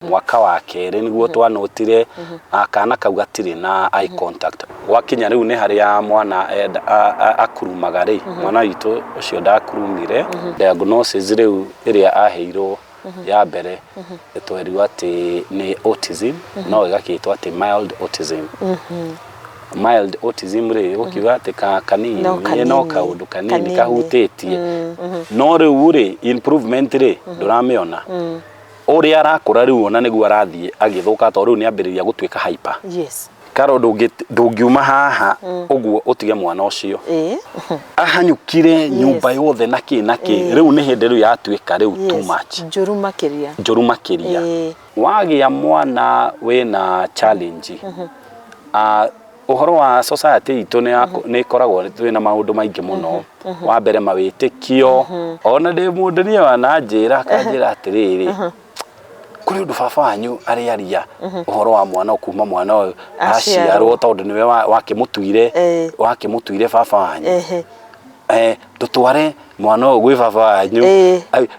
Mwaka wa kerĩ nĩguo twanotire kana kau gatirĩ na eye contact. Gwakinya rĩu nĩ harĩa mwana akurumaga rĩ, mwana witũ ũcio ndakurumire. Diagnosis rĩu ĩrĩa aheirwo ya mbere twerirwo atĩ nĩ autism, no ĩgakĩtwo atĩ mild autism. Mild autism rĩ, gũkiuga atĩ kanini No no kanini. kaũndũ kanini Kanini. kahutĩtie, no rĩu rĩ, improvement rĩ, ndũramĩona ũrĩa arakũra. Rĩu ona nĩguo arathiĩ agĩthũka, tondũ rĩu nĩ ambĩrĩria gũtuĩka hyper. Karo ndũngiuma haha ũguo ũtige mwana ũcio ahanyũkire nyũmba yothe na kĩ na kĩ. Rĩu nĩ hĩndĩ rĩu yatuĩka rĩu too much. Njũru makĩria. Njũru makĩria. Wagĩa mwana wĩna challenge, ũhoro wa society itũ nĩ ĩkoragwo twĩna maũndũ maingĩ mũno. Wa mbere, mawĩtĩkio. Ona ndĩ mũndũ niĩ wananjĩra akanjĩra atĩrĩrĩ, kũrĩ ũndũ baba wanyu arĩaria ũhoro wa mwana kuma mwana ũyũ aciarwo. Aciarwo, tondũ nĩwe wakĩmũtuire wakĩmũtuire baba wanyu. Tũtware mwana ũyũ gwĩ baba wanyu.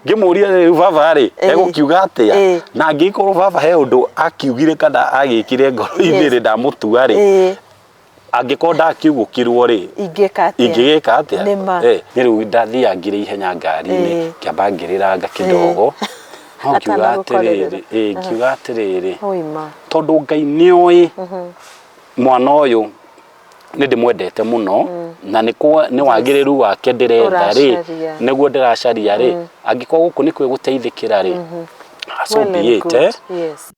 Ngĩmũria rĩu baba rĩ egũkiuga atĩa, na angĩkorwo baba he ũndũ akiugire kana agĩkire ngoro-inĩ rĩ, ndamũtua rĩ, angĩkorwo ndakiugũkirwo rĩ, ingĩka atĩa? Ingĩgĩka atĩa? Nĩma. Nĩ rĩu ndathiangire ihenya ngari-inĩ, ngĩamba ngĩrĩranga kidogo, no ngiuga atanagũkorerera. atĩrĩrĩ, ngiuga atĩrĩrĩ, Oima. Tondũ Ngai nĩ oĩ mwana ũyũ nĩ ndĩmwendete mũno na nĩ nĩ wagĩrĩru wake ndĩretha rĩ, ũracaria. Nĩguo ndĩracaria rĩ, angĩkorwo gũkũ nĩkuo gũteithĩkĩra rĩ, so Well be and it, good. eh? Yes.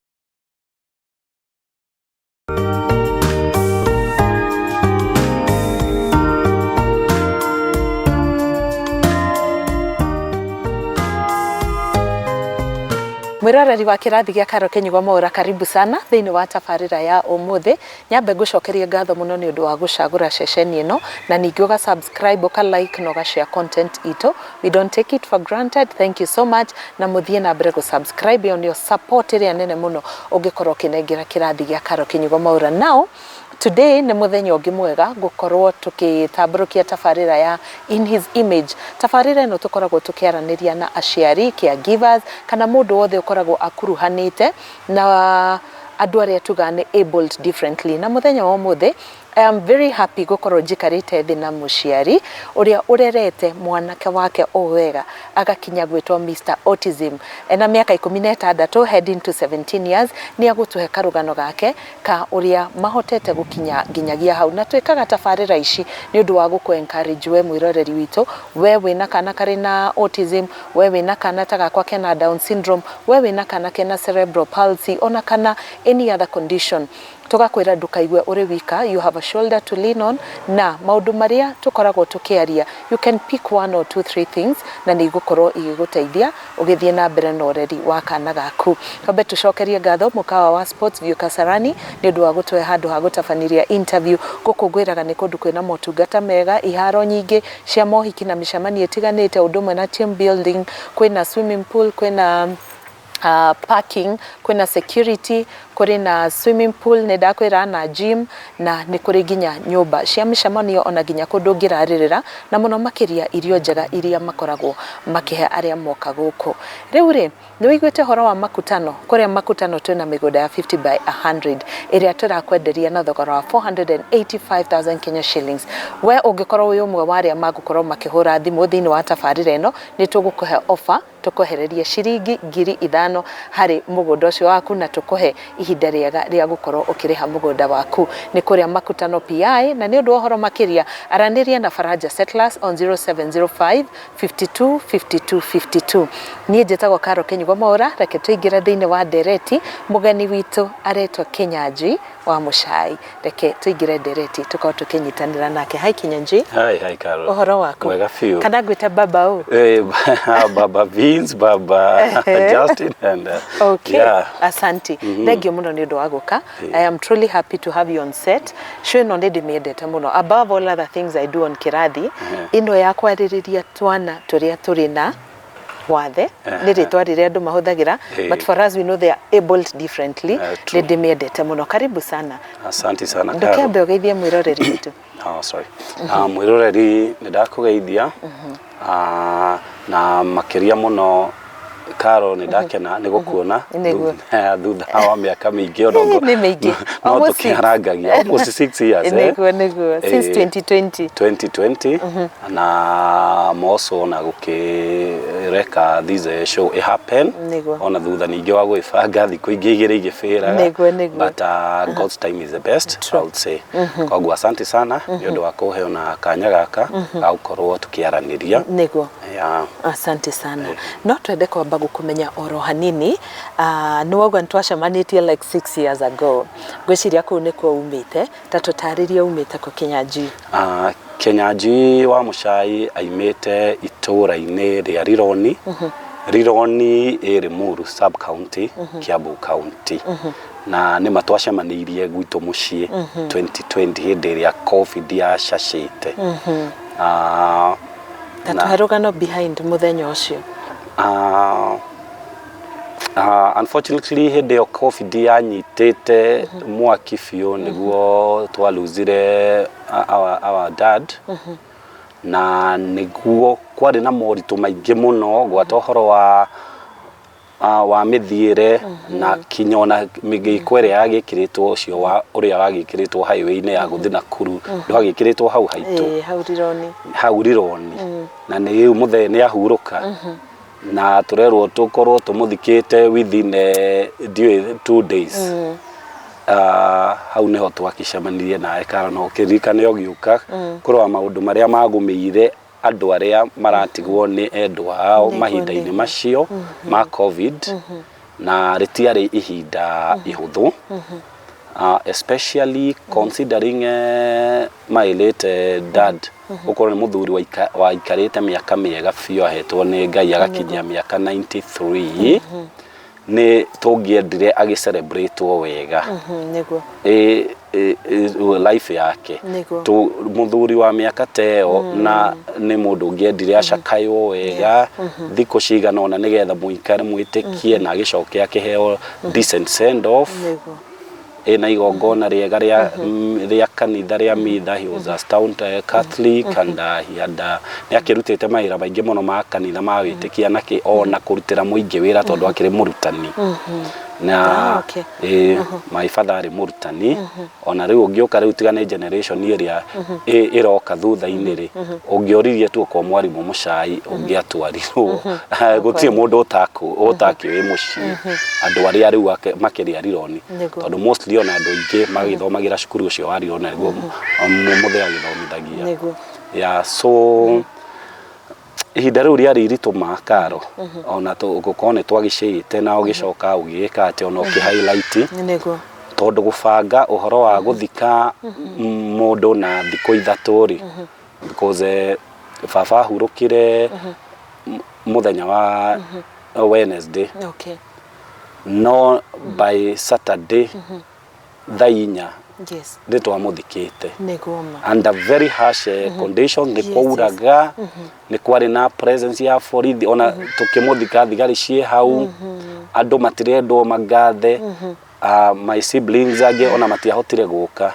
Mwiroreri wa kĩrathi gĩa Karo Kĩnyugo Mwaura, karibu sana thĩinĩ wa tabarĩra ya ũmũthĩ. Nyambe ngũcokerie ngatho mũno nĩ ũndũ wa gũcagũra ceceni ĩno, na ningĩ ũga subscribe, ũka like na ũga share content itũ. We don't take it for granted. Thank you so much, na mũthiĩ na mbere gũ subscribe. Ĩyo nĩyo support ĩrĩa nene mũno ũngĩkorwo ũkĩnengera kĩrathi gĩa Karo Kĩnyugo Mwaura. Now today nĩ mũthenya ũngĩ mwega gũkorwo tũkĩtambũrũkia tabarĩra ya In His Image. Tabarĩra ĩno tũkoragwo tũkĩaranĩria na aciari, caregivers, kana mũndũ wothe ũkoragwo akuruhanĩte na andũ arĩa tugaga nĩ abled differently. Na mũthenya wa ũmũthĩ I am very happy gũkorwo njikarĩte thĩ na mũciari ũrĩa ũrerete mwanake wake o wega agakinya gwĩtwo Mr Autism. Ena mĩaka 16, heading to 17 years. Nĩ agũtũhe karũgano gake ka ũrĩa mahotete gũkinya nginyagia hau. Na twĩkaga tabarĩra ici nĩ ũndũ wa gũkũ encourage we mwĩroreri witũ, we wĩna kana karĩ na autism, we wĩna kana ta gakwa kena Down syndrome, we wĩna kana kena cerebral palsy, ona kana any other condition. Tũgakwĩra ndũkaigue ũrĩ wika, you have a shoulder to lean on. Na maũndũ marĩa tũkoragwo tũkĩaria, you can pick one or two three things na nĩ igũkorwo igĩgũteithia ũgĩthiĩ na mbere na ũreri wa kana gaku. Twambe tũcokerie ngatho mũkawa wa Sports View Kasarani nĩ ũndũ wa gũtũhe handũ ha gũtabanĩria interview. Gũkũ ngwĩraga nĩ kũndũ kwĩna motungata mega, iharo nyingĩ cia mohiki na mĩcemanio ĩtiganĩte, ũndũ ũmwe na team building, kwĩna swimming pool, kwĩna parking, kwĩna security, kũrĩ na swimming pool, nĩ ndakwĩra, na gym, na nĩ kũrĩ nginya nyũmba cia mĩcemanio, ona nginya kũndũ ũngĩrarĩrĩra, na mũno makĩria irio njega iria makoragwo makĩhe arĩa moka gũkũ. Rĩu rĩ, nĩ wĩiguĩte ũhoro wa Makutano? Kũrĩa Makutano twĩna mĩgũnda ya 50 by 100 ĩrĩa tũrakwenderia na thogora wa 485,000 Kenya shillings. We ũngĩkorwo wĩ ũmwe wa arĩa magũkorwo makĩhũra thimũ thĩinĩ wa tabarĩra ĩno, nĩ tũgũkũhe offer, tũkwehererie ciringi 5,000 harĩ mũgũnda ũcio waku, na tũkũhe ihinda rĩega rĩa gũkorwo ũkĩrĩha mũgũnda waku. Nĩ kũrĩa Makutano PI, na nĩ ũndũ wa ũhoro makĩria aranĩria na Faraja Settlers on 0705 52 52 52. Niĩ njĩtagwo Karo Kĩnyugo Mwaũra. Reke tũingĩre thĩinĩ wa ndereti. Mũgeni witũ aretwo Kĩnyanjui wa Mũcai. Reke tũingĩre ndereti tũkorwo tũkĩnyitanĩra nake. Hi Kĩnyanjui. Hi, hi Carol. Ũhoro waku? Mwega biũ. Kana ngwĩte baba ũ? Baba Vince, Baba Justin, and Okay. yeah. Asante. Thank you mũno nĩ ũndũ wa gũka. I am truly happy to have you on set. Show ĩno nĩ ndĩmĩendete mũno. Above all other things I do on Kĩrathi, ĩno ya kwarĩrĩria twana tũrĩa tũrĩ na wathe, nĩ rĩtwa rĩrĩa andũ mahũthagĩra, but for us we know they are abled differently. True. Nĩ ndĩmĩendete mũno. Karibu sana. Asante sana, Carol. Ndũkĩambe ũgeithie mwĩroreri witũ. Oh, sorry. Mwĩroreri, nĩ ndakũgeithia, na makĩria mũno Karo, nĩ ndakena nĩ gũkuona. Nĩguo. Thutha wa mĩaka mĩingĩ ona Nĩ mĩingĩ. no Almost six. tũkĩharangagia almost 6 years, eh? Nĩguo, since 2020. 2020 na moco na gũkĩreka this show ĩ happen. Ona thutha ningĩ wa gwĩbanga thikũ ingĩ igĩrĩ igĩbĩraga. Nĩguo. But God's time is the best, I would say. Koguo asante sana nĩ ũndũ wa kũhe ona kanya gaka ga gũkorwo tũkĩaranĩria. Yeah. Asante sana. No twende kwamba gũkũmenya oro hanini. Nĩ wauga nĩ twacemanĩtie like 6 years ago. Ngwĩciria kũu nĩkuo umĩte. Ta tũtarĩrie umĩte kũ, Kĩnyanjui. Kĩnyanjui wa Mũcai aimĩte itũũra-inĩ rĩa Rironi. Rironi ĩ Limuru sub county, Kiambu County. Na nĩma twacemanĩirie gwitũ mũciĩ 2020 hĩndĩ ĩrĩa COVID yacacĩte. Ta tũhe rũgano behind mũthenya ũcio. Unfortunately hĩndĩ ĩyo COVID yanyitĩte mwaki biũ nĩguo twaluzire our dad, na nĩguo kwarĩ na moritũ maingĩ mũno gwata ũhoro wa mĩthiĩre na kinya ona mĩgĩko ĩrĩa yagĩkĩrĩtwo ũcio wa ũrĩa wagĩkĩrĩtwo highway-inĩ ya gũthiĩ Nakuru ndwagĩkĩrĩtwo hau haitũ. Ĩĩ, hau Rironi. Hau Rironi, na nĩ rĩu mũthee nĩ ahurũka na tũrerwo tũkorwo tũmũthikĩte within ndiũĩ 2 days. Hau nĩho twakĩcemanirie nawe Karo, na ũkĩririkane ũgĩũka kũrora maũndũ marĩa magũmĩire andũ arĩa maratigwo nĩ endwa ao mahinda-inĩ macio ma COVID, na rĩtiarĩ ihinda ihũthũ, especially considering my late dad ũkorwo nĩ mũthuri waikarĩte mĩaka mĩega biũ, ahetwo nĩ Ngai agakinyia mĩaka 93. Nĩ tũngĩendire agĩcelebrate wega life yake. Mũthuri wa mĩaka ta ĩyo na nĩ mũndũ ũngĩendire acakaywo wega thikũ cigana ũna nĩgetha mũikare mwĩtĩkie na agĩcoke akĩheo decent send off ĩna igongona rĩega rĩa kanitha rĩa mitha. He was a stout Catholic and he had nĩ akĩrutĩte mawĩra maingĩ mũno ma kanitha ma wĩtĩkia na kĩ ona kũrutĩra mũingĩ wĩra tondũ akĩrĩ mũrutani na ĩ my father arĩ mũrutani. Ona rĩu ũngĩũka rĩu tiga nĩ generation ĩrĩa ĩroka thutha-inĩ rĩ, ũngĩoririe tu okorwo mwarimũ Mũcai ũngĩatwarirwo, gũtirĩ mũndũ ũtakĩũĩ mũciĩ, andũ arĩa rĩu makĩrĩa Rironi, tondũ mostly ona andũ aingĩ magĩthomagĩra cukuru ũcio wa Rironi nĩguo mũthee agĩthomithagia. Yeah, so ihinda rĩu rĩarĩ iritũ ma Karo, ona gũkorwo nĩ twagĩcĩĩte na ũgĩcoka ũgĩĩka atĩ ona ũkĩ highlight tondũ gũbanga ũhoro wa gũthika mũndũ na thikũ 3 rĩ, because baba ahurũkire mũthenya wa Wednesday, no by Saturday thaa 4 nĩ twamũthikĩte Nĩguo ma. Under very harsh conditions. Nĩ kwauraga, nĩ kwarĩ na presence ya borithi ona tũkĩmũthika, thigari ciĩ hau, andũ matirendwo magathe. My siblings angĩ ona matiahotire gũka.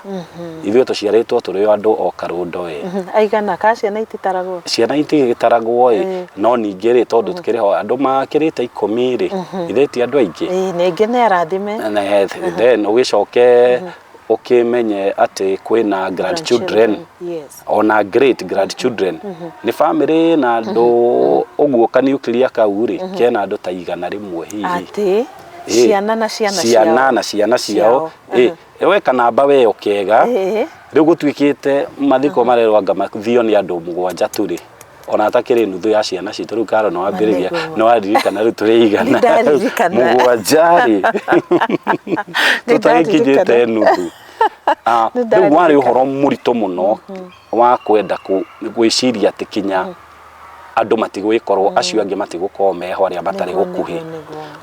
Ithuĩ tũciarĩtwo tũrĩ o andũ o karũndo ĩ. Aigana ka ciana ititaragwo? Ciana itigĩtaragwo ĩ, no ningĩ rĩ, tondũ tũkĩrĩ ho andũ makĩrĩte 10 rĩ, ithe ti andũ aingĩ. Ĩĩ, ningĩ nĩ arathime. Na then ũgĩcoke ũkĩmenye atĩ kwĩna grandchildren, ona great grandchildren. Nĩ family na andũ ũguo ka nuclear kau rĩ kena andũ ta 100 hihi. Atĩ ciana na ciana ciana ciao. Na ciana ciao. Ĩ we kanamba we ũkega. Rĩu gũtuĩkĩte mathiko marerwo anga mathio nĩ andũ mũgwanja tu rĩ, ona atakĩrĩ nuthu ya ciana citũ. Rĩu Karo nĩ wambĩrĩria, nĩ waririkana rĩu tũrĩ igana Nĩndaririkana. mũgwanja rĩ, tũtagĩkinyĩte nuthu. Rĩu warĩ ũhoro mũritũ mũno wa kwenda gwĩciria atĩ kinya andũ matigwĩkorwo, acio angĩ matigũkorwo meho arĩa matarĩ gũkuhĩ.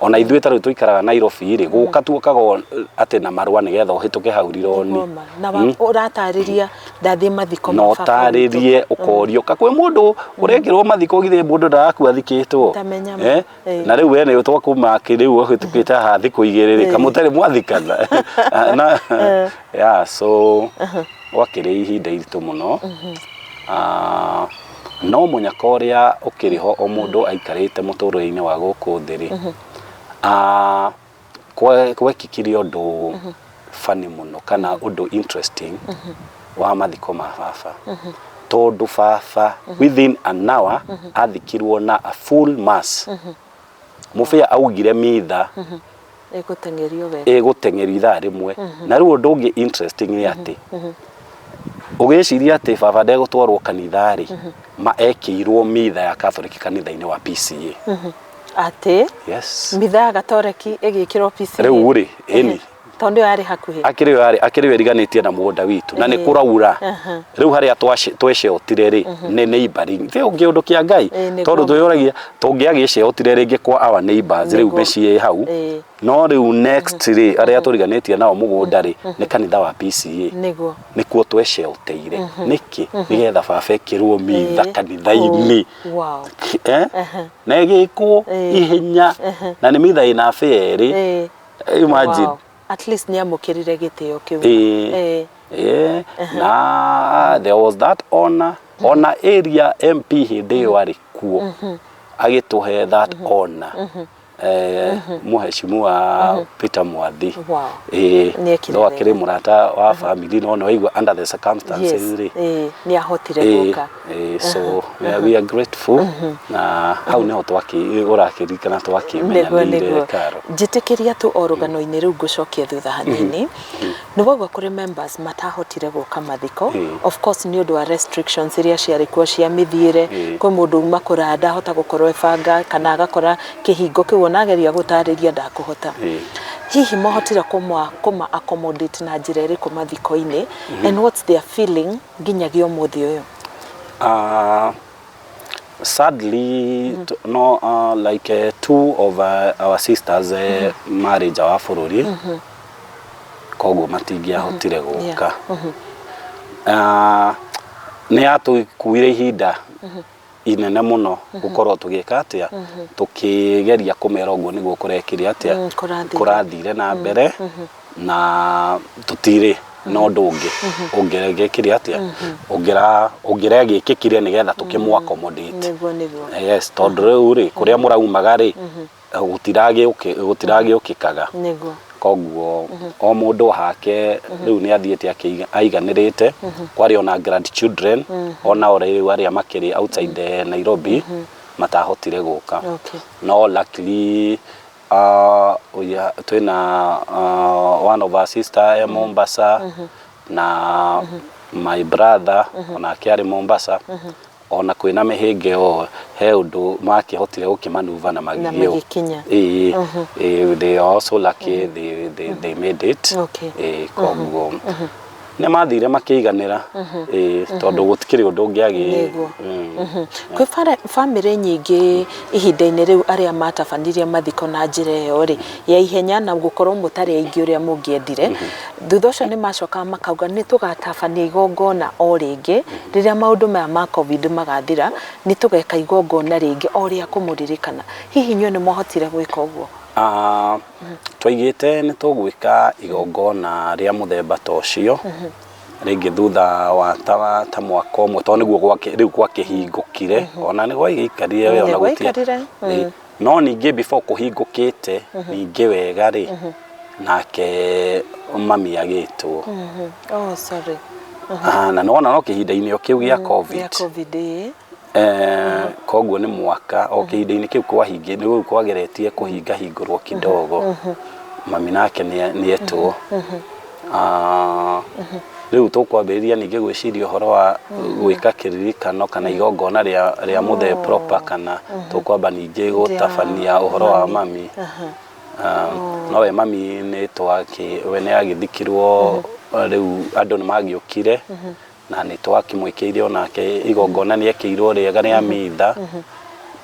Ona ithuĩ ta rĩu tũikaraga Nairobi rĩ, gũka tuokaga atĩ na marũa nĩgetha ũhĩtũke hau Rironi. Na ũratarĩria ndathiĩ mathiko na ma baba witũ. Ũtarĩrie ũkorio ka kwĩ mũndũ ũrekĩrwo mathiko, githĩ mũndũ ndarakua athikĩtwo? Tamenya ma. Eh? Na rĩu we nĩ twakuma rĩu ũhĩtũkĩte haha thikũ 2 rĩ, kamũtarĩ mwathikana na yeah, so gwakĩrĩ ihinda iritũ mũno. No mũnyaka ũrĩa ũkĩrĩ ho o mũndũ aikarĩte mũtũrĩre-inĩ wa gũkũ thĩ rĩ, gwekĩkire ũndũ funny mũno kana ũndũ interesting wa mathiko ma baba, tondũ baba within an hour athikirwo na a full mass. Mũbĩa augire mitha Ĩgũteng'erio wega. Ĩgũteng'erio ithaa rĩmwe. Na rĩu ũndũ ũngĩ interesting nĩ atĩ ũgĩciria atĩ baba ndegũtwarwo kanitha rĩ, ma ekĩirwo mitha ya Catholic kanitha-inĩ wa PCA. Atĩ? Yes. Mitha ya Gatoreki ĩgĩkĩrwo PCA? Rĩu rĩ, ĩni. Tondũ ĩyo yarĩ hakuhĩ. Akĩrĩ yo yarĩ akĩrĩ yo ĩriganĩtie na mũgũnda witũ na nĩ kũraura. Rĩu harĩa tweceotire rĩ, nĩ neighboring. Ti ũngĩ ũndũ kĩa Ngai. Nĩguo. Tondũ twĩyũragia tũngĩagĩceotire rĩngĩ kwa our neighbors rĩu mĩciĩ ĩ hau. No rĩu next rĩ, arĩa tũriganĩtie nao mũgũnda rĩ, nĩ kanitha wa PCA. Nĩkuo tweceoteire. Nĩkĩ? Nĩgetha baba ekĩrwo mitha kanitha-inĩ. Wow. Eh? Na ĩgĩkwo ihenya na nĩ mitha ĩna bĩa erĩ. Imagine. Wow. At least nĩ amũkĩrire gĩtĩo kĩu. Ĩĩ. Ĩĩ. Na there was that honor, ona area MP hĩndĩ ĩyo arĩ kuo agĩtũhe that honor. Mũheshimiwa Peter Mwathi. Ĩĩ. Nĩekire No akĩrĩ wega. mũrata wa family, no nĩ waigua under the circumstances rĩ. Ĩĩ, nĩ ahotire gũka. Ĩĩ, so we are grateful na hau nĩho twakĩ ũrakĩririkana twakĩmenyanĩire Karo. Njĩtĩkĩria tu o rũgano-inĩ rũu ngũcokie thutha hanini. Nĩ waigua kũrĩ members matahotire gũka mathiko. Of course nĩ ũndũ wa restrictions iria ciarĩ kuo cia mĩthiĩre. Kwĩ mũndũ uma kũraya ndahota gũkorwo ebanga kana agakora kĩhingo kĩu ona ageria gũtarĩria ndakũhota. Hihi mwahotire kũma accommodate na njĩra ĩrĩkũ mathiko-inĩ and what's their feeling nginyagia ũmũthĩ ũyũ? Sadly, no, like two of our sisters marĩ nja wa bũrũri, koguo matingĩahotire gũka. Nĩ yatũkuire ihinda inene mũno gũkorwo tũgĩka atĩa, tũkĩgeria kũmera ũguo nĩguo kũrekire atĩa, kũrathire. Kũrathire na mbere na tũtirĩ na ũndũ ũngĩ ũngĩrekire atĩa, ũngĩregĩkĩkire nĩgetha tũkĩmũ accommodate. Nĩguo nĩguo. Yes, tondũ rĩu rĩ, kũrĩa mũraumaga rĩ, gũtiragĩũkĩkaga. Koguo o mũndũ hake rĩu nĩ athiĩte aiganĩrĩte. Kwarĩ ona grandchildren onao rĩu arĩa makĩrĩ outside Nairobi matahotire gũka. No luckily twĩna one of our sister e Mombasa na my brother onake arĩ Mombasa. Ona kwĩna mĩhĩnga ĩyo, he ũndũ makĩhotire gũkĩmanuva na Na magĩgĩũka. Magĩkinya. Ĩĩ, they are also lucky they made it. Ĩĩ, koguo nĩ mathire makĩiganĩra. Ĩĩ, tondũ gũtikĩrĩ ũndũ ũngĩagĩ. Kwĩ bamĩrĩ nyingĩ ihinda-inĩ rĩu arĩa matabanirie mathiko na njĩra ĩyo rĩ ya ihenya na gũkorwo mũtarĩ aingĩ ũrĩa mũngĩendire, thutha ũcio nĩ macokaga makauga nĩ tũgatabania igongona o rĩngĩ rĩrĩa maũndũ maya ma COVID magathira, nĩ tũgeka igongona rĩngĩ o rĩa kũmũririkana. Hihi inyuĩ nĩ mwahotire gwĩka ũguo? Twaigĩte nĩ tũgwĩka igongona rĩa mũthemba ta ũcio rĩngĩ thutha wa ta mwaka ũmwe, tondũ nĩguo rĩu gwakĩhingũkire, ona nĩ gwagĩikarire we ona Nĩ gwaikarire. Ĩĩ. No ningĩ before kũhingũkĩte ningĩ wega rĩ, nake mami agĩtwo. Oh, sorry. Ah, na nĩwona no kĩhinda-inĩ o kĩu gĩa COVID. Gĩa COVID, ĩĩ. Koguo nĩ mwaka o kĩhinda-inĩ kĩu kwahingĩ nĩ kwageretie kũhinga hingũrwo kidogo, mami nake nĩetwo. Rĩu tũkwambĩrĩria ningĩ gwĩciria ũhoro wa gwĩka kĩririkano kana igongona rĩa mũthee proper, kana tũkwamba ningĩ gũtabania ũhoro wa mami. No we mami nĩ twakĩ we nĩ agĩthikirwo rĩu andũ nĩ magĩũkire na nĩ twakĩmwĩkĩire onake igongona, nĩ ekĩirwo rĩega rĩa mitha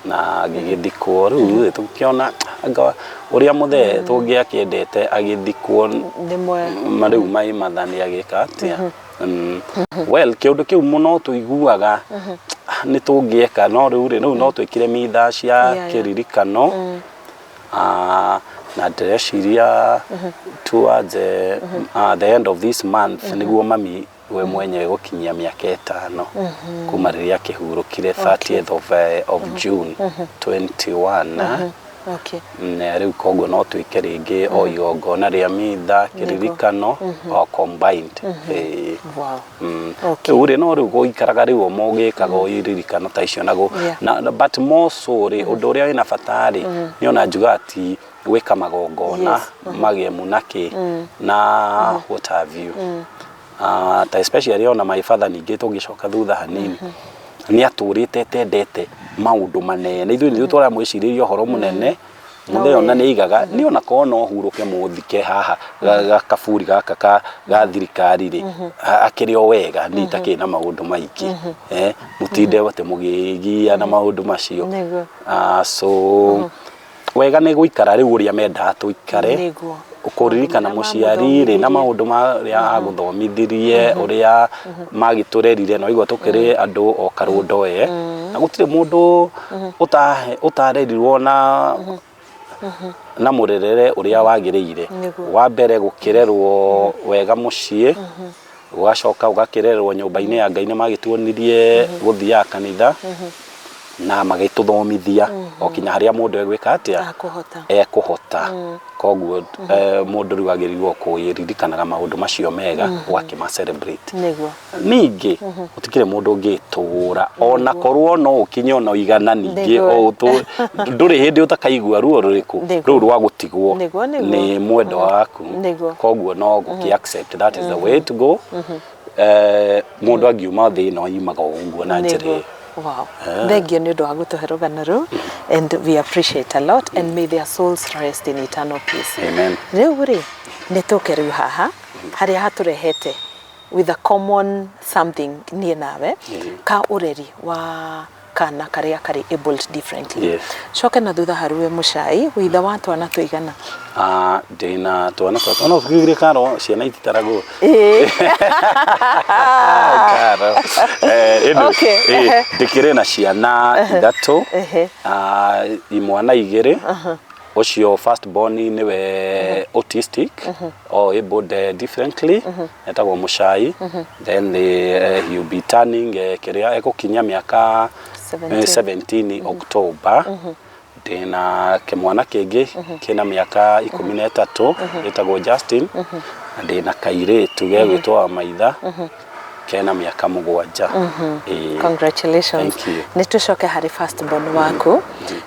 na agĩgĩthikwo. Rĩu rĩ, tũkĩona anga ũrĩa mũthee tũngĩakĩendete agĩthikwo Nĩ mwe ma rĩu mai matha nĩ agĩka atĩa. Well, kĩũndũ kĩu mũno tũiguaga nĩ tũngĩeka, no rĩu rĩ, rĩu no twĩkire mitha cia kĩririkano. Na ndĩreciria towards the end of this month nĩguo mami we mwenyewe gũkinyia mĩaka 5 kuma rĩrĩa akĩhurũkire 30th of June 21. Na rĩu koguo no twĩke rĩngĩ o igongona rĩa mitha kĩririkano o combined. Ĩĩ. Rĩu rĩ, no rĩu gũikaraga rĩu o mũgĩkaga o iririkano ta icio na na but more so rĩ, ũndũ ũrĩa wĩna bata rĩ, nĩ ona njugaga ti gwĩka magongona magemu na kĩ na what have you. Ta especially ona my father, ningĩ tũngĩcoka thutha hanini, nĩ atũrĩte etendete maũndũ manene. Ithuĩ nĩthuĩ tũramwĩcirĩria ũhoro mũnene. Mũthee ona nĩ aigaga nĩ ona korwo no hurũke mũthike haha gakaburi gaka ga thirikari rĩ, akĩrĩ o wega, niĩ itakĩrĩ na maũndũ maingĩ. Mũtinde atĩ mũgĩgia na maũndũ macio. So wega nĩ gũikara rĩu ũrĩa mendaga tũikare, kũririkana Maũndũ marĩa mũciari rĩ na mamũthomithirie. Maũndũ marĩa agũthomithirie, ũrĩa magĩtũrerire, no igua tũkĩrĩ andũ o karũndo we, na gũtirĩ mũndũ ũtarerirwo na mũrerere ũrĩa wagĩrĩire. Wa mbere gũkĩrerwo wega mũciĩ, ũgacoka ũgakĩrerwo nyũmba-inĩ ya Ngai, nĩ magĩtuonirie gũthiaga kanitha na magĩtũthomithia o kinya harĩa mũndũ egwĩka atĩa, Akũhota. Ekũhota. Koguo mũndũ rĩu agĩrĩirwo kwĩririkanaga maũndũ macio mega, ũgakĩma celebrate. Ningĩ gũtikĩrĩ mũndũ ũngĩtũra ona korwo no ũkinye ona igana ningĩ, o ndũrĩ hĩndĩ ũtakaigua ruo rũrĩkũ rũu rwa gũtigwo Nĩguo, nĩguo. nĩ mwendwa waku. Koguo no gũkĩ accept that is the way to go. Mũndũ angiuma thĩ ĩno yumaga o ũguo na njĩra ĩyo. Wow. Thank you nĩ ũndũ wa gũtũhe rũgano rũu, and we appreciate a lot, and may their souls rest in eternal peace. Amen. Rĩu rĩ, nĩ tũke rĩu haha harĩa hatũrehete with a common something niĩ nawe, ka ũreri wa kana karĩa karĩ abled differently. Coke na thutha harĩ we mũcai, wĩitha wa twana tũigana? Ah, ndĩna twana twakwa no kĩgire karo ciana ititaragwo. Karo. Anyway, ndĩkĩrĩ na ciana ithatũ. Ah, imwana igĩrĩ. Ũcio first born nĩwe autistic or abled differently, etagwo Mũcai. Then he will be turning kĩrĩa egũkinyia mĩaka 17. 17 October. Ndĩna kĩmwana kĩngĩ kĩna mĩaka 13, gĩtagwo Justin, na ndĩna kairĩtu gegwĩtwo Wamaitha, kena mĩaka 7. Ĩĩ. Congratulations. Thank you. Nĩ tũcoke harĩ first born waku.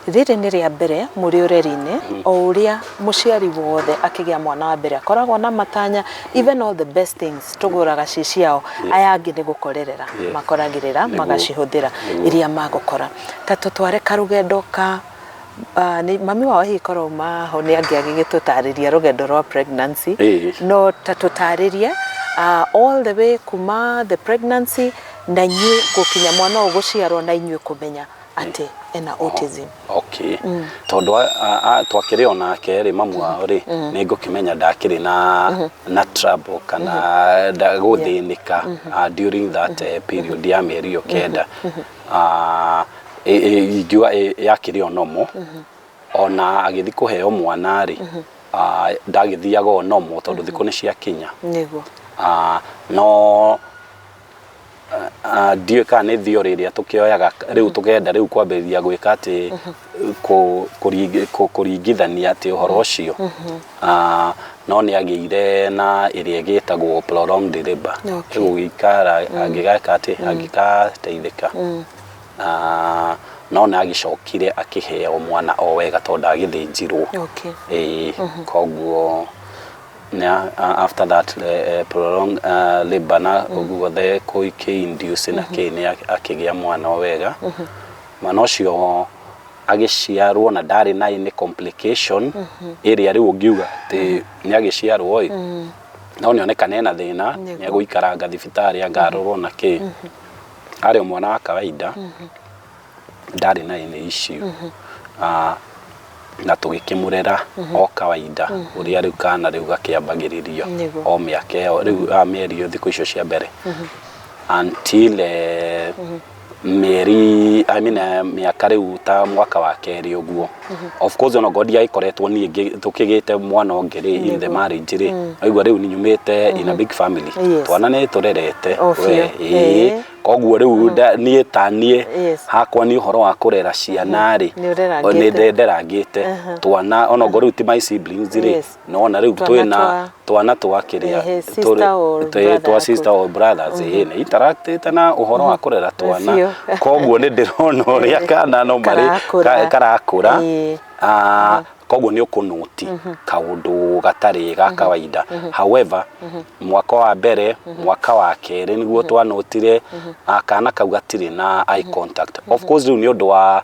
Rĩrĩ nĩ rĩa mbere mũrĩ ũreri-inĩ. O ũrĩa mũciari wothe akĩgĩa mwana wa mbere akoragwo na matanya, even all the best things tũgũraga ci ciao, aya angĩ nĩ gũkorerera makoragĩrĩra, magacihũthĩra iria magũkora. Ta tũtware karũgendo ka nĩ mami wao hihi korwo maho nĩ angĩagĩgĩtũtarĩria rũgendo rwa pregnancy, no ta tũtarĩrie all the way kuma the pregnancy na inyuĩ gũkinya mwana ũyũ gũciarwo na inyuĩ kũmenya atĩ ena autism. Okay, tondũ twakĩrĩ onake rĩ, mamu wao rĩ, nĩ ngũkĩmenya ndakĩrĩ na trouble kana gũthĩnĩka during that period ya mĩeri ĩyo 9. Ingiuga yakĩrĩ o normal. Ona agĩthiĩ kũheo mwana rĩ, ndagĩthiaga o normal tondũ thikũ nĩ ciakinya. No ndiũĩ kana nĩ theory ĩrĩa tũkĩoyaga rĩu tũkenda rĩu kwambĩrĩria gwĩka atĩ kũringithania atĩ ũhoro ũcio. No nĩ agĩire na ĩrĩa ĩgĩtagwo prolonged labor, ĩgũgĩikara angĩgeka atĩ angĩgateithĩka. No nĩ agĩcokire akĩheo mwana o wega tondũ ndagĩthĩnjirwo. Ĩĩ, koguo after that prolonged labor na guothe kĩ induce na kĩ, nĩ akĩgĩa mwana o wega. Mwana ũcio agĩciarwo na ndarĩ na any complication ĩrĩa rĩu ũngiuga atĩ nĩ agĩciarwo ĩ no nĩonekana ena thĩna, nĩ egũikaranga thibitarĩ angarorwo na kĩ. Arĩ o mwana wa kawaida, ndarĩ na any issue. Na tũgĩkĩmũrera o kawaida ũrĩa rĩu kana rĩu gakĩambagĩrĩrio o mĩaka ĩyo rĩu, mĩeri ĩyo, thikũ icio cia mbere until Mĩeri, I mean, mĩaka rĩu ta mwaka wa kerĩ ũguo, of course ona ngorwo ndiagĩkoretwo niĩ tũkĩgĩte mwana ũngĩ rĩ in the marriage rĩ, waigua rĩu nĩ nyumĩte in a big family. Twana nĩ tũrerete. O biũ. We, ĩĩ. Koguo rĩu niĩ ta niĩ hakwa nĩ ũhoro wa kũrera ciana rĩ, Nĩ ũrerangĩte. nĩ nderangĩte twana, ona ngorwo rĩu ti my siblings rĩ, nona rĩu Twana twĩna twana twa kĩrĩa sister or brother twa yaku. Sister or brothers, ĩĩ, nĩ interactĩte na ũhoro wa kũrera twana. Koguo nĩ ndĩrona ũrĩa kana no marĩ Karakũra. Karakũra. Ah, koguo nĩ ũkũnũti kaũndũ gatarĩ ga kawaida. However, mwaka wa mbere, mwaka wa kerĩ nĩguo twanotire, ah, kana kau gatirĩ na eye contact. Of course rĩu nĩ ũndũ wa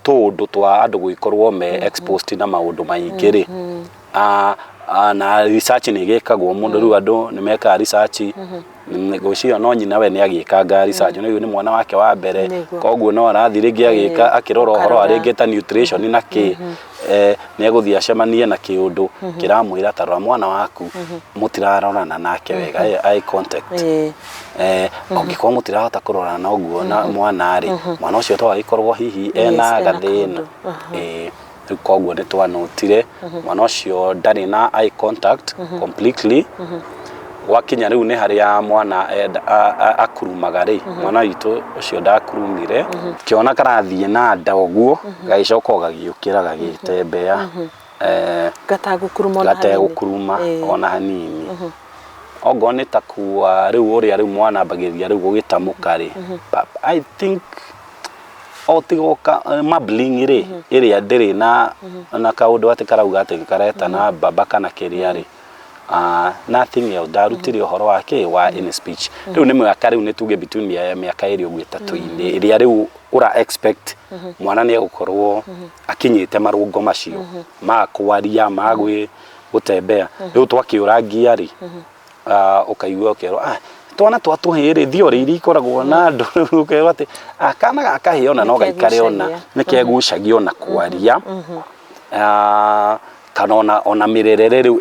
tũũndũ twa andũ gũgĩkorwo me exposed na maũndũ maingĩ rĩ, ah, ah, na research nĩ ĩgĩkagwo mũno. Rĩu andũ nĩ mekaga research. Ngwĩciria no nyina we nĩ agĩkanga research, nĩ nĩ mwana wake wa mbere. Koguo no arathiĩ rĩngĩ agĩka akĩrora ũhoro wa Ũkarora. Rĩngĩ ta nutrition na kĩ, nĩ egũthiĩ acemanie na kĩũndũ kĩramwĩra, ta rora mwana waku, mũtirarorana nake wega, eye contact. Ũngĩkorwo mũtirahota kũrorana na ũguo na mwana rĩ, mwana ũcio to agĩkorwo hihi ena ena gathĩna. kaũndũ. Rĩu koguo nĩ twanotire mwana ũcio ndarĩ na eye contact completely. Gwakinya rĩu nĩ harĩa mwana akurumaga rĩ, mwana witũ ũcio ndakurumire. Kĩona karathiĩ na nda ũguo, gagĩcoka o gagĩũkĩra gagĩtembea. Gatagũkuruma ona hanini. Gategũkuruma ona hanini. Ongorwo nĩ ta kua rĩu ũrĩa rĩu mwana ambagĩrĩria rĩu gũgĩtamũka rĩ, but I think o tiga mumbling rĩ, ĩrĩa ndĩrĩ na kaũndũ atĩ karauga atĩ karetana baba kana kĩrĩa rĩ, nothing else. Ndarutire ũhoro wa kĩ wa any speech. Rĩu nĩ mĩaka, rĩu nĩ tuge between mĩaka 2 ũguo 3-inĩ, ĩrĩa rĩu ũra expect mwana nĩ egũkorwo akinyĩte marũngo macio ma kwaria, ma gũtembea. Rĩu twakĩũrangia rĩ, ũkaigua ũkerwo, ah, twana twa tũhĩĩ rĩ, theory iria ikoragwo na andũ, rĩu ũkerwo atĩ, ah, kana gaka kahĩĩ ona no gaikare ona Nĩkegucagia. Nĩ kegucagia ona kwaria. Ah, kana ona mĩrerere rĩu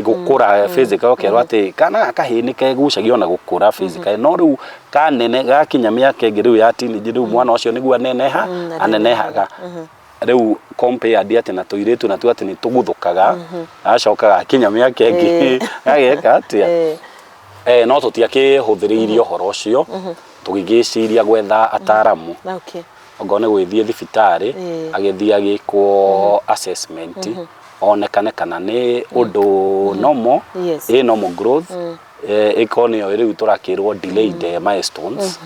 gũkũra physical, ũkerwo atĩ kana gaka kahĩĩ nĩ kegucagia ona gũkũra physically, no rĩu kanene gakinya mĩaka ĩngĩ rĩu ya teenage, rĩu mwana ũcio nĩguo aneneha anenehaga rĩu compared atĩ na tũirĩtu natuo atĩ nĩ tũguthũkaga, agacoka gakinya mĩaka ĩngĩ gageka atĩa. No tũtiakĩhũthĩrĩirie ũhoro ũcio, tũgĩgĩciria gwetha ataramu, ongorwo nĩ gũgĩthiĩ thibitarĩ, agĩthiĩ agĩkwo assessment, onekane kana nĩ ũndũ normal, ĩ normal growth, ĩkorwo nĩyo rĩu tũrakĩrwo delayed milestones,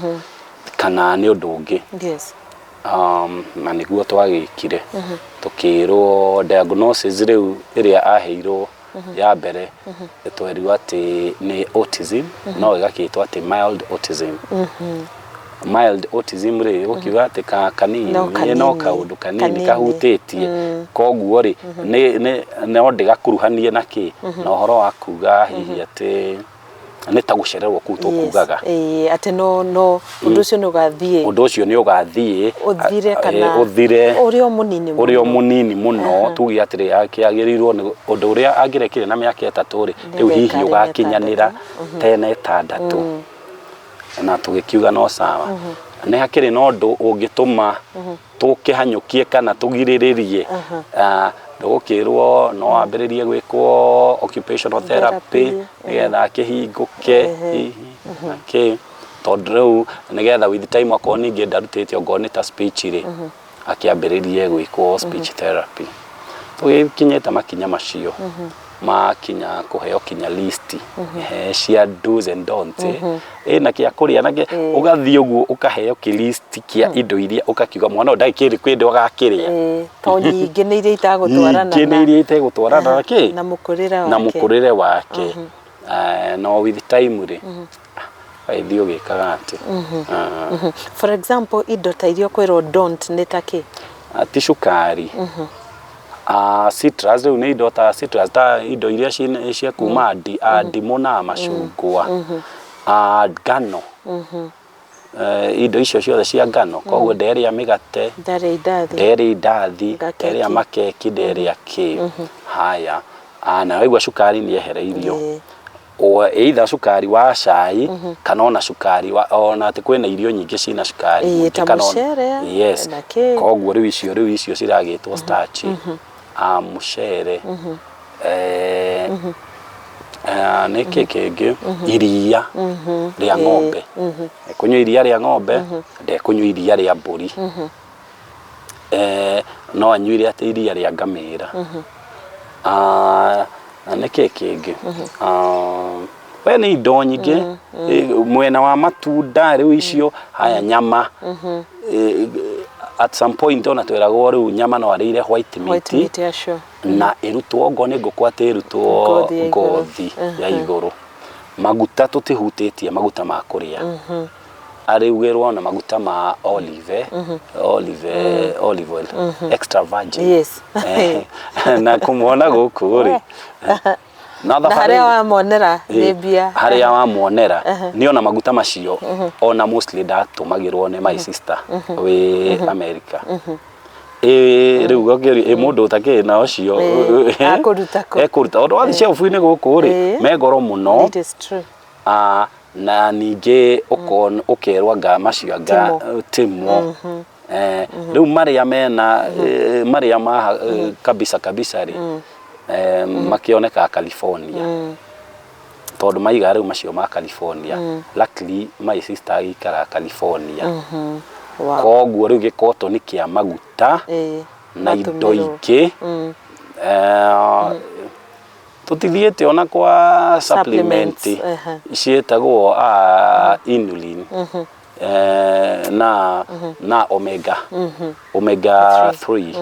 kana nĩ ũndũ ũngĩ. Na nĩguo twagĩkire, tũkĩrwo diagnosis rĩu ĩrĩa aheirwo ya mbere, twerirwo atĩ nĩ autism, no ĩgakĩtwo atĩ mild autism. Mild autism rĩ, gũkiuga atĩ ka kanini. No no kanini. Kaũndũ kanini Kanini. Kahutĩtie. Koguo rĩ, nĩ no ndĩgakuruhanie na kĩ na ũhoro wa kuga hihi atĩ nĩ ta gũcererwo kũu tũkugaga. Ĩĩ, atĩ no ũndũ ũcio nĩ ũgathiĩ Ũndũ ũcio nĩ ũgathiĩ ũthire kana ũthire ũrĩ o mũnini ũrĩ o mũno. Mũnini mũno. Tuge atĩrĩ, akĩagĩrĩirwo nĩ ũndũ ũrĩa angĩrekire na mĩaka 3 rĩ, rĩu hihi Nĩgeka arĩ ũgakinyanĩra tena 6. Na tũgĩkiuga no sawa, nĩ hakĩrĩ na ũndũ ũngĩtũma tũkĩhanyũkie kana tũgirĩrĩrie. Ah, ndũgũkĩrwo no wambĩrĩrie gwĩkwo occupational therapy, Therapy, nĩgetha akĩhingũke hihi na kĩ, tondũ rĩu nĩgetha with time akorwo ningĩ ndarutĩte ongorwo nĩ ta speech rĩ, akĩambĩrĩrie gwĩkwo speech therapy. Tũgĩkinyĩte makinya macio makinya kũheo kinya list cia do's and don'ts, ĩna kĩa kũrĩa na kĩa ũgathiĩ ũguo ũkaheo kĩ list kĩa indo iria ũkakiuga mwana ũyũ ndagĩkĩrĩ kwĩndĩ agakĩrĩa. Ĩĩ, to nyingĩ nĩ iria itagũtwarana Nyingĩ nĩ iria itegũtwarana na kĩ na mũkũrĩre wake. Na mũkũrĩre wake. No with time rĩ, ũgagĩthiĩ ũgĩkaga atĩ For example, indo ta iria ũkwĩrwo don't nĩ ta kĩ? Ti cukari, citrus, rĩu nĩ indo ta citrus, ta indo iria cia kuma ndimũ na macungwa, ngano, indo icio ciothe cia ngano. Koguo nderĩa mĩgate, ndarĩa indathi, nderĩa indathi, Gakeki. Nderĩa makeki, nderĩa kĩ haya. Na waigua cukari nĩ ehereirio. Either cukari wa cai kana ona cukari wa ona atĩ kwĩna irio nyingĩ cina cukari Ĩĩ, mũingĩ ta kana ona- mũcere, yes na kĩ. Koguo rĩu icio ciragĩtwo starch, mũcere, nĩ kĩ kĩngĩ, iria rĩa ng'ombe. Kũnyua iria rĩa ng'ombe, ndekũnyua iria rĩa mbũri, no anyuire atĩ iria rĩa ngamĩra. Na nĩ kĩ kĩngĩ? We nĩ indo nyingĩ. Mwena wa matunda rĩu icio haya nyama. At some point ona twĩragwo rĩu nyama no arĩire white meat, White meat, yeah, sure. Na ĩrutwo ngo nĩ ngũkũ atĩ ĩrutwo ngothi ya igũrũ. Ngothi ya igũrũ. Maguta tũtihutĩtie maguta ma kũrĩa, arĩugĩrwo na maguta ma olive oil extra virgin. Na kũmuona gũkũ rĩ na Na thabarĩ harĩa wamonera nĩ mbia. Harĩa wamuonera nĩ ona maguta macio ona mostly ndatũmagĩrwo nĩ my sister wĩ America. Ĩ rĩu gũkĩũria, ĩ mũndũ ũtakĩrĩ na ũcio Akũruta kũ? Ekũruta ũndũ wathiĩ shelf-inĩ gũkũ rĩ, me goro mũno. It is true. Na ningĩ ũkerwo anga macio anga timo. Rĩu marĩa mena marĩa ma kabisa kabisa rĩ, makĩonekaga California, tondũ maiga rĩu macio ma California. Luckily my sister agĩikaraga California. Koguo rĩu gĩkotoni kĩa maguta na indo Matũmĩrwo. Ingĩ, tũtithiĩte ona kwa supplement Supplements, ehe. ciĩtagwo inulin, na omega 3.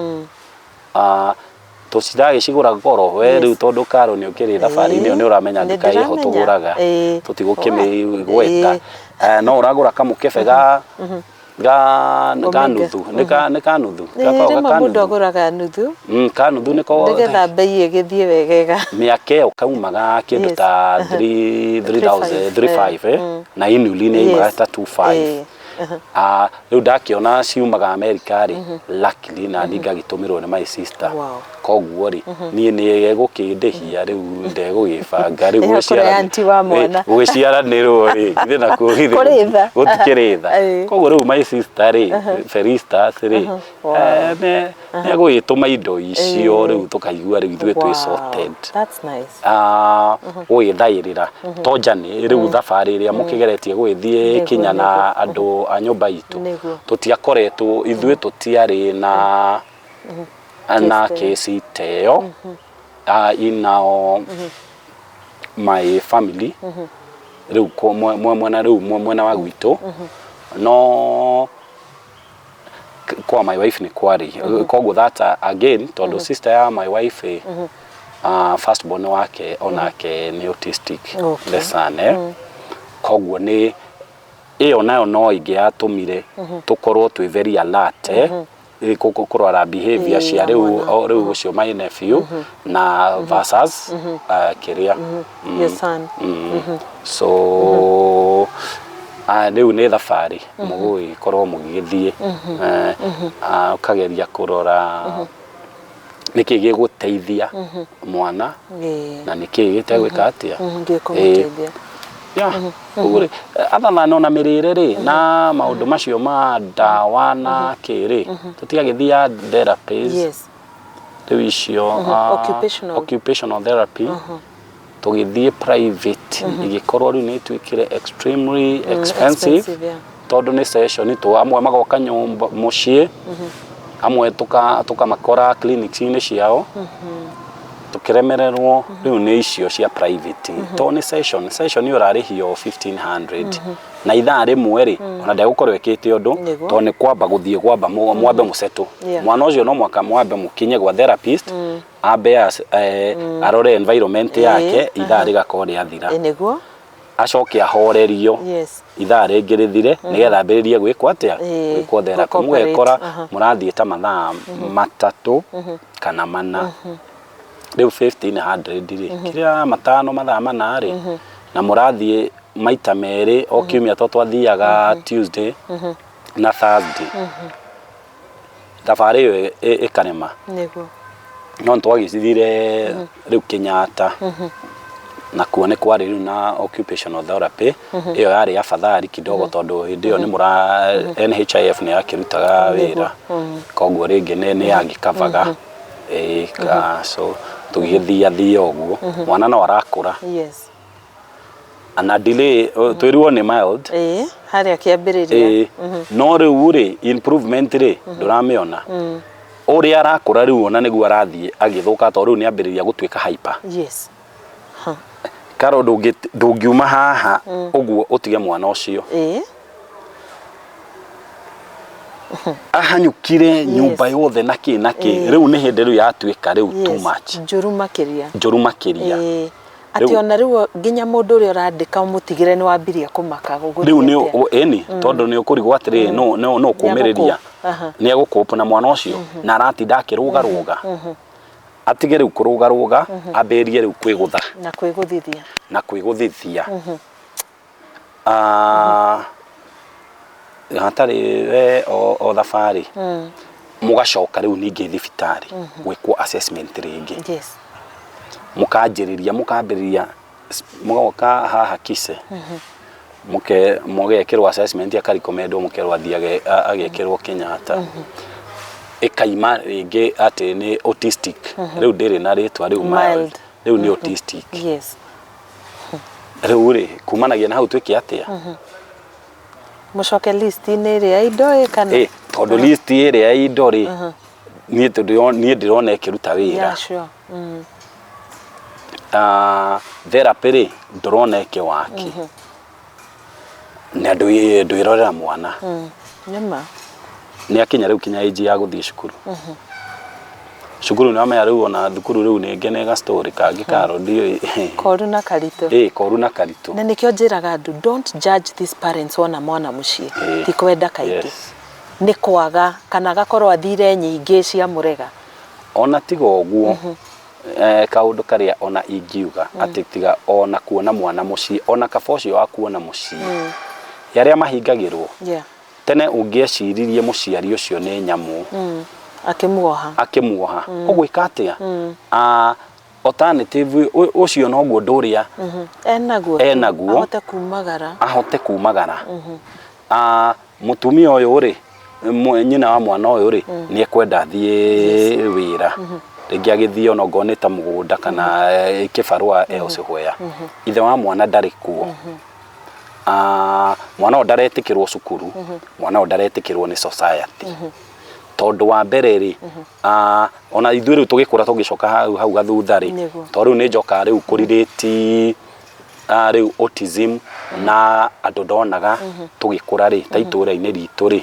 Tũciragĩcigũra goro we rĩu tondũ karo nĩ ũkĩrĩ thabarĩ-inĩ ĩyo nĩ ũramenya Nĩ nduka ĩho ndĩramenya. tũgũraga. Tũtigũkĩmĩgweta. No ũragũra kamũkebe ga Omega. nuthu, nĩ ka nuthu. Ĩĩ, Gakoragwo rĩmwe ka mũndũ nuthu. agũraga nuthu Ka nuthu nĩko nĩgetha mbei ĩgĩthiĩ wegega. Mĩaka ĩyo kaumaga kĩndũ ta 3 3000 35, na inulin yaumaga ta 25. Rĩu ndakĩona ciumaga America rĩ, luckily na niĩ ngagĩtũmĩrwo nĩ my sister. Koguo rĩ, niĩ nĩ egũkĩndĩhia rĩu ndegũgĩbanga rĩu Ĩyo kũrĩ auntie wa mwana. Gũgĩciaranĩrwo rĩ, githĩ nakuo githĩ Kũrĩ tha. Gũtikĩrĩ tha. Koguo rĩu my sister rĩ, Felistas rĩ, nĩ egũgĩtũma indo icio rĩu tũkaigua rĩu ithuĩ twĩ sorted. That's nice. Gũgĩthaĩrĩra to njani rĩu thabarĩ ĩrĩa mũkĩgeretie gũgĩthiĩ kinya na andũ a nyũmba itũ. Tũtiakoretwo ithuĩ tũtiarĩ na Case kesi ta ĩyo in our my family rĩu mwena rĩu mwena wa gwitũ, no kwa my wife nĩ kwarĩ. Koguo that again, tondũ sister ya my wife, first born wake onake nĩ autistic, the son, koguo nĩ ĩyo nayo no ĩngĩ yatũmire tũkorwo twĩ very alert, kũrora behavior cia ya rĩu mwana. o, rĩu ũcio my nephew na versus kĩrĩa Your son. So rĩu nĩ thabarĩ mũgũgĩkorwo mũgĩgĩthiĩ, ũkageria kũrora nĩkĩ gĩgũteithia mwana na nĩkĩ gĩtegwĩka atĩa. Gĩkũmũteithia. Ya ũguo rĩ, other than ona mĩrĩre rĩ na maũndũ macio ma ndawa na kĩ rĩ, tũtigagĩthia therapies rĩu icio Occupational. Occupational therapy tũgĩthiĩ private, igĩkorwo rĩu nĩ ituĩkire extremely expensive, Expensive, yeah. Tondũ nĩ session tu, amwe magoka nyũmba mũciĩ, amwe tukamakora clinics-inĩ ciao, tukiremererwo rĩu nĩ icio cia private to nĩ session ũrarĩhio 1500 na ithaa rĩmwe rĩ, ona ndegũkorwo ĩkĩte ũndũ tondũ nĩ kwamba gũthiĩ kwamba mwambe mũsetũ mwana ũcio, no mwaka mwambe mũkinye gwa therapist ambe arore environment yake, ithaa rĩgakorwo rĩathira. Nĩguo. Acoke ahorerio, ithaa rĩngĩ rĩthire nĩgetha ambĩrĩrie gwĩkwo atĩa, gwĩkwo therapy. Gũ-cooperate, Mũgekora mũrathiĩ ta mathaa 3 kana 4. Rĩu 1500 rĩ, kĩrĩa matano mathaa 4 rĩ, na mũrathiĩ maita merĩ o kiumia, to twathiaga Tuesday na Thursday, thabarĩ ĩyo ĩkarema. No nĩtwagĩcithire rĩu Kenyatta. Nakuo nĩ kwarĩ rĩu na occupational therapy. Ĩyo yarĩ afadhali kidogo tondũ hĩndĩ ĩyo nĩ mũra NHIF nĩ yakĩrutaga wĩra, koguo rĩngĩ nĩ yagĩkavaga. Ĩĩ, so tũgĩgĩthia thia ũguo, mwana no arakũra na delay, twĩrirwo nĩ mild. Ĩĩ, harĩa kĩambĩrĩria. Ĩĩ, no rĩu rĩ, improvement rĩ, ndũramĩona. Ũrĩa arakũra rĩu ona nĩguo arathiĩ agĩthũka, tondũ rĩu nĩ ambĩrĩria gũtuĩka hyper. Karo ndũngiuma haha ũguo ũtige mwana ũcio. Ahanyũkire nyũmba yothe na kĩ na kĩ. Rĩu nĩ hĩndĩ rĩu yatuĩka rĩu too much. Njũru makĩria. Njũru makĩria. Atĩ ona rĩu nginya mũndũ ũrĩa ũrandĩka ũmũtigĩre nĩ wambirie kũmaka gũgũthiĩ Rĩu nĩ atĩa. ĩni, tondũ nĩ ũkũrigwo atĩrĩrĩ, no kũmĩrĩria. Aha. Nĩ egũkũpũ na mwana ũcio na aratinda akĩrũgarũga, atige rĩu kũrũgarũga, ambĩrĩrie rĩu kwĩgũtha na kwĩgũthithia. Na kwĩgũthithia. Ah, hatarĩ we o thabarĩ mũgacoka rĩu ningĩ thibitarĩ gwĩkwo assessment rĩngĩ. Mũkanjĩrĩria, mũkambĩrĩria, mũgoka haha Kise, mũke mũgekĩrwo assessment, akarecommendwo, mũkerwo athiĩ agekĩrwo Kenyatta. Ĩkaima rĩngĩ atĩ nĩ autistic. Rĩu ndĩrĩ na rĩtwa rĩu mild. Mild. Rĩu nĩ autistic. Rĩu rĩ, kumanagia na hau twĩke atĩa? Mũcoke list-inĩ ĩrĩa ya indo ĩ kana? Ĩ, tondũ list ĩrĩa ya indo rĩ, niĩ tondũ niĩ ndĩrona ĩkĩruta wĩra. Yeah, sure. Ah, therapy rĩ, ndũrona ĩkĩ waki na ndwĩrorera mwana. Nĩma. Nĩ akinya rĩu kinya age ya gũthiĩ cukuru. Cukuru nĩ wamenya rĩu ona thukuru rĩu nĩ ngene ga story kangĩ karo ndiũĩ. Koru na karitũ. Ĩ, koru na karitũ. Na nĩkĩo njĩraga andũ, don't judge these parents wona mwana mũciĩ. Ti kwenda kaingĩ. Nĩ kwaga kana agakorwo athire nyingĩ cia mũrega. Ona tiga ũguo, kaũndũ karĩa ona ingiuga atĩ tiga ona kuona mwana mũciĩ, ona kaba ũcio wa kuona mũciĩ, arĩa mahingagĩrwo, tene ũngĩeciririe mũciari ũcio nĩ nyamũ. Akĩmuoha. Akĩmuoha ũgwĩka atĩa? Ah, alternative ũcio noguo ũndũ ũrĩa Enaguo. Enaguo. Ahote kumagara. Ahote kumagara. Ah, mũtumia ũyũ rĩ, nyina wa mwana ũyũ rĩ, nĩ ekwenda athiĩ wĩra rĩngĩ, agĩthiĩ ona okorwo nĩ ta mũgũnda kana kĩbarũa elsewhere. Ithe wa mwana ndarĩ kuo. Ah, mwana ũyũ ndaretĩkĩrwo cukuru, mwana ũyũ ndaretĩkĩrwo nĩ society, tondũ wa mbere rĩ, ah, ona ithuĩ rĩu tũgĩkũra tũgĩcoka hau hau gathutha rĩ, tondũ rĩu nĩ njokaga rĩu kũrelate, ah, rĩu autism na andũ ndonaga tũgĩkũra rĩ, ta itũũra-inĩ ritũ rĩ,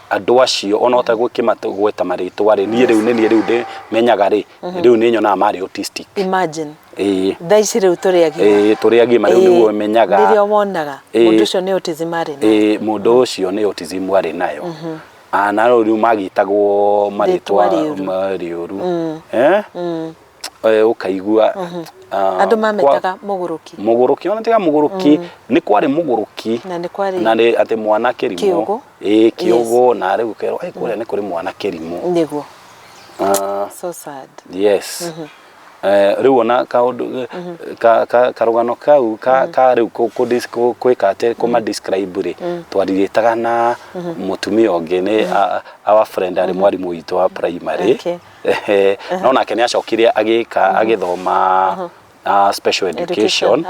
andũ acio ona ũtagũkĩmagweta marĩtwa rĩ, niĩ rĩu nĩ niĩ rĩu ndĩmenyaga rĩ, rĩu nĩ nyonaga marĩ autistic. Imagine. Ĩĩ. Thaa ici rĩu tũrĩ agima. Ĩĩ, tũrĩ agima rĩu nĩguo menyaga. Nĩrĩo wonaga Ĩĩ. mũndũ ũcio nĩ autism arĩ nayo. Ĩĩ, mũndũ ũcio nĩ autism arĩ nayo. Ah, na rĩu magĩtagwo marĩtwa Rĩtwa rĩũru. Rĩũru. Ũkaigua, ah, Andũ mametaga mũgũrũki. Mũgũrũki, ona tiga mũgũrũki, nĩ kwarĩ mũgũrũki Na nĩ kwarĩ na nĩ atĩ mwana kĩrimũ. Kĩũgũ. Ĩĩ, kĩũgũ, na rĩu ũkerwo, "Ĩ, kũrĩa nĩ kũrĩ mwana kĩrimũ." Ah, So sad. Yes. Rĩu ona kaũndũ karũgano kau ka rĩu kwĩka atĩ kũma describe rĩ, twarirĩtaga na mũtumia ũngĩ nĩ our friend, arĩ mwarimũ witũ wa primary. No nake nĩ acokire agĩka agĩthoma, ah, special education.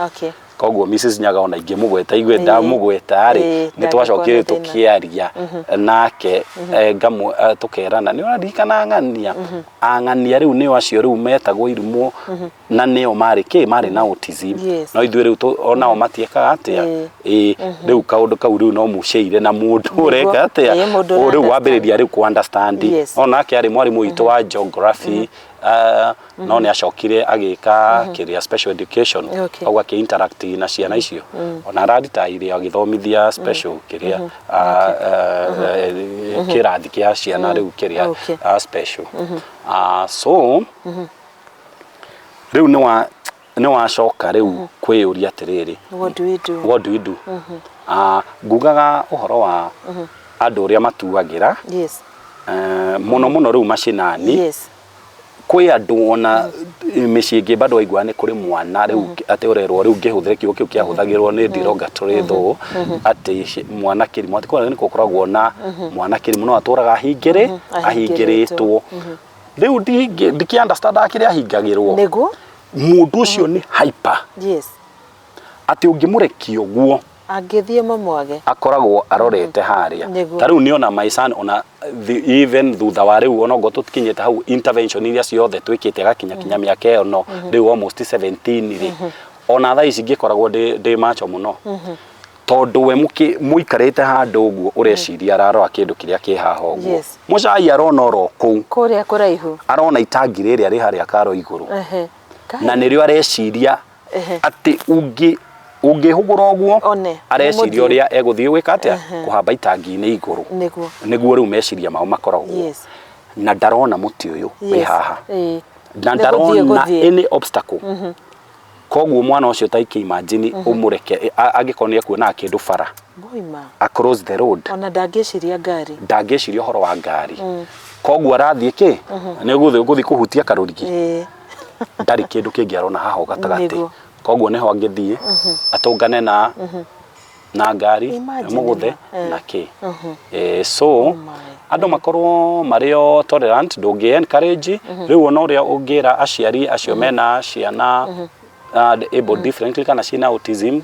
Koguo Mrs Nyaga, ona ingĩmũgweta igue ndamũgweta rĩ, nĩ twacokire ndangĩkorwo na thĩna. Tũkĩaria nake, tũkerana nĩ ũraririkana ng'ania ang'ania rĩu nĩo acio rĩu metagwo irimũ na nĩo marĩ kĩ marĩ na autism. No ithuĩ rĩu onao matiĩkaga atĩa. Ĩĩ, rĩu kaũndũ kau rĩu no mũceire na mũndũ ũreka atĩa. Ĩĩ, mũndũ O rĩu ũra wambĩrĩria rĩu kũ understand. No nake arĩ mwarimũ witũ wa geography, no nĩ acokire agĩka kĩrĩa special education. Koguo akĩ interact na ciana icio, ona araritaire agĩthomithia special kĩrĩa, kĩrathi kĩa ciana rĩu kĩrĩa special. Ah, so rĩu nĩ wacoka rĩu kwĩyũria atĩrĩrĩ, What do we do? What do we do? Ah, ngugaga ũhoro wa andũ ũrĩa matuagĩra, mũno mũno rĩu macinani. Kwĩ andũ ona mĩciĩ ĩngĩ bado waigua nĩ kũrĩ mwana rĩu atĩ ũrerwo rĩu ngĩhũthĩre kiugo kĩu kĩahũthagĩrwo nĩ derogatory though, atĩ mwana kĩrimũ, atĩ kũrĩa nĩ gũkoragwo na mwana kĩrimũ no atũraga ahingĩrĩ ahingĩrĩtwo. Rĩu ndikĩ understand kĩrĩa ahingagĩrwo. Mũndũ ũcio nĩ hyper. Atĩ ũngĩmũrekia ũguo angĩthiĩ mamwage. Akoragwo arorete harĩa. Ta rĩu nĩ ona my son, ona even thutha wa rĩu, ona okorwo tũtikinyĩte hau, intervention iria ciothe twĩkĩte agakinya kinya mĩaka ĩyo, no rĩu almost 17 rĩ, ona thaa ici ngĩkoragwo ndĩ macho mũno, tondũ we mũikarĩte handũ ũguo ũreciria ararora kĩndũ kĩrĩa kĩ haha ũguo. Mũcai arona oro kũu kũrĩa kũraihu. Arona itangi rĩrĩa rĩ harĩa karo igũrũ. Na nĩrĩo areciria atĩ ũngĩhũgũra ũguo One, areciria nĩ mũthiĩ. Ũrĩa egũthiĩ gwĩka atĩa, kũhamba itangi-inĩ igũrũ. Nĩguo rĩu meciria mao makoragwo na ndarona mũtĩ ũyũ wĩ haha na Nĩ gũthiĩ ndarona gũthiĩ. Any obstacle. Koguo mwana ũcio ta ikĩ imagine ũmũreke angĩkorwo nĩ ekuonaga kĩndũ bara Boima. across the road. Ona ndangĩciria ngari. Ndangĩciria ũhoro wa ngari, koguo arathiĩ kĩ nĩ gũthiĩ kũhutia karũrigi. Ndarĩ kĩndũ kĩngĩ arona haha gatagatĩ. Koguo nĩho angĩthiĩ atũngane na ngari Imagine. mũgũthe ma. Na kĩ. So my. Andũ makorwo marĩ o tolerant, ndũngĩ encourage rĩu ona ũrĩa ũngĩra aciari acio mena ciana able differently kana ciĩna autism,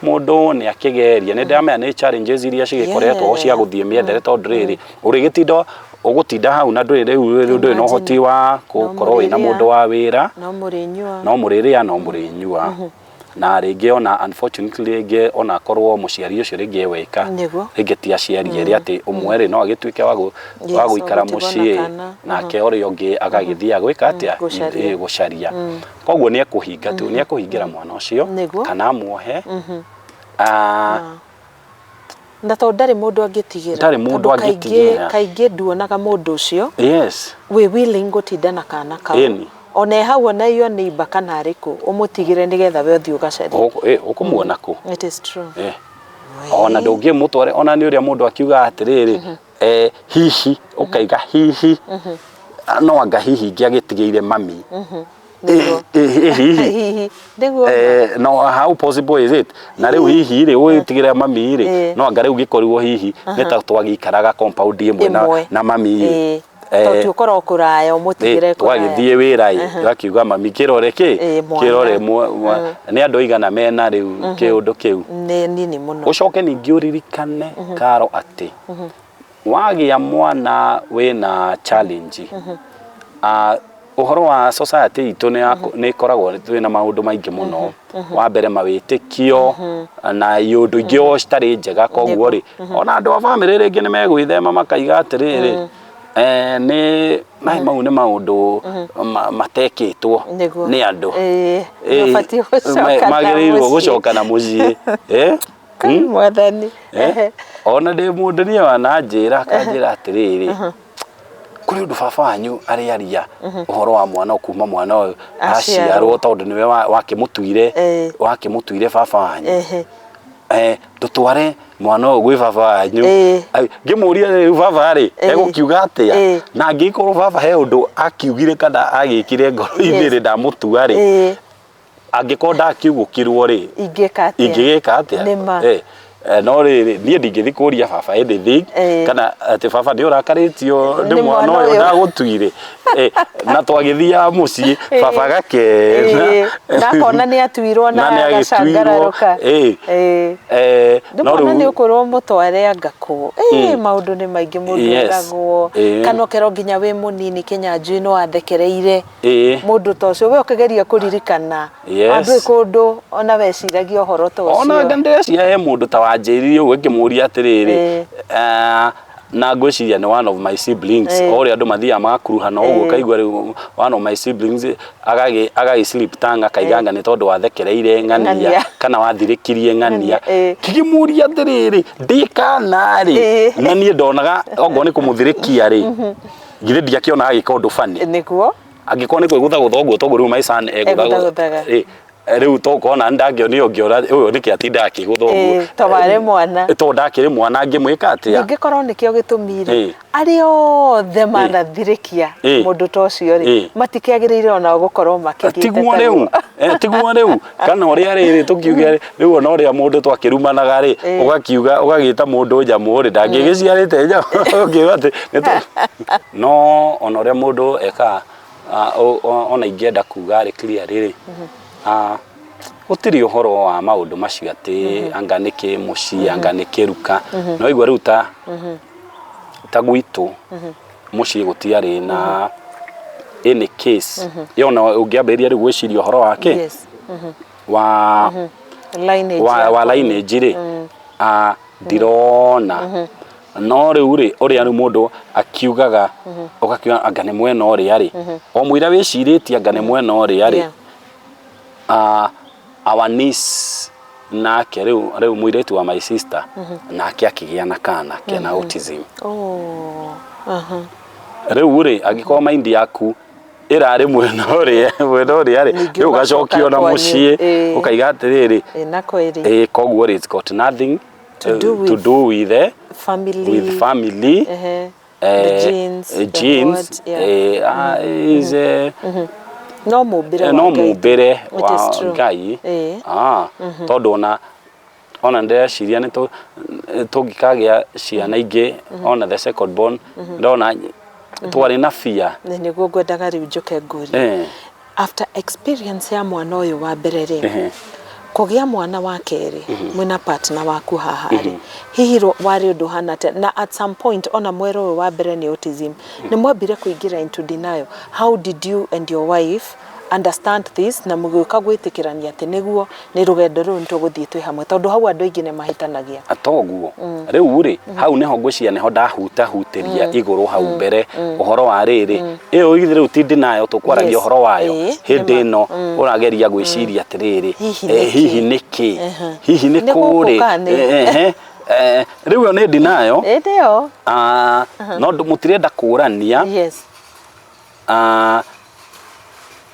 mũndũ nĩ akĩgeria, nĩ ndĩramenya nĩ challenges iria cigĩkoretwo cia gũthiĩ mĩethere, tondũ rĩrĩ ũrĩgĩtinda ũgũtinda hau na ndũrĩ rĩu ndũrĩ na ũhoti wa gũkorwo wĩna mũrĩrĩa. Mũndũ wa wĩra. No mũrĩnyua. No mũrĩrĩa, no mũrĩnyua, na rĩngĩ ona unfortunately rĩngĩ ona akorwo mũciari ũcio rĩngĩ e weka, rĩngĩ ti aciari erĩ, atĩ ũmwe rĩ no agĩtuĩke wa gũikara gũtigwo na mũciĩ kana. Nake ũrĩa ũngĩ agagĩthiĩ gwĩka atĩa? Gũcaria. Gũcaria. Koguo nĩ ekũhinga tu, nĩ ekũhingĩra mwana ũcio kana amuohe. Ah, Na tondũ ndarĩ mũndũ angĩtigĩra. Ndarĩ mũndũ Tondũ kaingĩ angĩtigĩra. Kaingĩ nduonaga mũndũ ũcio wĩ willing gũtinda na kana kau. Ona e hau, ona iyo nĩ imba kana arĩ kũ, ũmũtigĩre nĩgetha we ũthiĩ ũgacarie. Ũkũmuona kũ? It is true. Ona ndũngĩmũtware, ona nĩ ũrĩa mũndũ akiuga atĩrĩrĩ, hihi ũkaiga hihi no anga hihi ingĩagĩtigĩire mami. Hihi. Hihi nĩguo. No how possible is it? Na rĩu hihi rĩ ũgĩtigĩra mami rĩ, no anga rĩu gĩkorirwo hihi nĩ ta twagĩikaraga compound ĩmwe na, Ĩmwe. na mami ĩ. Tondũ ti ũkorwo kũraya ũmũtigĩre kũraya. Twagĩthiĩ wĩra ĩ, twakiuga mami kĩrore kĩ Mwana. kĩrore nĩ andũ aigana mena rĩu kĩũndũ kĩu. Nĩ nini mũno. Ũcoke ningĩ ũririkane karo atĩ wagĩa mwana wĩna challenge, ũhoro wa society itũ nĩ ĩkoragwo twĩna maũndũ maingĩ mũno, wa mbere mawĩtĩkio na iũndũ ingĩ o citarĩ njega. Koguo rĩ, ona andũ a bamĩrĩ rĩngĩ nĩ megwĩthema makaiga atĩrĩrĩ, nĩ mau nĩ maũndũ matekĩtwo nĩ andũ. Mabatiĩ gũcoka na magĩrĩirwo mũciĩ. Gũcoka na mũciĩ. Kai mwathani. Ona ndĩ mũndũ niĩ wananjĩra akanjĩra atĩrĩrĩ, kũrĩ ũndũ baba wanyu arĩaria ũhoro wa mwana kuma mwana ũyũ aciarwo. Aciarwo, tondũ nĩwe wakĩmũtuire wakĩmũtuire baba wanyu. Tũtware mwana ũyũ gwĩ baba wanyu. Ngĩmũria rĩu baba rĩ egũkiuga atĩa, na angĩkorwo baba he ũndũ akiugire kana agĩkire ngoro-inĩ rĩ ndamũtua rĩ, angĩkorwo ndakiugũkirwo rĩ, ingĩka atĩa? Ingĩgĩka atĩa? Nĩma. No rĩrĩ, niĩ ndingĩthiĩ kũria baba anything kana atĩ baba nĩ ũrakarĩtio nĩ Nĩ mwana mwana ũyũ ũyũ. Ndagũtuire. Na twagĩthiaga mũciĩ baba agakena. Na akona nĩ atuirwo na Na nĩ agĩtuirwo. agacangararũka. No Nĩ mwana rĩu nĩ ũkwĩrwo mũtware anga kũ. Maũndũ nĩ maingĩ mũndũ eragwo, kana ũkerwo nginya wĩ mũnini Kĩnyanjui nĩ wathekereire mũndũ ta ũcio, we ũkĩgeria kũririkana. Andũ kũndũ ona weciragia ũhoro ta ona ũcio. Ndĩreciria he mũndũ ta wanjĩrire ũguo ngĩmũria atĩrĩrĩ, na ngwĩciria nĩ one of my siblings, o ũrĩa andũ mathiaga magakuruhana ũguo, ũkaigua rĩu one of my siblings agagĩ slip tongue akaiga anga nĩ tondũ wathekereire ng'ania Ng'ania. Kana wathirĩkirie ng'ania. Ng'ania, ĩĩ. Ngĩkĩmũria atĩrĩrĩ, ndĩ kana rĩ, na niĩ ndonaga okorwo nĩ kũmũthirĩkia rĩ, githĩ ndiakĩona agĩka ũndũ funny? Nĩguo. Angĩkorwo nĩ kwĩgũthagũtha ũguo, toguo rĩu my son egũthagũthaga. Ĩ, Rĩu tũkona ndangĩonio ngĩona ũyũ nĩkĩ atindaga akĩgũtha ũguo. Ĩĩ, to warĩ mwana. Tondũ ndakĩrĩ mwana ngĩmwĩka atĩa? Ningĩ korwo nĩkĩo gĩtũmi rĩ, arĩa othe manathirĩkia mũndũ ta ũcio rĩ, matikĩagĩrĩire onao gũkorwo makĩgĩte Tiguo ta rĩu guo. Tiguo rĩu kana ũrĩa rĩrĩ tũkiuge rĩu ona ũrĩa mũndũ twakĩrumanaga rĩ, ũgakiuga ũgagĩta mũndũ nyamũ rĩ, ndangĩgĩciarĩte nyamũ ũkiuga atĩ no ona ũrĩa mũndũ ekaga, ona ingĩenda kuga rĩ clearly rĩ, gũtirĩ ũhoro wa maũndũ macio atĩ anga nĩ kĩmũciĩ, anga nĩ kĩruka. No igua rĩu ta gwitũ mũciĩ gũtiarĩ na any case ĩyo, ona ũngĩambĩrĩria rĩu gwĩciria ũhoro wa kĩ wa Lineage wa yaku. Lineage rĩ, ndirona. No rĩu rĩ, ũrĩa rĩu mũndũ akiugaga, ũgakiuga anga nĩ mwena ũrĩa rĩ, o mũira wĩcirĩtie anga nĩ mwena ũrĩa rĩ, our niece nake rĩu mũirĩtu wa my sister nake akĩgĩa na kana kena autism. Oh. Aha. Rĩu rĩ, angĩkorwo mind yaku ĩrarĩ mwena ũrĩa rĩ, Ningĩ rĩu ũgacokio na ũgacoka kwanyu. mũciĩ, ũkaiga atĩrĩrĩ, Ĩ, na kweri. Koguo rĩ, it's got nothing To do to with do with family. With family. Ehe. The genes, the genes what, yeah. Is No mũmbĩre wa no Ngai. mũmbĩre It wa is true. Ngai. Tondũ ona ndĩreciria nĩ tũngĩkagĩa ciana ingĩ, ona the second born, ndona twarĩ na fear. Na nĩguo ngwendaga rĩu njũke ngũrie. After experience ya mwana ũyũ wa mbere rĩ, kũgĩa mwana wa kerĩ mwĩna partner waku haha rĩ, hihi warĩ ũndũ ũhana atĩa? Na at some point ona mwera ũyũ wa mbere nĩ autism, nĩ mwambire kũingĩra into denial? How did you and your wife understand this na mũgĩũka gwĩtĩkĩrania atĩ nĩguo nĩ rũgendo rũrũ nĩ tũgũthiĩ twĩ hamwe? Tondũ hau andũ aingĩ nĩ mahĩtanagia. Toguo rĩu rĩ, hau nĩho ngwĩciria nĩho ndahutahutĩria igũrũ hau mbere ũhoro wa rĩrĩ ĩyo githĩ rĩu ti ndinayo tũkwaragia ũhoro wayo. Hĩndĩ Nĩma. ĩno ũrageria gwĩciria atĩrĩrĩ, Hihi nĩkĩ? Hihi nĩkĩ, hihi nĩ Nĩ kũrĩ gũkũ kana nĩ? Rĩu ĩyo nĩ ndinayo. Ĩndĩ ĩyo. No mũtirenda kũrania.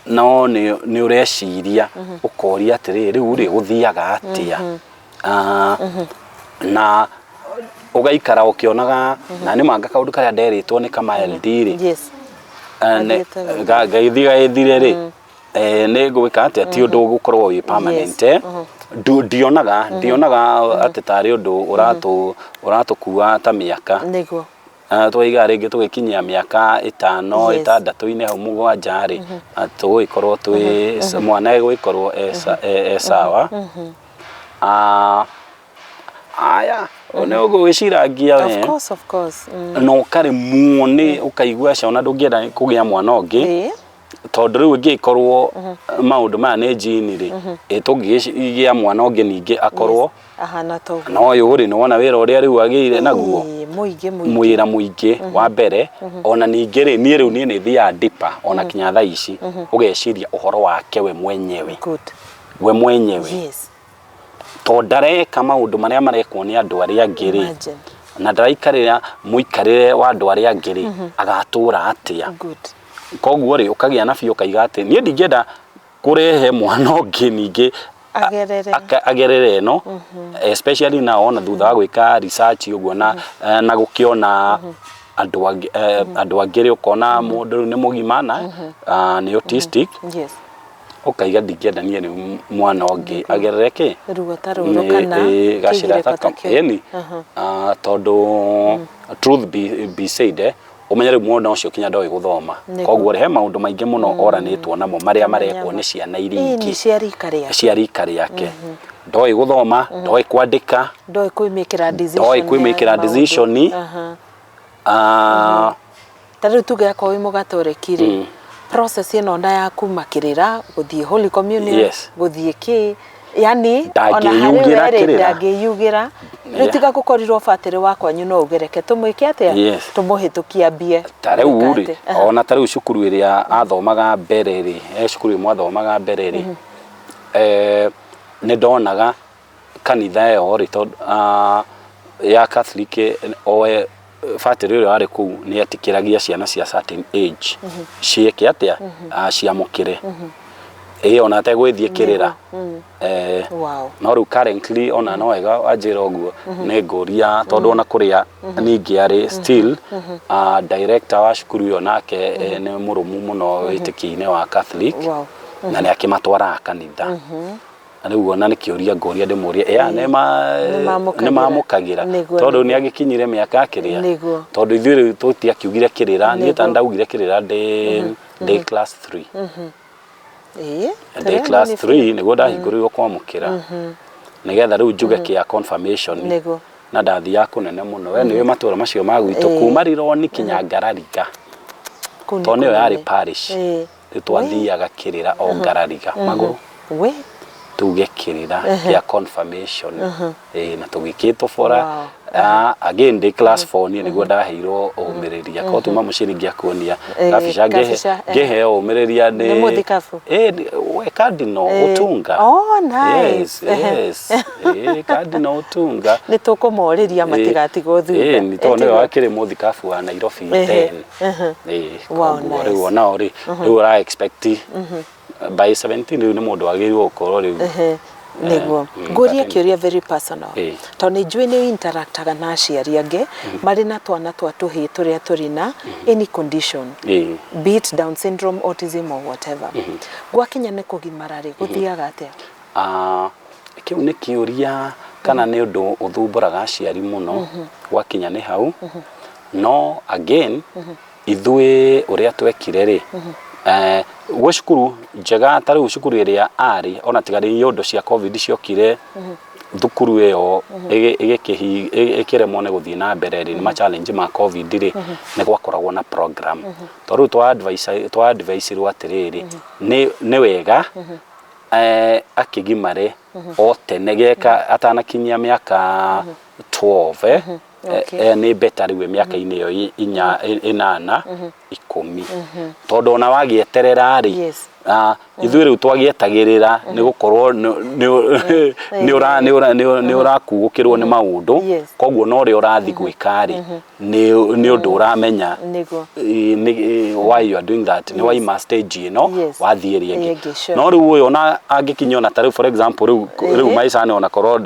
No nĩ ũreciria ũkoria atĩrĩrĩ, rĩu rĩ gũthiaga atĩa? Na ũgaikara ũkĩonaga na nĩ manga kaũndũ karĩa nderĩtwo nĩ kama LD rĩ, Gathiĩte wega. Gagĩthiĩ gagĩthire rĩ, nĩ ngwĩka atĩa? Ti ũndũ ũgũkorwo wĩ permanent. Ndionaga atĩ tarĩ ũndũ ũratũkua ta mĩaka. Twaiga rĩngĩ tũgĩkinyia mĩaka 5, 6-inĩ hau, 7 rĩ, tũgũgĩkorwo twĩ mwana egũgĩkorwo e sawa. Aya nĩ ũgwĩcirangia Of we course, of course. Na ũkaremwo nĩ ũkaigua aca ona ndũngĩenda kũgĩa mwana ũngĩ, tondũ rĩu ĩngĩkorwo maũndũ maya nĩ jini rĩ, ĩ tũngĩgĩa mwana ũngĩ ningĩ akorwo Ahana toguo. Na ũyũ rĩ, nĩwona wĩra ũrĩa rĩu agĩire naguo? Ĩĩ, mũingĩ mũingĩ. Mwĩra mũingĩ wa mbere. Ona ningĩ rĩ, niĩ rĩu niĩ nĩ thiaga deeper, ona kinya thaa ici ũgeciria ũhoro wake we mwenyewe, we mwenyewe, tondũ ndareka maũndũ marĩa marekwo nĩ andũ arĩa angĩ rĩ, Imagine. na ndaraikarĩra mũikarĩre wa andũ arĩa angĩ rĩ, agatũra atĩa? Koguo rĩ, ũkagĩa na biũ ũkaiga atĩ niĩ ndingĩenda kũrehe mwana ũngĩ ningĩ Agerere. Agerere ĩno, especially now ona thutha wa gwĩka research ũguo na gũkĩona andũ angĩ, andũ angĩ rĩ, ũkona mũndũ rĩu nĩ mũgima na nĩ autistic, ũkaiga ndingĩenda niĩ rĩu mwana ũngĩ agerere kĩ Ruo ta rũrũ kana gacĩra kĩgirĩko ta ta kĩu. Ĩni. Tondũ truth be said, ũmenye rĩu mwana ũcio kinya ndoĩ gũthoma. Koguo rĩ, he maũndũ maingĩ mũno oranĩtwo namo marĩa marekwo nĩ ciana iria ingĩ cia rika rĩake. Cia rika rĩake. Ndoĩ gũthoma, ndoĩ kwandĩka, ndoĩ kwĩmĩkĩra decision ndoĩ ya kwĩmĩkĩra maũndũ. Decision. Ta rĩu tuge akorwo wĩ mũgatoreki rĩ, process ĩno na ya kuma kĩrĩra gũthiĩ Holy Communion, gũthiĩ kĩ, yani ona harĩ Ndangĩyugĩra we rĩ, kĩrĩra. Ndangĩyugĩra. Rĩu tiga gũkorirwo batĩrĩ wa kwanyu no ugereke tũmwĩke atĩa? Tũmũhĩtũkie ambie Ta rĩu gwĩka rĩ, atĩa? Ona ta rĩu cukuru ĩrĩa athomaga mbere rĩ, he cukuru ĩmwe athomaga mbere rĩ, nĩ ndonaga kanitha ĩyo rĩ, tondũ ya Catholic, oe batĩrĩ ũrĩa warĩ kũu nĩ etĩkĩragia ciana cia certain age ciĩke atĩa, ciamũkĩre. Ĩĩ, ona ategwĩthiĩ kĩrĩra. Wow. No rĩu currently ona no wega wanjĩra ũguo, nĩ ngũria tondũ ona kũrĩa ningĩ arĩ still director wa cukuru ĩyo nake nĩ mũrũmu mũno wĩtĩkio-inĩ wa Catholic. Na nĩ akĩmatwaraga kanitha. Na rĩu ona nĩ kĩũria ngũria ndĩmũrie ĩa Nĩmamũkagĩra. nĩ mamũkagĩra tondũ nĩ agĩkinyire mĩaka kĩrĩa tondũ ithuĩ rĩu tũtiakiugire kĩrĩra niĩ ta ndaugire kĩrĩra ndĩ class 3. Ndĩ class 3 nĩguo ndahingũrĩirwo kwamũkĩra nĩgetha rĩu njuge kĩa confirmation. Na ndathiaga kũnene mũno, we nĩũĩ matũra macio ma gwitũ kuma Rironi kinya Ngarariga Kũu nĩ tondũ nĩyo yarĩ kũnene. Parish. Rĩu twathiaga kĩrĩra o Ngarariga magũrũ tuge kĩrĩra kĩa confirmation. Ĩĩ, na tũgĩkĩtobora. Again ndĩ class 4 niĩ nĩguo ndaheirwo ũmĩrĩria korwo tuma mũciĩ ningĩakuonia kabica. Kabica, eh. Ngĩheo ũmĩrĩria nĩ Nĩ mũthikabu? Ĩĩ, we Cardinal Otunga. Oh, nice. Yes, yes. Ĩĩ, Cardinal Otunga. Nĩ tũkũmorĩria matigatigwo thutha. Ĩĩ, nĩ tondũ nĩwe wakĩrĩ mũthikabu wa Nairobi then. Ĩĩ, Wow, koguo nice. rĩu onao rĩ, rĩu ũra expect by 17 rĩu nĩ mũndũ wagĩrĩirwo gũkorwo rĩu. Nĩguo ngũrie kĩũria very personal, tondũ nĩ njũĩ nĩ interactaga na aciari angĩ marĩ na twana twa tũhĩĩ tũrĩa tũrĩ na any condition, be it Down syndrome, autism or whatever. Gwakinya nĩ kũgimara rĩ, gũthiaga atĩa? Ah, kĩu nĩ kĩũria kana nĩ ũndũ ũthumbũraga aciari mũno gwakinya nĩ hau. No again ithuĩ ũrĩa twekire rĩ, gwĩ cukuru njega ta rĩu cukuru ĩrĩa arĩ ona tiga rĩ ũndũ cia COVID ciokire thukuru ĩyo ĩkĩremwo nĩ gũthiĩ na mbere rĩ, nĩ ma challenge ma COVID rĩ, nĩ gwakoragwo na program. Tondũ rĩu twa advice irwo atĩrĩrĩ, nĩ wega akĩgimare o tene geka atanakinyia mĩaka 12, nĩ better rĩu mĩaka-inĩ ĩyo inya, 8, 10, tondũ ona wagĩeterera rĩ, ithuĩ rĩu twagĩetagĩrĩra nĩ gũkorwo nĩ ũrakuũkĩrwo nĩ maũndũ. Koguo na ũrĩa ũrathiĩ gwĩka rĩ, nĩ ũndũ ũramenya nĩ why you are doing that, nĩ waima stage ĩno wathiĩ ĩrĩa ĩngĩ. Ĩngĩ, sure. No rĩu ũyũ ona angĩkinya ona ta rĩu, for example, rĩu maica-inĩ ona korwo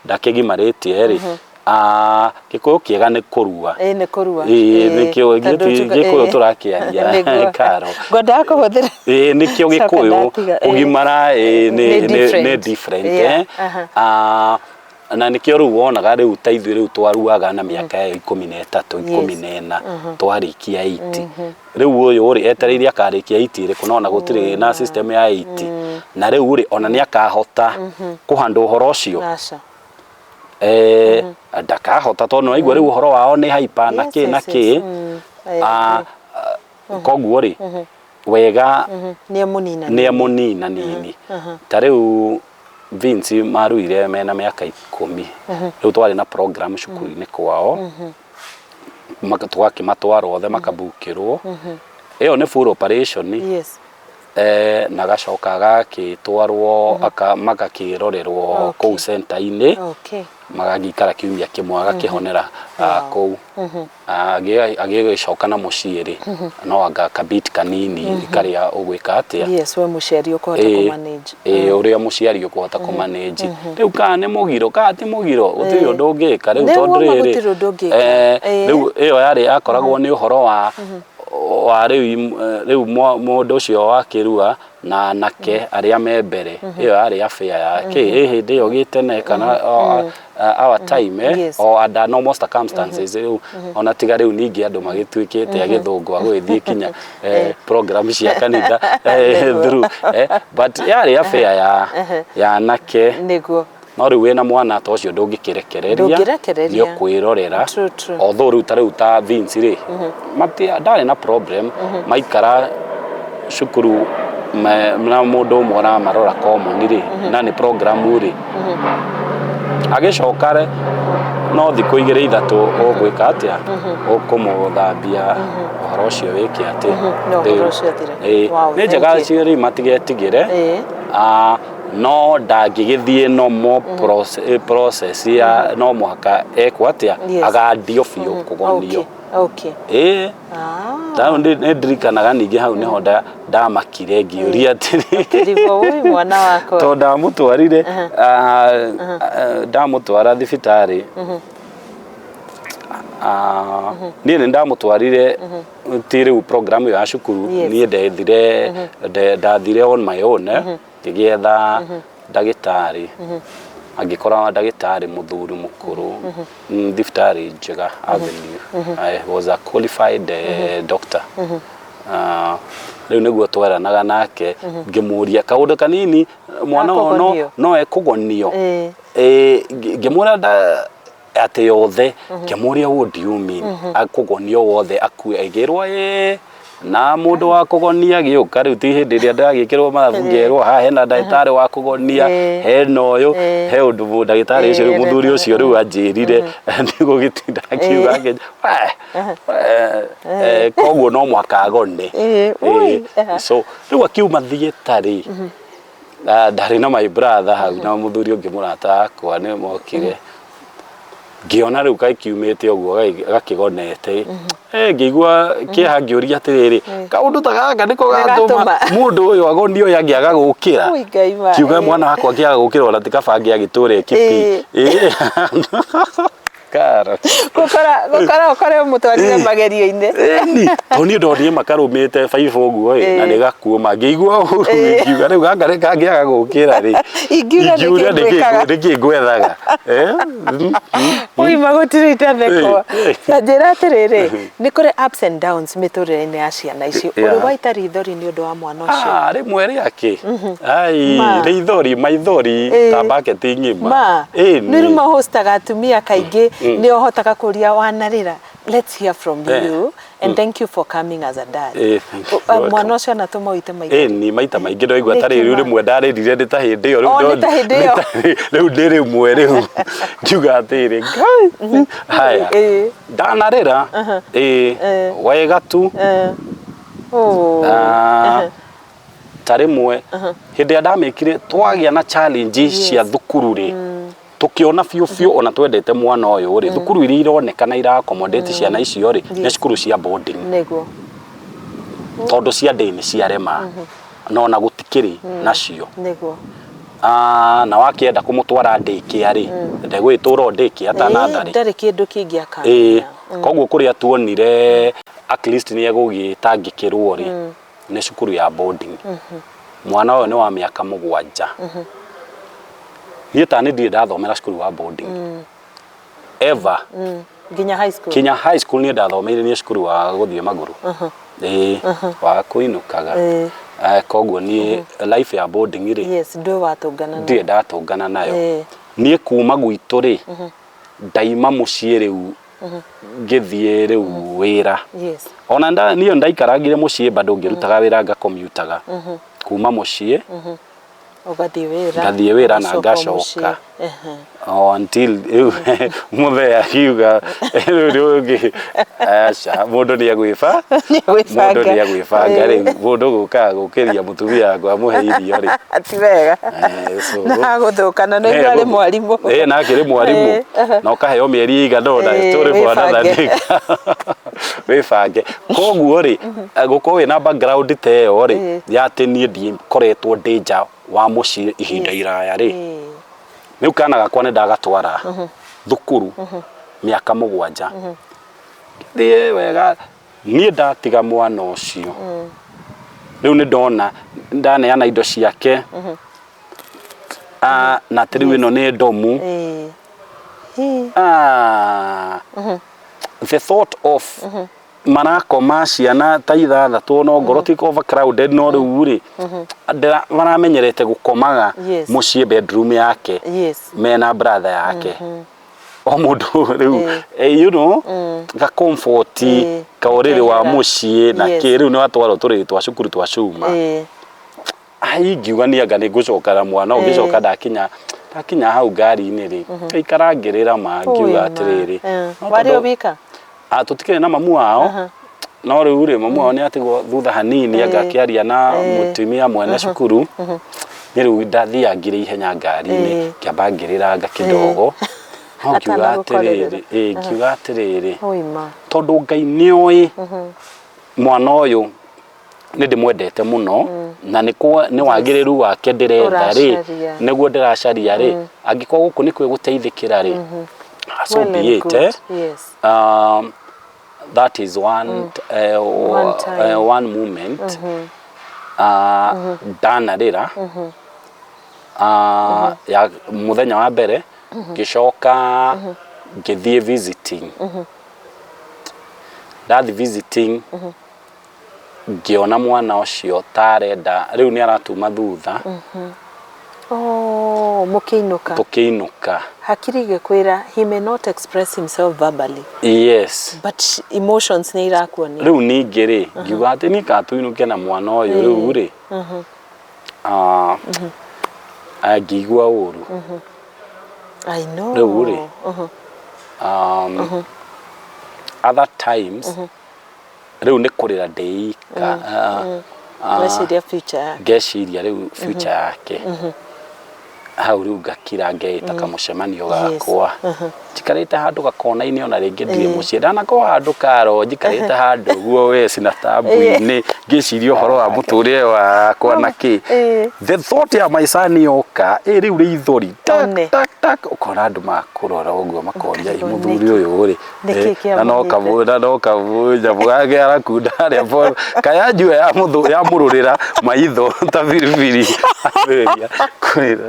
ndakĩgimarĩtie rĩ, Gĩkũyũ kĩega nĩ kũrua. Ĩĩ, nĩ kũrua. Ĩĩ, nĩkĩo Tondũ Gĩkũyũ tũrakĩaria. Karo. Ngwendaga kũhũthĩra. Ĩĩ, nĩkĩo Coka Gĩkũyũ ndatiga, ĩĩ. kũgimara ĩĩ, Nĩ nĩ different. Different, eh. Na nĩkĩo rĩu wonaga rĩu ta ithuĩ rĩu twaruaga na mĩaka ĩyo 13, 14, twarĩkia 8. Rĩu ũyũ rĩ, etereire akarĩkia 8 ĩrĩkũ? No ona gũtirĩ na system ya 8. Na rĩu rĩ, ona nĩ akahota kũhandle ũhoro ũcio? Aca. Ndakahota tondũ nĩwaigua rĩu ũhoro wao nĩ hyper na kĩ na kĩ. Koguo rĩ, wega Nĩ mũnina. Nĩ mũnina nini. Ta rĩu Vince maruire mena mĩaka 10. Rĩu twarĩ na program cukuru-inĩ kwao. Tũgakĩmatwara othe makabukĩrwo. Ĩyo nĩ full operation. Na gacoka agakĩtwarwo magakĩrorerwo kũu center-inĩ. Magagĩikara kiumia kĩmwe agakĩhonera kũu. Agĩgĩcoka na mũciĩ rĩ, no anga kabit kanini karĩa ũgwĩka atĩa. Yes, we mũciari ũkũhota kũmanage. Ĩĩ, ũrĩa mũciari ũkũhota kũmanage. Rĩu kana nĩ mũgiro kana ti mũgiro, gũtirĩ ũndũ ũngĩka rĩu Nĩguo tondũ ma rĩrĩ, gũtirĩ ũndũ ũngĩka. Rĩu ĩyo yarĩ yakoragwo nĩ ũhoro wa rĩu mũndũ ũcio wakĩrua na anake arĩa me mbere. Ĩyo yarĩ affair ya kĩ ĩ hĩndĩ ĩyo gĩtene kana our time, or under normal circumstances. Rĩu ona tiga rĩu ningĩ andũ magĩtuĩkĩte a gĩthũngũ a gũgĩthiĩ kinya program cia kanitha through, but yarĩ affair ya anake. No rĩu wĩna mwana ta ũcio ndũngĩkĩrekereria. Ndũngĩrekereria. Nĩ ũkwĩrorera. True, true. Although rĩu ta rĩu ta Vince rĩ, ndarĩ na problem maikara cukuru na mũndũ ũmwe ũramarora common rĩ, na nĩ program rĩ, agĩcoka rĩ, no thikũ igĩrĩ ithatũ ũgwĩka atĩa, ũkũmũthambia ũhoro ũcio wĩke atĩ. Na ũhoro ũcio ũthire. Ĩĩ. Wow, Nĩ njega thank you. aciari matigetigĩre. No ndangĩgĩthiĩ normal process ya no mũhaka ekwo atĩa, agandio biũ kũgonio. Ĩĩ. Hau nĩ ndirikanaga ningĩ hau nĩho ndamakire ngĩũria atĩrĩ, Kĩrigwo ũyũ mwana wakwa. Tondũ ndamũtwarire, ndamũtwara thibitarĩ, niĩ nĩ ndamũtwarire, ti rĩu program ĩyo ya cukuru. Niĩ ndethire, ndathire on my own, ngĩgĩetha ndagĩtarĩ, angĩkora ndagĩtarĩ mũthuri mũkũrũ, thibitarĩ njega Avenue. I was a qualified doctor. Rĩu nĩguo tweranaga nake, ngĩmũria kaũndũ kanini, mwana ũyũ no Akũgonio. No ekũgonio. Ngĩmwĩra atĩ yothe, ngĩmũria, "What do you mean akũgonio wothe akue?" Agĩrwo ĩĩ, na mũndũ wa kũgonia gĩũka rĩu ti hĩndĩ ĩrĩa ndĩragĩkĩrwo mathabu, ngerwo haha hena ndagĩtarĩ wa kũgonia, hena ũyũ, he ũndũ ndagĩtarĩ ũcio rĩu, mũthuri ũcio rĩu anjĩrire nĩ gũgĩtinda akiuga we, koguo no mũhaka agone. Ui. So rĩu akiuma thiĩtarĩ, ndarĩ na my brother hau na mũthuri ũngĩ mũrata wakwa nĩ mokire, ngĩona rĩu gakiumĩte ũguo gakĩgonete. Ngĩigua kĩeha, ngĩũria atĩrĩrĩ, kaũndũ ta gaka nĩko gatũma Gatũma. mũndũ ũyũ agonio, ũyũ angĩaga gũkĩra? Ui, Ngai ma. Kiuga mwana wakwa angĩaga gũkĩra, ona ti kaba angĩagĩtũra ekiti. Karo. Gũkora gũkora ũkore ũmũtwarire magerio-inĩ. Ĩni, tondũ niĩ ndonire makarũmĩte baibũ ũguo ĩ, na nĩ gakuoma, ngĩigua ũru, ngiuga rĩu gaka nĩ kangĩaga gũkĩra rĩ, Ingiuga nĩkĩ ingiuga nĩkĩ ngwĩkaga? Nĩkĩ ngwethaga? Ui, magũtirĩ itathekwo. Ta njĩra atĩrĩrĩ, nĩ kũrĩ ups and downs mĩtũrĩre-inĩ ya ciana ici. Ũrĩ waita rithori nĩ ũndũ wa mwana ũcio? Ah, rĩmwe rĩake ai. Ma. Rĩithori, maithori ta baketi ng'ima. Ma. Ĩni. Nĩ rĩu mahostaga atumia kaingĩ, nĩ ũhotaga kũria wanarĩra. Let's hear from you and thank you for coming as a dad. Thank you. Mwana ũcio anatũma ũite maithori? Ĩni, maita maingĩ ndaigua ta Nĩkĩ rĩu ma? rĩmwe ndarĩrire nĩ ta hĩndĩ ĩyo rĩu. O, nĩ ta hĩndĩ ĩyo. Rĩu nĩ rĩmwe rĩu ngiuga atĩrĩ, Ngai, haya, ndanarĩra ĩĩ wega tu. Oh. Ta rĩmwe hĩndĩ ĩrĩa ndamĩkire, twagĩa na challenge cia thukuru rĩ, tũkĩona biũ biũ ona twendete mwana ũyũ rĩ, thukuru iria ironekana ira accommodate ciana icio rĩ, nĩ cukuru cia boarding, tondũ cia day nĩ ciarema, na ona gũtikĩrĩ nacio. Na wakĩenda kũmũtwara daycare rĩ, ndegũgĩtũra o daycare ta natharĩ. Ndarĩ kĩndũ kĩngĩ akamenya. Koguo kũrĩa tuonire at least nĩ egũgĩtangĩkĩrwo rĩ, nĩ cukuru ya boarding. Mwana ũyũ nĩ wa mĩaka 7. Niĩ ta nĩ ndirĩ ndathomera cukuru wa boarding ever. Nginya high school? Kinya high school niĩ ndathomeire niĩ cukuru wa gũthiĩ magũrũ, ĩĩ, wa kũinũkaga. Koguo niĩ life ya boarding rĩ, Yes, ndũĩ watũngana na ndirĩ ndatũngana nayo. Niĩ kuma gwitũ rĩ, ndaima mũciĩ rĩu ngĩthiĩ rĩu wĩra. Ona niĩ ndaikarangire mũciĩ bado ngĩrutaga wĩra, ngakomutaga kuma mũciĩ Ũgathiĩ wĩra. Ngathiĩ wĩra na ũgacoka ngacoka. Mũciĩ. O until rĩu mũthee akiuga rĩu nĩ ũngĩ, aca, mũndũ nĩ egwĩba Nĩegwĩbanga. Mũndũ nĩ egwĩbanga rĩu, mũndũ gũkaga gũkĩria mũtumia wakwa amũhe irio rĩ, Ti wega. So Na agũthũkana no Eh, arĩ mwarimũ. Na akĩrĩ mwarimũ. Na ũkaheo mĩeri ĩigana ũna, story for another wĩbange. day, wĩbange. Koguo rĩ, gũkorwo wĩna background ta ĩyo rĩ, ya atĩ niĩ ndikoretwo ndĩ nja wa mũciĩ ihinda iraya rĩ, rĩu kana gakwa nĩ ndagatwara thukuru mĩaka 7, thiĩ wega. Niĩ ndatiga mwana ũcio rĩu nĩ ndona ndaneana indo ciake. Na atĩ rĩu ĩno nĩ ndomu. The thought of marakoma ciana ta ithathatũ, no ngorwo ti overcrowded, no rĩu rĩ, maramenyerete gũkomaga mũciĩ bedroom yake, mena brother yake, o mũndũ rĩu ga comfort, ka ũrĩrĩ wa kehera. Mũciĩ na kĩ rĩu nĩ watwarwo tũrĩrĩ twa cukuru twa cuma. Ai, ngiuga niĩ anga nĩ ngũcoka na mwana ũyũ. Ngĩcoka ndakinya hau ngari-inĩ rĩ, ngaikara ngĩrĩra ma, ngiuga Ui, ma. atĩrĩrĩ, no Warĩ tondũ- o wika? Ah, tũtikĩrĩ na mamu wao, no rĩu rĩ, mamu wao nĩ atigwo thutha hanini, anga akĩaria na mũtumia mwene cukuru. Nĩ rĩu ndathiangire ihenya ngari-inĩ, ngĩamba ngĩrĩranga kidogo, no ngiuga Atanagũkorerera. atĩrĩrĩ, ĩ, ngiuga atĩrĩrĩ, Ui, ma. tondũ Ngai nĩ oĩ. Mwana ũyũ nĩ ndĩmwendete mũno na nĩ nĩ wagĩrĩru wake ndĩretha rĩ, Ũracaria. Nĩguo ndĩracaria rĩ, angĩkorwo gũkũ nĩkuo gũteithĩkĩra rĩ, so Well be and it, good. eh? Yes. That is one, One time. One moment ndanarĩra ya mũthenya wa mbere. Ngĩcoka ngĩthiĩ visiting. Ndathi visiting, ngĩona mwana ũcio tarenda rĩu nĩ aratuma thutha. Oh, mũkĩinũka. Tũkĩinũka. Hakiri igĩkwĩra he may not express himself verbally, but emotions nĩ irakuonia. Rĩu ningĩ rĩ, ngiuga atĩ niĩ kana tũinũke na mwana ũyũ rĩu rĩ, ngĩigua ũru. I know. Rĩu rĩ, other times rĩu nĩ kũrĩra ndĩika. Weciria future yake. Ngeciria rĩu future yake hau. Rĩu ngakira, ngeĩta kamũcemanio gakwa, njikarĩte handũ gakona-inĩ, ona rĩngĩ ndirĩ mũciĩ, ndanakorwo handũ karo njikarĩte handũ ũguo we cina tabu-inĩ, ngĩciria ũhoro wa mũtũrĩre wakwa na kĩ. The thought ya my son yoka ĩ rĩu rĩithori tak, One. tak, tak, ũkona andũ makũrora ũguo makoria, ĩ Makarigwo mũthuri nĩkĩ? ũyũ rĩ, Nĩkĩ na no kĩamũnyitĩte? na no kamũnyamũ gake arakunda harĩa kaya njua yamũrũrĩra maitho ta biribiri, ambĩrĩria kũrĩra.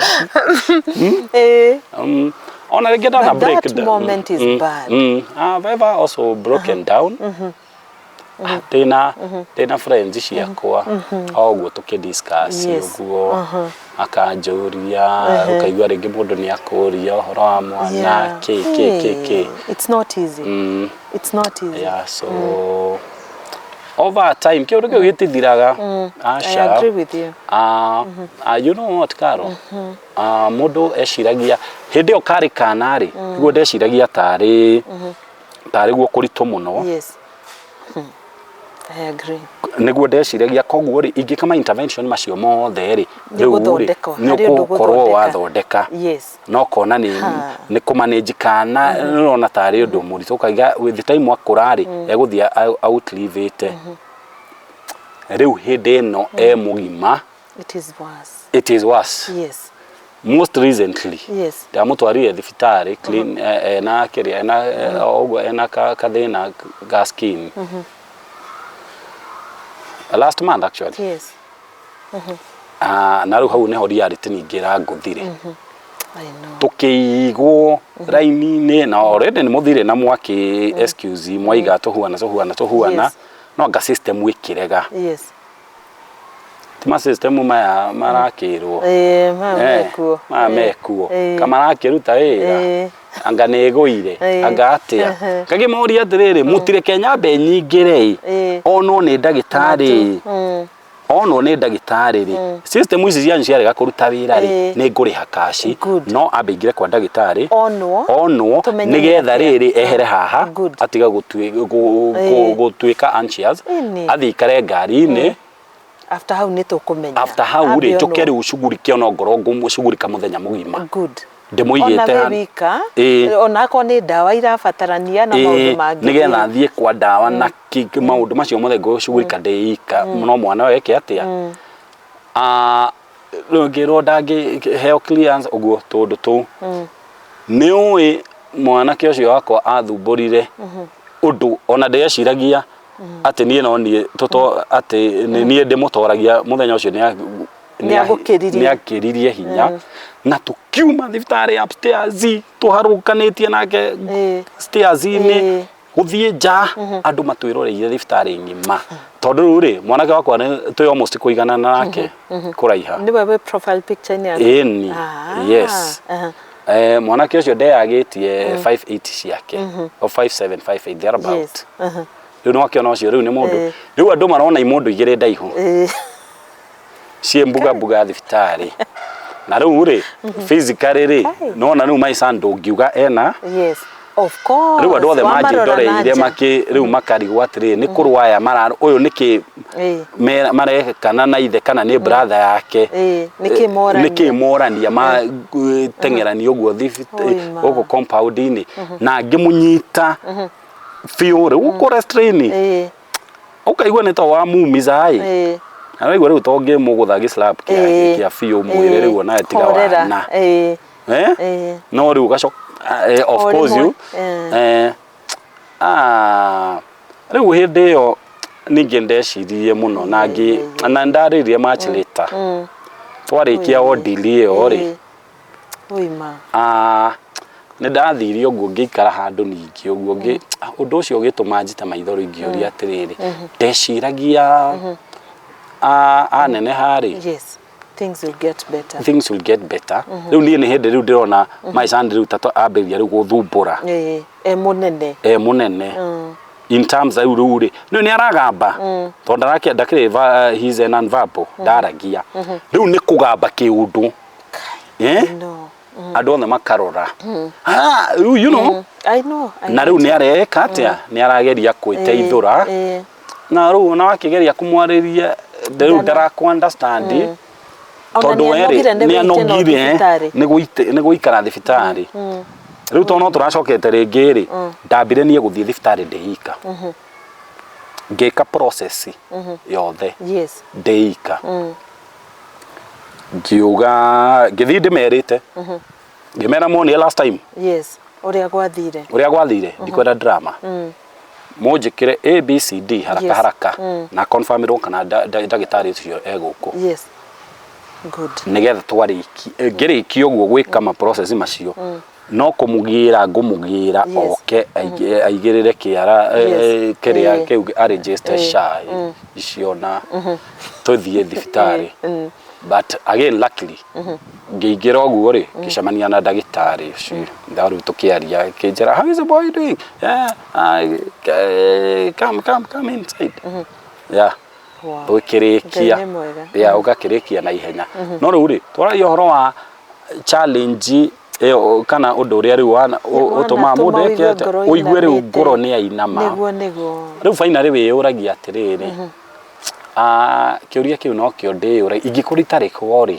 Ona rĩngĩ ndana But break that moment is bad. I've ever also broken down. Ndĩna friends ciakwa o ũguo tũkĩ discuss ũguo, akanjũria, ũkaigua rĩngĩ mũndũ nĩ akũria ũhoro wa mwana, kĩ kĩ kĩ kĩ. Hey, it's not easy. It's not easy. Yeah, so over time kĩũndũ kĩu gĩtithiraga. I Aca. agree with you. You know what, Caro? Mũndũ eciragia hĩndĩ ĩyo karĩ kana rĩ, nĩguo ndeciragia tarĩ guo kũritũ mũno. Yes. I agree. Nĩguo ndeciragia, koguo rĩ, ingĩka ma intervention macio mothe rĩ, Nĩ rĩu rĩ, gũthondeka, nĩ harĩ ũndũ ũgũkorwo gũthondeka. wathondeka. No kona nĩ nĩ kũmanage kana ũrona tarĩ ũndũ mũritũ, ũkaiga with the time akũra rĩ, egũthiĩ outlive-ĩte. Rĩu hĩndĩ ĩno e mũgima, It is worse. It is worse. Most recently, ndamũtwarire thibitarĩ clean, ena kĩrĩa ena, o ũguo ena kathĩna ga skin, last month actually. Na rĩu hau nĩho reality ningĩ ĩrangũthire. I know. Tũkĩigwo raini-inĩ na already nĩ mũthire na mwaki, excuse, mwaiga tũhuana tũhuana tũhuana, no anga system ĩkĩrega. Ti ma system maya marakĩrwo. Maya mekuo. Maya mekuo. Kamarakĩruta wĩra, anga nĩ ĩgũire, anga atĩa. Ngakĩmoria atĩrĩrĩ, mũtireke nyambe nyingĩre ĩ, onwo nĩ ndagĩtarĩ, onwo nĩ ndagĩtarĩ rĩ, system ici cianyu ciarega kũruta wĩra rĩ, nĩ ngũrĩha cash, no ambe ingĩre kwa ndagĩtarĩ, Onwo. onwo, Tũmenye nĩgetha nĩ atĩa. Rĩrĩ ehere haha, atiga gũtuĩka anxious, Ĩni. athiĩ ikare ngari-inĩ. After hau nĩ tũkũmenya. After hau rĩ, Ambe njũke onwo. rĩu cugurike, ona ngorwo ngũcugurika mũthenya mũgima, Good. ndĩmũigĩte Ona we wika, ona akorwo nĩ ndawa irabatarania na maũndũ mangĩ. Nĩgetha thiĩ kwa ndawa na maũndũ macio mothe ngũcugurika ndĩika, no mwana ũyũ eke atĩa? Rĩu ngĩrwo ndangĩheo clearance ũguo tũndũ tũu. Nĩ ũĩ mwanake ũcio wakwa athumbũrire ũndũ ona ndeciragia atĩ niĩ no niĩ tũto atĩ nĩ niĩ ndĩmũtoragia mũthenya ũcio. Nĩ agũkĩririe. Nĩ akĩririe hinya na tũkiuma thibitarĩ upstairs tũharũkanĩtie nake stairs-inĩ, gũthiĩ nja, andũ matwĩroreire thibitarĩ ng'ima, tondũ rĩu rĩ, mwanake wakwa nĩ twĩ almost kũiganana nake kũraiha. Nĩwe wĩ profile picture-inĩ yaku? Ĩni. Yes. Mwanake ũcio ndeyagĩtie 5'8 ciake o 57 58 thereabout. Rĩu nĩwakĩona ũcio rĩu nĩ mũndũ, rĩu andũ marona imũndũ igĩrĩ ndaihu ciĩ mbuga mbuga thibitarĩ, na rĩu rĩ, physically rĩ, nona rĩu my son ndũngiuga ena. Yes. Of course. Rĩu andũ othe Wamarora na manjĩndoreire nja. makĩ rĩu makarigwo atĩrĩrĩ, nĩ kũrũa aya mara ũyũ nĩkĩ marekana na ithe kana nĩ brother yake? Nĩkĩ morania? Nĩkĩ morania mateng'erania ũguo Oi, ma. gũkũ compound-inĩ, na ngĩmũnyita biũ rĩu kũ restrain. Ũkaigua nĩ ta wamumiza ĩ. Na waigua rĩu to ũngĩmũgũtha gĩ slap kĩa kĩa biũ mwĩre rĩu onawe tiga Horera. wana. Eh? No rĩu ũgacoka of O course rĩmwe, you rĩu hĩndĩ ĩyo ningĩ ndeciririe mũno na ngĩ na ndarĩrire much later twarĩkia ordeal ĩyo rĩ. Ũima. Ah, nĩ ndathire ũguo ngĩikara handũ ningĩ ũguo ngĩ ũndũ ũcio ũgĩtũma njite maithori ngĩũria atĩrĩrĩ, ndeciragia aneneha rĩ, Yes. Things will get better. Things will get better. Rĩu niĩ nĩ hĩndĩ rĩu ndĩrona my son rĩu ta ambĩrĩria rĩu gũthumbũra. E mũnene. E mũnene in terms rĩu rĩu rĩ nĩ nĩ aragamba tondũ ndarake ndakĩrĩ he is a non-verbal, ndaragia, rĩu nĩ kũgamba kĩũndũ, eh? No. Andũ othe makarora. Ah, rĩu you know I know. I na rĩu nĩ areka atĩa, nĩ arageria gwĩteithũra na rĩu ona wakĩgeria kũmwarĩria rĩu ndarakũ understand Ona tondũ nĩ we rĩ anogire nĩ nĩ wĩite no anogire thibitarĩ. nĩ gũikara thibitarĩ. Rĩu tondũ no tũracokete rĩngĩ rĩ, ndambire niĩ gũthiĩ thibitarĩ ndĩ ika, ngĩka process yothe ndĩ ika, ngiuga ngĩthiĩ ndĩmerĩte, ngĩmera monire last time Yes. Ũrĩa gwathire. Ũrĩa gwathire, ndikwenda drama, mũnjĩkĩre ABCD haraka haraka na confirmĩrwo kana ndagĩtarĩ ũcio egũkũ Yes. Good. Nĩgetha twarĩki ngĩrĩkia ũguo gwĩka ma process macio no kũmũgĩra ngũmũgĩra oke aigĩrĩre kĩara kĩrĩa kĩu aregister SHA icio na tũthiĩ thibitarĩ. But again, luckily, ngĩingĩra ũguo rĩ, ngĩcemania na ndagĩtarĩ ũcio ndarĩu, tũkĩaria, akĩnjĩra, "How is the boy doing?" "Yeah, come, come, come inside." Yeah. Tũkĩrĩkia. Ngai nĩ mwega. Yeah, ũgakĩrĩkia na ihenya. No rĩu rĩ, twaragia ũhoro wa challenge ĩyo kana ũndũ ũrĩa rĩu ũtũmaga mũndũ Wanatũma eke ũigue atĩa? Ngoro Ũigue rĩu ĩinamĩte. Ngoro nĩ yainama. Nĩguo. Rĩu finally wĩyũragia atĩrĩrĩ, kĩũria kĩu nokĩo ndĩyũragia, ingĩkorwo itarĩ kuo rĩ,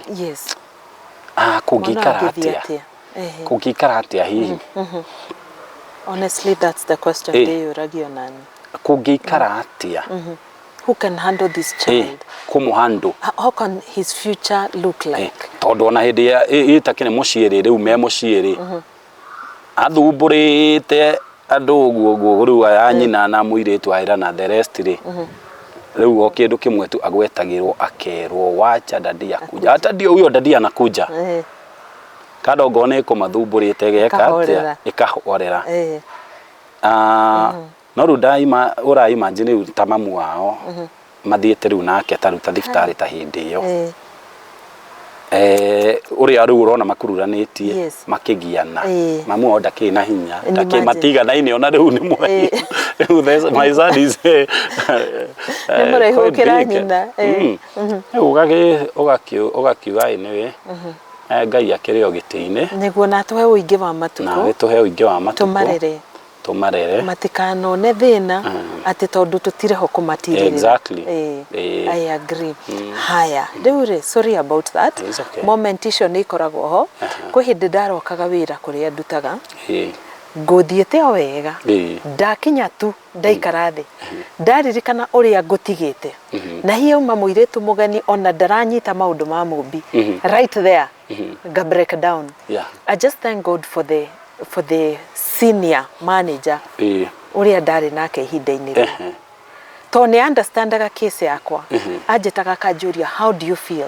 kũngĩikara Mwana angĩthiĩ atĩa? atĩa? Ehe. Kũngĩikara atĩa hihi? Honestly, that's the question ndĩyũragia nani. Kũngĩikara atĩa? Who can handle this child? Kũmũhandle. How can his future look like? Tondũ ona hĩndĩ ya ĩtakĩrĩ mũciĩ rĩ, rĩu me mũciĩ rĩ, athumbũrĩte andũ ũguo ũguo, rĩu aya nyina na mũirĩtu aĩra na the rest rĩ, rĩu o kĩndũ kĩmwe tu agwetagĩrwo akerwo, "Wacha daddy akuja, hata ndio huyo daddy anakuja." Kando ngoo nĩ ĩkũmathumbũrĩte ĩgeka atĩa? Ĩkahorera. Ĩkahorera. Ah, no rĩu ndaima ũra imagine rĩu ta mamu wao mathiĩte rĩu nake ta rĩu ta thibitarĩ ta hĩndĩ ĩyo, ũrĩa rĩu ũrona makururanĩtie makĩgiana, mamu wao ndakĩrĩ na hinya, Imagine. ndakĩrĩ matiganaine ona rĩu nĩ mũraihu. Rĩu my son is Nĩ mũraihu quite gũkĩra big. nyina. Rĩu ũgakiuga anyway, Ngai akĩrĩ o gĩtĩ-inĩ. Nĩguo na atũhe ũingĩ wa Na matukũ. agĩtũhe ũingĩ wa matukũ. Tũmarere. Tũmarere. Matikanone thĩna atĩ tondũ tũtirĩ ho kũmatirĩrĩra. I agree. Haya, rĩu rĩ, sorry about that. It's okay. Moment icio nĩ ikoragwo ho. Kwĩ hĩndĩ ndarokaga wĩra kũrĩa ndutaga, ngũthiĩte o wega, ndakinya tu ndaikara thĩ, ndaririkana ũrĩa ngũtigĩte na hihi auma mũirĩtu mũgeni ona ndaranyita maũndũ ma mũmbi, right there nga break down. I just thank God for the senior manager ũrĩa ndarĩ nake ihinda-inĩ rĩu, tondũ nĩ understandaga case yakwa. Anjĩtaga akanjũria, "How do you feel?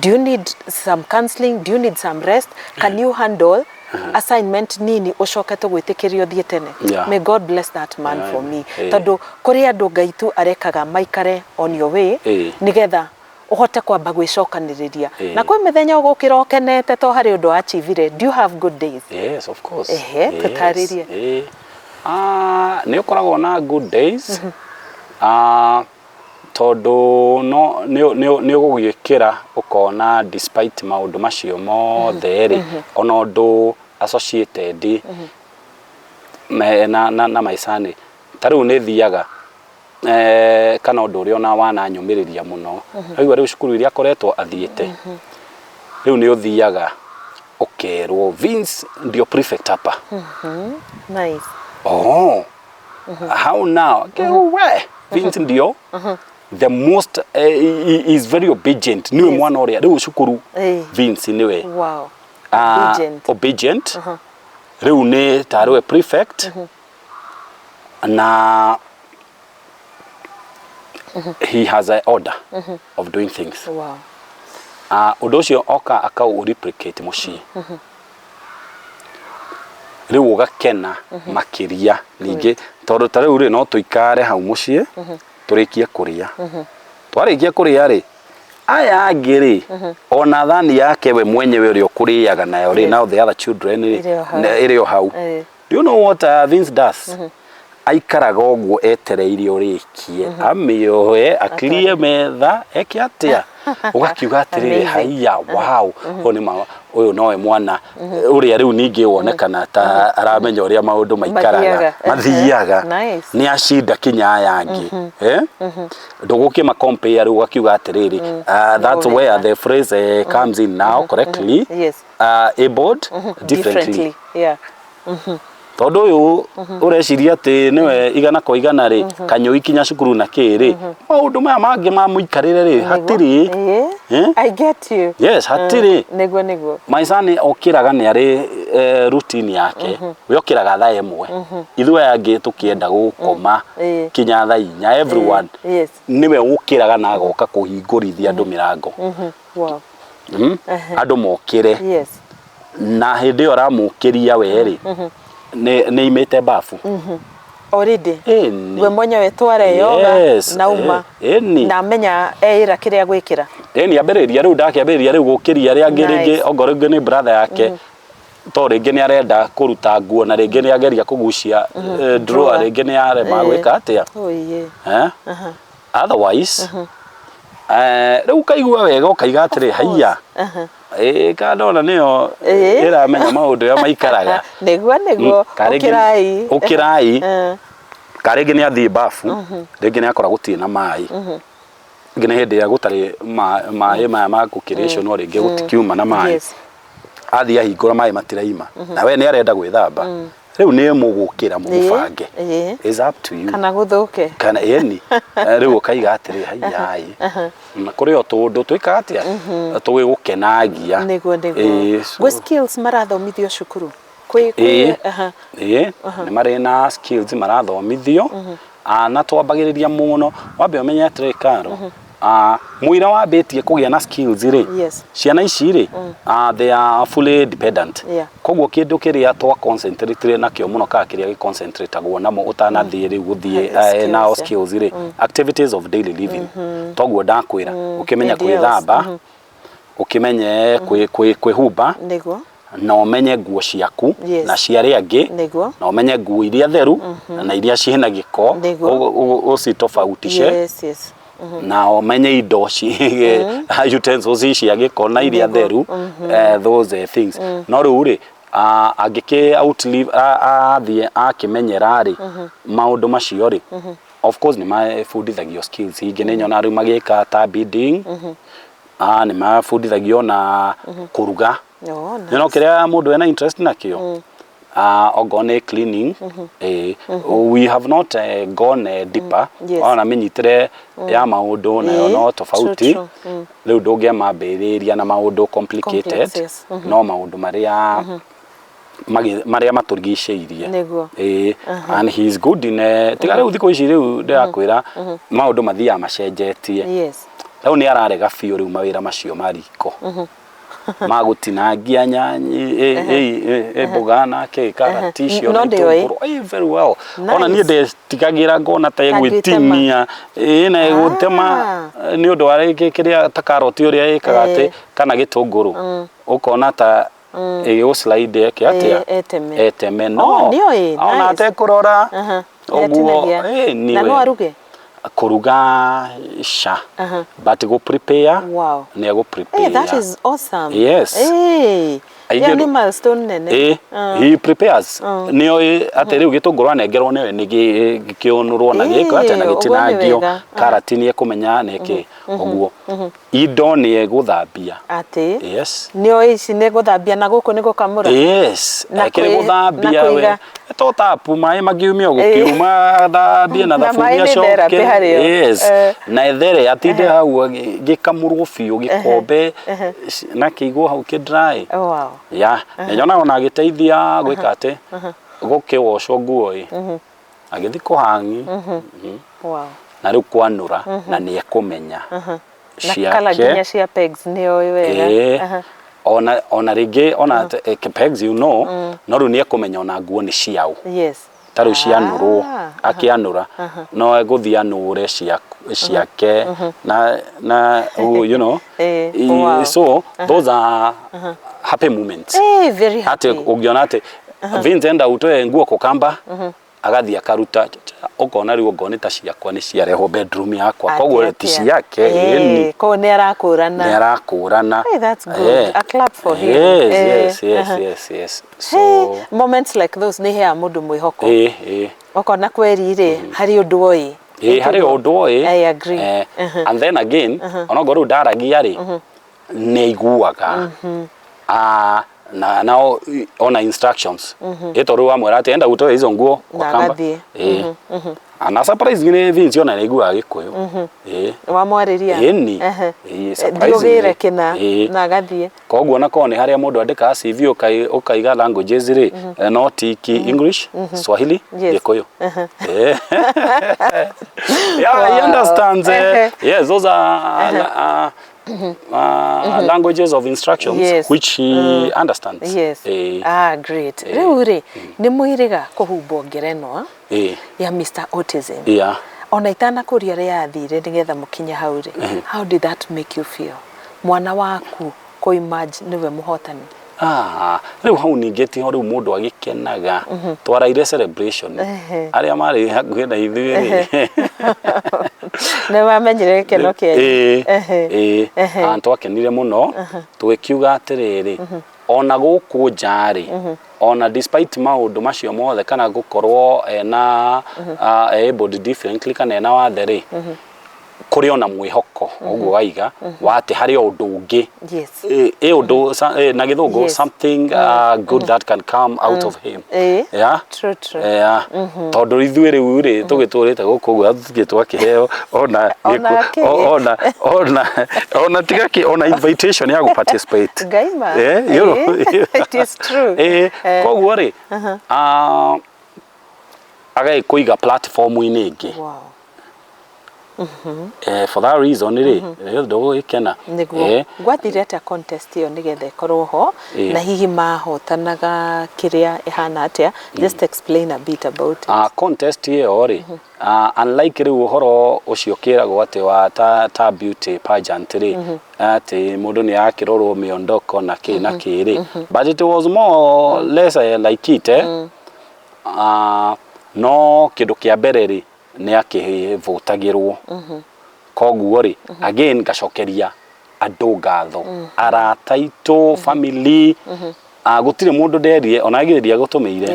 Do you need some counseling? Do you need some rest? Can you handle assignment nini ũcoke tũgwĩtĩkĩrie ũthiĩ tene?" May God bless that man for me, tondũ kũrĩ andũ Ngai tu arekaga maikare on your way nĩgetha ũhote kwamba gwĩcokanĩrĩria. Na kwĩ mĩthenya ũgũkĩra ũkenete to harĩ ũndũ achievire. Do you have good days? Yes, of course. Ehe, Yes. tũtarĩrie. Ah, nĩ ũkoragwo na good days. Ah, tondũ no nĩ ũgũgĩkĩra ũkona despite maũndũ macio mothe rĩ, ona ũndũ associated na maica-nĩ ta rĩu nĩ thiaga kana ũndũ ũrĩa ona wananyũmĩrĩria mũno, aigua rĩu cukuru iria akoretwo athiĩte, rĩu nĩ ũthiaga ũkerwo, "Vince ndio prefect hapa." Nice. Oh, how now? Okay, we. Vince ndio the most he is very obedient, niwe mwana ũrĩa rĩu cukuru. Vince niwe Obedient. Obedient. Rĩu nĩ tarĩ we prefect na he has a order of doing things. Ũndũ ũcio oka akau replicate mũciĩ, rĩu ũgakena makĩria ningĩ, tondũ ta rĩu rĩ, no tũikare hau mũciĩ tũrĩkie kũrĩa. Twarĩkia kũrĩa rĩ, aya angĩ rĩ, ona thani yake we mwenyewe ũrĩa ũkũrĩaga nayo rĩ, now the other children rĩ, Ĩrĩ o hau. Ĩrĩ o hau. Do you know what Vince does? Aikaraga ũguo etereire ũrĩkie, amĩoe, akirie metha, eke atĩa, ũgakiuga atĩrĩrĩ, Amazing. Haiya, wow, ũyũ nĩ ma ũyũ nowe mwana ũrĩa rĩu ningĩ wonekana ta aramenya ũrĩa maũndũ maikaraga. Mathiaga. Mathiaga. Nice. Nĩ acinda kinya aya angĩ. Eh? Ndũgũkĩma compare rĩu, ũgakiuga atĩrĩrĩ, that's No where wega. the phrase comes in now correctly, abled differently. Differently. Yeah. Tondũ ũyũ ũreciria atĩ nĩwe igana kwa igana rĩ, kanyũi kinya cukuru na kĩ rĩ, maũndũ maya mangĩ ma mũikarĩre rĩ, hatirĩ. Eh? I get you. Yes, hatirĩ. Nĩguo. My son okĩraga nĩ arĩ routine yake. We okĩraga thaa 1, ithuĩ aya angĩ tũkĩenda gũkoma kinya thaa 4, everyone. Nĩwe ũkĩraga na agoka kũhingũrithia andũ mĩrango. Andũ mokĩre. Na hĩndĩ ĩyo aramũkĩria we rĩ, nĩ imĩte bafu. Already. Ĩni. We mwenyewe tware yoga na uma. Ĩni. Na amenya eĩra kĩrĩa gwĩkĩra. Ĩni, ambĩrĩria rĩu, ndakĩambĩrĩria rĩu gũkĩria arĩa angĩ. Nice. Rĩngĩ ongorwo rĩngĩ nĩ brother yake, to rĩngĩ nĩ arenda kũruta nguo na rĩngĩ nĩ ageria kũgucia drawer, Drawer. rĩngĩ nĩ arema gwĩka atĩa. Oh, yeah. Eh? Otherwise rĩu ũkaigua wega, ũkaiga atĩrĩ, haiya, ĩ kandona nĩyo ĩramenya maũndũ ũrĩa maikaraga. Nĩguo. Ũkĩrai. Ũkĩrai. Ka rĩngĩ nĩ athiĩ bafu, rĩngĩ nĩ akora gũtirĩ na maĩ, rĩngĩ nĩ hĩndĩ ĩrĩa gũtarĩ maĩ maya ma gũkĩrĩcio, no rĩngĩ gũtikiuma na maĩ. Athiĩ ahingũra, maĩ matiraima, na we nĩ arenda gwĩthamba. Rĩu nĩ mũgũkĩra mũbange. Is up to you. Kana gũthũke. Kana ĩni. Rĩu ũkaiga atĩrĩ, haiyai, na kũrĩ o tũndũ twĩkaga atĩa tũgĩgũkenagia. Nĩguo. Ĩĩ, Gwĩ skills marathomithio cukuru? Kwĩ Ĩĩ, nĩ marĩ na skills marathomithio. Na twambagĩrĩria mũno, wambe ũmenye atĩrĩ, Karo, mũira wambĩtie kũgĩa na skills rĩ, ciana ici rĩ, they are fully dependent. Koguo kĩndũ kĩrĩa twa concentrate nakĩo mũno, kana kĩrĩa gĩ concentrate namo ũtanathiĩ rĩu gũthiĩ Skills, nao skills rĩ, activities of daily living, toguo ndakwĩra, ũkĩmenya ADLs. Gwĩthamba, ũkĩmenye kwĩhumba, na ũmenye nguo ciaku na cia arĩa angĩ, na ũmenye nguo iria theru na iria ciĩna gĩko, ũcitofautishe, na ũmenye indo utensils cia gĩko na iria theru, those things. No rĩu rĩ, angĩkĩ outlive, athiĩ akĩmenyera rĩ maũndũ macio rĩ, of course nĩ mabundithagio skills ingĩ. Nĩ nyonaga rĩu magĩka ta beading, nĩ mabundithagio na kũruga. Oh, you know kĩrĩa mũndũ ena interest nakĩo, ongorwo nĩ cleaning, we have not gone deeper. Ona mĩnyitĩre ya maũndũ nayo no tofauti. True. Rĩu ndũngĩamambĩrĩria na maũndũ complicated. Complex, yes. No maũndũ marĩa marĩa matũrigicĩirie. Ĩĩ, and he is good in tiga rĩu thikũ ici rĩu ndĩrakwĩra maũndũ mathiaga macenjetie. Rĩu nĩ ararega biũ rĩu mawĩra macio ma riko ma gũtinangia nyanyi, mboga na kĩ, karati icio No na ndĩoĩ. itũngũrũ. Very well. Ona niĩ Nice. ndĩtigagĩra ngona ta Tangĩtema. ĩgwĩtinia, ĩ na ĩgũtema nĩ ũndũ wa rĩngĩ kĩrĩa ta karoti ũrĩa ĩkaga atĩ kana gĩtũngũrũ, ũkona ta ĩgĩgũ slide eke atĩa. Eteme. Eteme no Oh, nĩoĩ, ona nice. atekũrora ũguo. Nĩatinagia. Na Niwe no aruge? Kũruga ca, but gũ prepare, nĩ egũ prepare. Hey, that is awesome. Yes. Hey. Aingĩ Ĩyo nĩ milestone nene. Ĩ, he prepares, nĩoĩ atĩ rĩu gĩtũngũrũ anengerwo nĩoĩ nĩ gĩkĩũnũrwo na gĩko atĩa na Ũguo nĩ gĩtinangio. wega. Karati nĩ ekũmenya nĩ kĩ ũguo. Indo nĩ egũthambia. Atĩ? Yes. Nĩoĩ ici nĩ gũthambia na gũkũ nĩ gũkamũra? Yes. Na Akĩrĩ gũthambia na we. kũiga. To tapu maĩ makiumia gũkiuma thambie na Na thabuni maĩ nĩ acoke. therapy harĩ o. Yes. Na ethere atinde hau gĩkamũrwo biũ gĩkombe na kĩigwo hau kĩ dry. Oh, wow. Ya, na nyonaga ona agĩteithia gwĩka atĩ gũkĩwoshwo nguo ĩ. Agĩthiĩ kũhangi. Wow. Na rĩu kwanũra na nĩ ekũmenya Na kala nginya cia pegs nĩ oĩ wega. Ĩĩ. Ona rĩngĩ ona pegs you know, no rĩu nĩ ekũmenya ona nguo nĩ ciaũ. Ta rĩu cianũrwo, akĩanũra no egũthiĩ anũre ciake na you know. Wow. So those are happy moments. Very happy. Atĩ ũngĩona atĩ Vince enda utoe nguo kũkamba, agathiĩ akaruta, ũkona rĩu ongorwo nĩ ta ciakwa nĩ ciarehwo bedroom yakwa, koguo ti ciake. Ĩni. Koguo nĩ arakũrana. Nĩ arakũrana. Hey, that's good. A clap for him. Yes, yes. So Hey, moments like those nĩ iheaga mũndũ mwĩhoko. Ĩ. Ũkona kweri rĩ, harĩ ũndũ oĩ. Ĩ, harĩ ũndũ oĩ. I agree. And then again, onokorwo rĩu ndaragia rĩ, nĩ aiguaga. Na nao ona instructions ĩ tondũ rĩu wamwĩra atĩ enda utoe hizo nguo kwa Na kamba. agathiĩ. Ĩ. Na surprisingly Vince ona nĩ aiguaga Gĩkũyũ. Ĩ. Wamwarĩria? Ĩni. Ĩ, surprisingly. Thiĩ ũgĩre kĩna Ĩ. na agathiĩ. Koguo ona korwo nĩ harĩa mũndũ andĩkaga CV ũkaiga languages rĩ, no ti English, Swahili, Gĩkũyũ. Yeah, he understands. Yes, those are languages of instructions which he understands. Yes. Ah, great. Rĩu rĩ, nĩ mwĩrĩga kũhumbwo ngerenwa ya Mr. Autism. Ona itanakũria ũrĩa yathire nĩgetha mũkinye hau rĩ, how did that make you feel? Mwana waku kũ emerge nĩwe mũhotani. Ah, rĩu hau ningĩ tiho rĩu mũndũ agĩkenaga. Twaraire celebration. Arĩa marĩ hakuhĩ na ithuĩ rĩ. Nĩ wamenyire gĩkeno kĩanyu. Ĩĩ, ĩĩ. Ah, twakenire mũno tũgĩkiuga atĩrĩrĩ, ona gũkũ nja rĩ, ona despite maũndũ macio mothe kana gũkorwo ena abled differently kana ena wathe rĩ, kũrĩ ona mwĩhoko ũguo waiga wa atĩ harĩ o ũndũ ũngĩ. Ĩ ũndũ na gĩthũngũ something good that can come out of him. Yeah? True, true. Yeah. Tondũ ithuĩ rĩu rĩ tũgĩtũrĩte gũkũ ũguo tũtirĩ twakĩheo ona Ona gĩkũ- kĩ? ona ona tiga kĩ, ona invitation ya gũ participate. Ngaima. You know. It is true. Koguo rĩ, agagĩkũiga platform-inĩ ĩngĩ. Wow. For that reason rĩ, ndũgũgĩkena. Nĩguo. Gwathire atĩa contest ĩyo nĩgetha ĩkorwo ho, na hihi mahotanaga kĩrĩa ĩhana atĩa? Just explain a bit about it. Contest ĩyo rĩ, unlike rĩu ũhoro ũcio kĩragwo atĩ wa ta beauty pageant rĩ, atĩ mũndũ nĩ akĩrorwo mĩondoko na kĩ na kĩ rĩ, but it was more or less like it. No kĩndũ kĩa mbere rĩ, nĩ akĩvũtagĩrwo. Koguo rĩ, again ngacokeria andũ ngatho, arata aitũ, family, gũtirĩ mũndũ nderire ona githĩ gũtũmĩire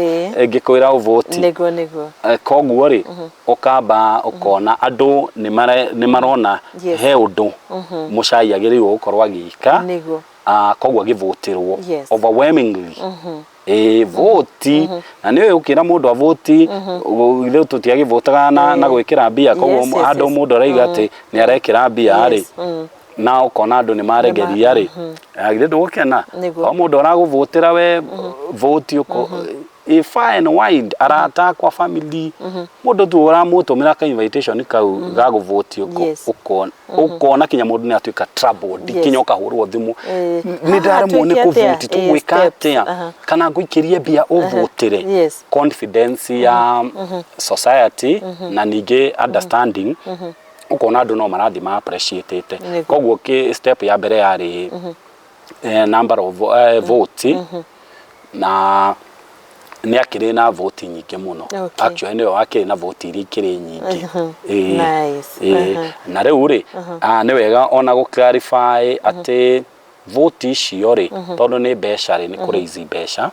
ngĩkwĩra ũvũti. Nĩguo, nĩguo. Koguo rĩ, ũkamba ũkona andũ nĩ marona he ũndũ mũcai agĩrĩirwo gũkorwo agĩka. Nĩguo. Koguo agĩvũtĩrwo overwhelmingly. Voti. Na nĩ ũkĩra mũndũ avũti, ithuĩ tũtiagĩvũtaga na gwĩkĩra mbia, koguo handũ mũndũ araiga atĩ nĩ arekĩra mbia rĩ, na ũkona andũ nĩ maregeria rĩ, githĩ ndũgũkena? Nĩguo. O mũndũ aragũvũtĩra we voti ũko, far and wide, arata akwa, family, mũndũ tu ũramũtũmĩra ka invitation kau ga gũvũti ũkona kinya mũndũ nĩ atuĩka troubled, kinya ũkahũrwo thimũ. Nĩ ndaremwo nĩ Atuĩke atĩa? kũvũti, tũgwĩka Steps. atĩa? Kana ngũikĩrie mbia ũvũtĩre? Confidence ya society na ningĩ understanding, ũkona andũ no marathiĩ ma appreciate. Koguo step ya mbere yarĩ number of vote, na nĩ akĩrĩ na vote nyingĩ mũno. Actually nĩwe wakĩrĩ na vote iria ikĩrĩ nyingĩ. Nice. Na rĩu rĩ, nĩ wega ona gũ clarify atĩ vote icio rĩ, tondũ nĩ mbeca rĩ, nĩ kũ raise mbeca.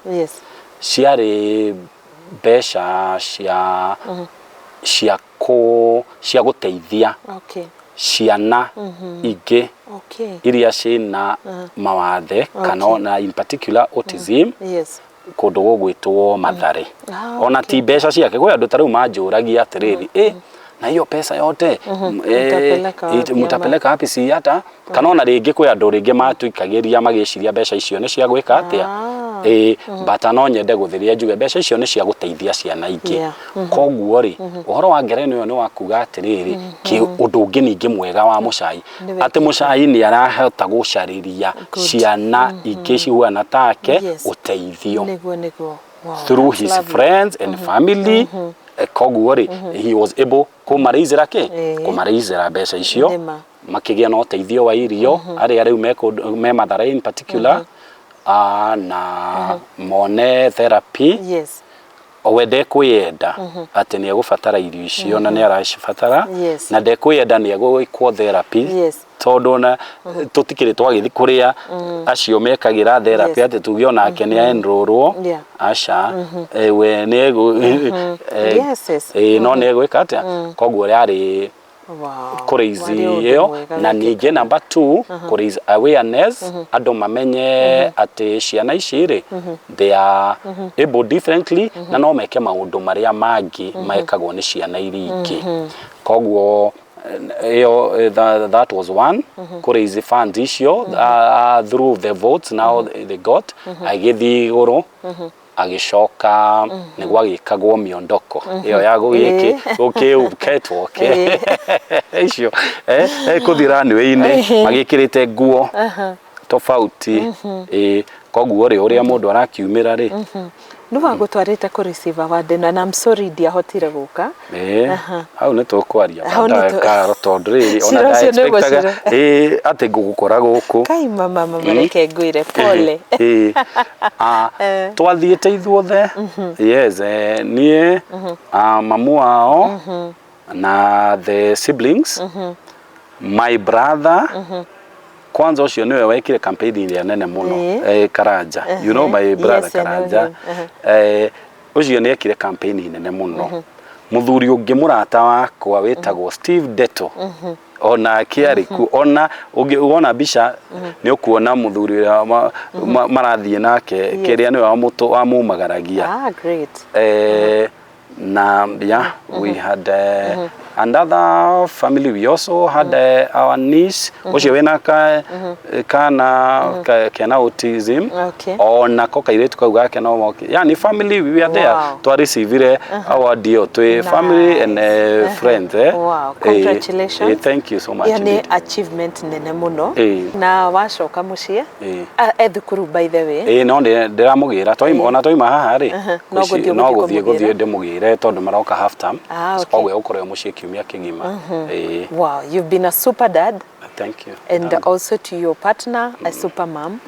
Ciarĩ mbeca cia gũteithia Ciana ingĩ iria ciĩna mawathe kana ona in particular autism kũndũ gũgwĩtwo Mathare. Ona ti mbeca ciake, kwĩ andũ ta rĩu manjũragia atĩrĩrĩ, na hiyo pesa yote Mtapeleka wapi ama? Mtapeleka wapi? Si hata kana ona rĩngĩ kwĩ andũ rĩngĩ matũikagĩria magĩciria mbeca icio nĩ cia gwĩka atĩa. But no nyende gũthĩria njuge mbeca icio nĩ cia gũteithia ciana ingĩ. Koguo rĩ, ũhoro wa ngerenwa ĩyo nĩ wa kuga atĩrĩrĩ, ũndũ ũngĩ ningĩ mwega wa Mũcai, Nĩ atĩ Mũcai nĩ arahota gũcarĩria ciana ingĩ cihuana take ũteithio Nĩguo, wow, through that's his lovely. friends and family. Koguo rĩ, he was able kũmaraisĩra kĩ, kũmaraisĩra mbeca icio, Nĩma. makĩgĩa na ũteithio wa irio arĩa rĩu me kũndũ- me Mathare in particular, na mone therapy. We ndekwĩyenda atĩ nĩ egũbatara irio icio na nĩ aracibatara, na ndekwĩyenda nĩ egwĩkwo therapy, tondũ ona tũtikĩrĩ twagĩthiĩ kũrĩa acio mekagĩra therapy atĩ tuge onake nĩ enrollwo. Aca. We nĩ egũ no nĩ egwĩka atĩa. Koguo yarĩ kũraise Warĩ ũndũ ĩyo mwega na wekĩka. Ningĩ number two, kũraise awareness, andũ mamenye atĩ ciana ici rĩ, they are able differently na no meke maũndũ marĩa mangĩ mekagwo nĩ ciana iria ingĩ. Koguo ĩyo that was one, kũraise funds icio through the votes now they got, agĩthiĩ igũrũ, agĩcoka nĩ gwagĩkagwo miondoko ĩyo ya gũgĩkĩ gũkĩ catwalk icio kũthiĩ runway-inĩ magĩkĩrĩte nguo tofauti. Koguo rĩ, ũrĩa mũndũ arakiumĩra rĩ. Nĩ wagũtwarĩte kũ receive award ĩno, and I'm sorry ndiahotire gũka. Hau nĩ tũkwaria Hau nĩ baadaye, Karo, tondũ rĩrĩ ona Cira ũcio nĩ ndaexpectaga ũgũcira. Atĩ ngũgũkora gũkũ. Kai, mama, mama, reke ngwĩre pole. Twathiĩte ithuothe, yes, niĩ, mamu wao na the siblings, my brother kwanza, ũcio nĩwe wekire campaign ĩrĩa nene mũno. Karanja, you know my brother. Yes, I know Karanja. him. Ũcio nĩ ekire campaign nene mũno. Mũthuri ũngĩ mũrata wakwa wĩtagwo Steve Deto onake arĩ kuo. Ona wona mbica nĩ ũkuona mũthuri ũrĩa marathiĩ nake, kĩrĩa nĩwe wamumagaragia. Ah, great. Na yeah, we had another family. We also had our niece ũcio wĩna ka, kana kena autism. Onako kairĩtu kau gake no moke, yani family, we were there. Twarecivire award ĩyo twĩ family and friends. Wow, congratulations. Thank you so much Ĩyo nĩ indeed. Achievement nene mũno. Na wacoka mũciĩ, e thukuru, by the way? Ĩĩ, no ndĩramũgĩra twaima, ona twaima haha rĩ. No gũthiĩ no ũgũthiĩ gũthiĩ kũmũgĩra? Gũthiĩ ndĩmũgĩre tondũ maroka half term. Ah, okay. Koguo egũkorwo e mũciĩ kiumia kĩgima. Wow, you've been a super dad Thank you. and Thank also to your partner, a super mom.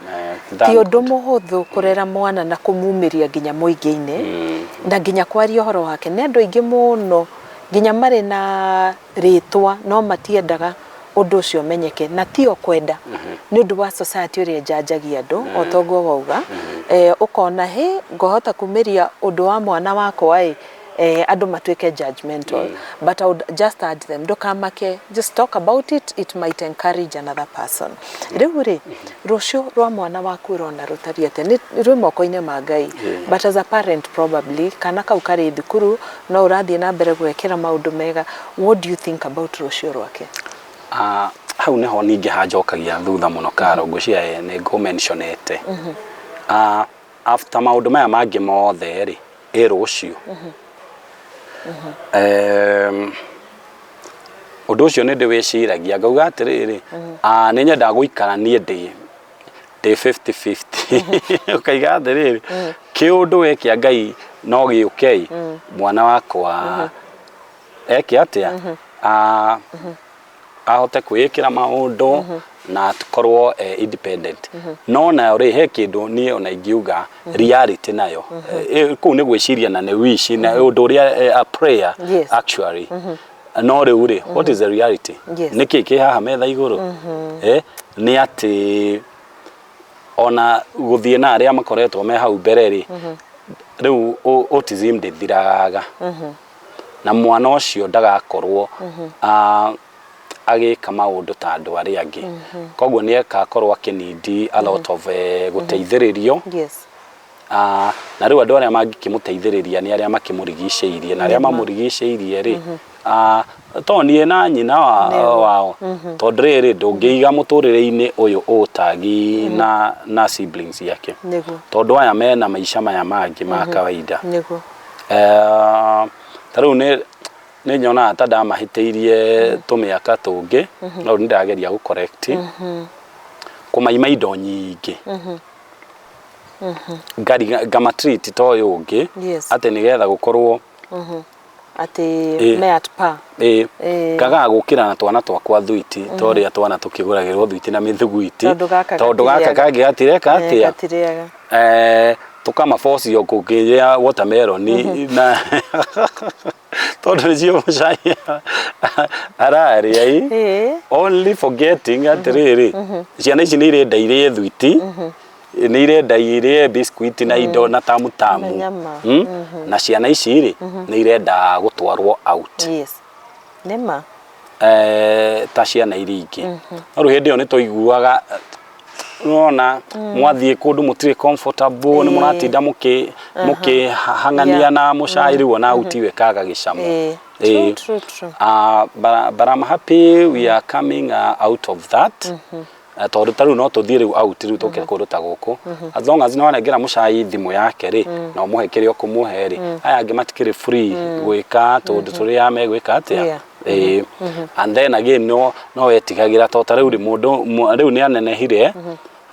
Thank Ti ũndũ mũhũthũ kũrera mwana na kũmumĩria nginya mũingĩ-inĩ na nginya kwaria ũhoro wake. Nĩ andũ aingĩ mũno nginya marĩ na rĩtwa no matiendaga ũndũ ũcio ũmenyeke, na tio kwenda, nĩ ũndũ wa society ũrĩa ĩnjanjagia andũ. O toguo wauga, ũkona hĩ ngũhota kumĩria ũndũ wa mwana wakwa ĩ, andũ matuĩke judgmental. But I would just urge them, ndũkamake, just talk about it, it might encourage another person. Rĩu rĩ, rũciũ rwa mwana waku ũrona rũtariĩ atĩa? Nĩ rwĩ moko-inĩ ma Ngai, but as a parent, probably kana kau karĩ thukuru no ũrathiĩ na mbere gwĩkĩra maũndũ mega, what do you think about rũciũ rwake? Hau nĩho ningĩ hanjokagia thutha mũno, Karo. Ngwĩciria nĩ ngũmentionete after maũndũ maya mangĩ mothe rĩ, ĩ rũciũ. Ũndũ ũcio nĩ ndĩwĩciragia ngauga atĩrĩrĩ, nĩ nyendaga gũikara niĩ ndĩ 50-50, ũkaiga atĩrĩrĩ, kĩũndũ we kĩa Ngai no gĩũke, mwana wakwa eke atĩa, ahote kwĩĩkĩra maũndũ na akorwo independent. No nayo rĩ, he kĩndũ niĩ ona ingiuga reality nayo. Kũu nĩ gwĩciria na nĩ wish na ũndũ ũrĩa a prayer actually. No rĩu rĩ, what is the reality? Nĩ kĩ kĩ haha metha igũrũ? Nĩ atĩ ona gũthiĩ na arĩa makoretwo me hau mbere rĩ, rĩu autism ndĩthiraga na mwana ũcio ndagakorwo. Agĩka maũndũ ta andũ arĩa angĩ. Koguo nĩ ekakorwo akĩnindi a lot of gũteithĩrĩrio. Ah, na rĩu andũ arĩa mangĩkĩmũteithĩrĩria nĩ arĩa makĩmũrigicĩirie, na arĩa mamũrigicĩirie rĩ, ah, to niĩ na nyina wao, tondũ rĩrĩ, ndũngĩiga mũtũrĩre-inĩ ũyũ ũtagi na siblings yake, tondũ aya mena maica maya mangĩ ma kawaida. Eh, ta rĩu nĩ nyonaga ta ndamahĩtĩirie tũmĩaka tũngĩ, no rĩu nĩ ndĩrageria gũ correct kũmaima indo nyingĩ, ngamatreat ta ũyũ ũngĩ, atĩ nĩgetha gũkorwo atĩ me at par. Ĩĩ. Ngagaga gũkĩra na twana twakwa thuiti ta ũrĩa twana tũkĩgũragĩrwo thuiti na mĩthuguiti, tondũ gaka tondũ gaka gatirĩaga. Kangĩ gatireka atĩa? Gatirĩaga. Tũkamabocio kũngĩrĩa watermelon na tondũ nĩcio mũcai ararĩa ĩ, only forgetting atĩrĩrĩ, ciana ici nĩ irenda irĩe thuiti, nĩ irenda irĩe biscuit na indo na tamu tamu. Na nyama. Na ciana ici rĩ, nĩ irenda gũtwarwo out. Yes, nĩma. Ta ciana iria ingĩ. No rĩu hĩndĩ ĩyo nĩ twaiguaga, nona mwathiĩ kũndũ mũtirĩ comfortable, nĩ mũratinda mũkĩhang'ania na mũcai, rĩu ona out ĩyo ĩkaga gĩcamo. True, true, true. But I'm happy we are coming out of that. Tondũ ta rĩu no tũthiĩ rĩu out, rĩu tũke kũndũ ta gũkũ, as long as nĩ wanengera mũcai thimũ yake rĩ, na ũmũhe kĩrĩa ũkũmũhe rĩ, aya angĩ matikĩrĩ free gwĩka tũndũ tũrĩa megwĩka atĩa. Ĩĩ. And then again no wetigagĩra, to ta rĩu rĩ, mũndũ rĩu nĩ anenehire,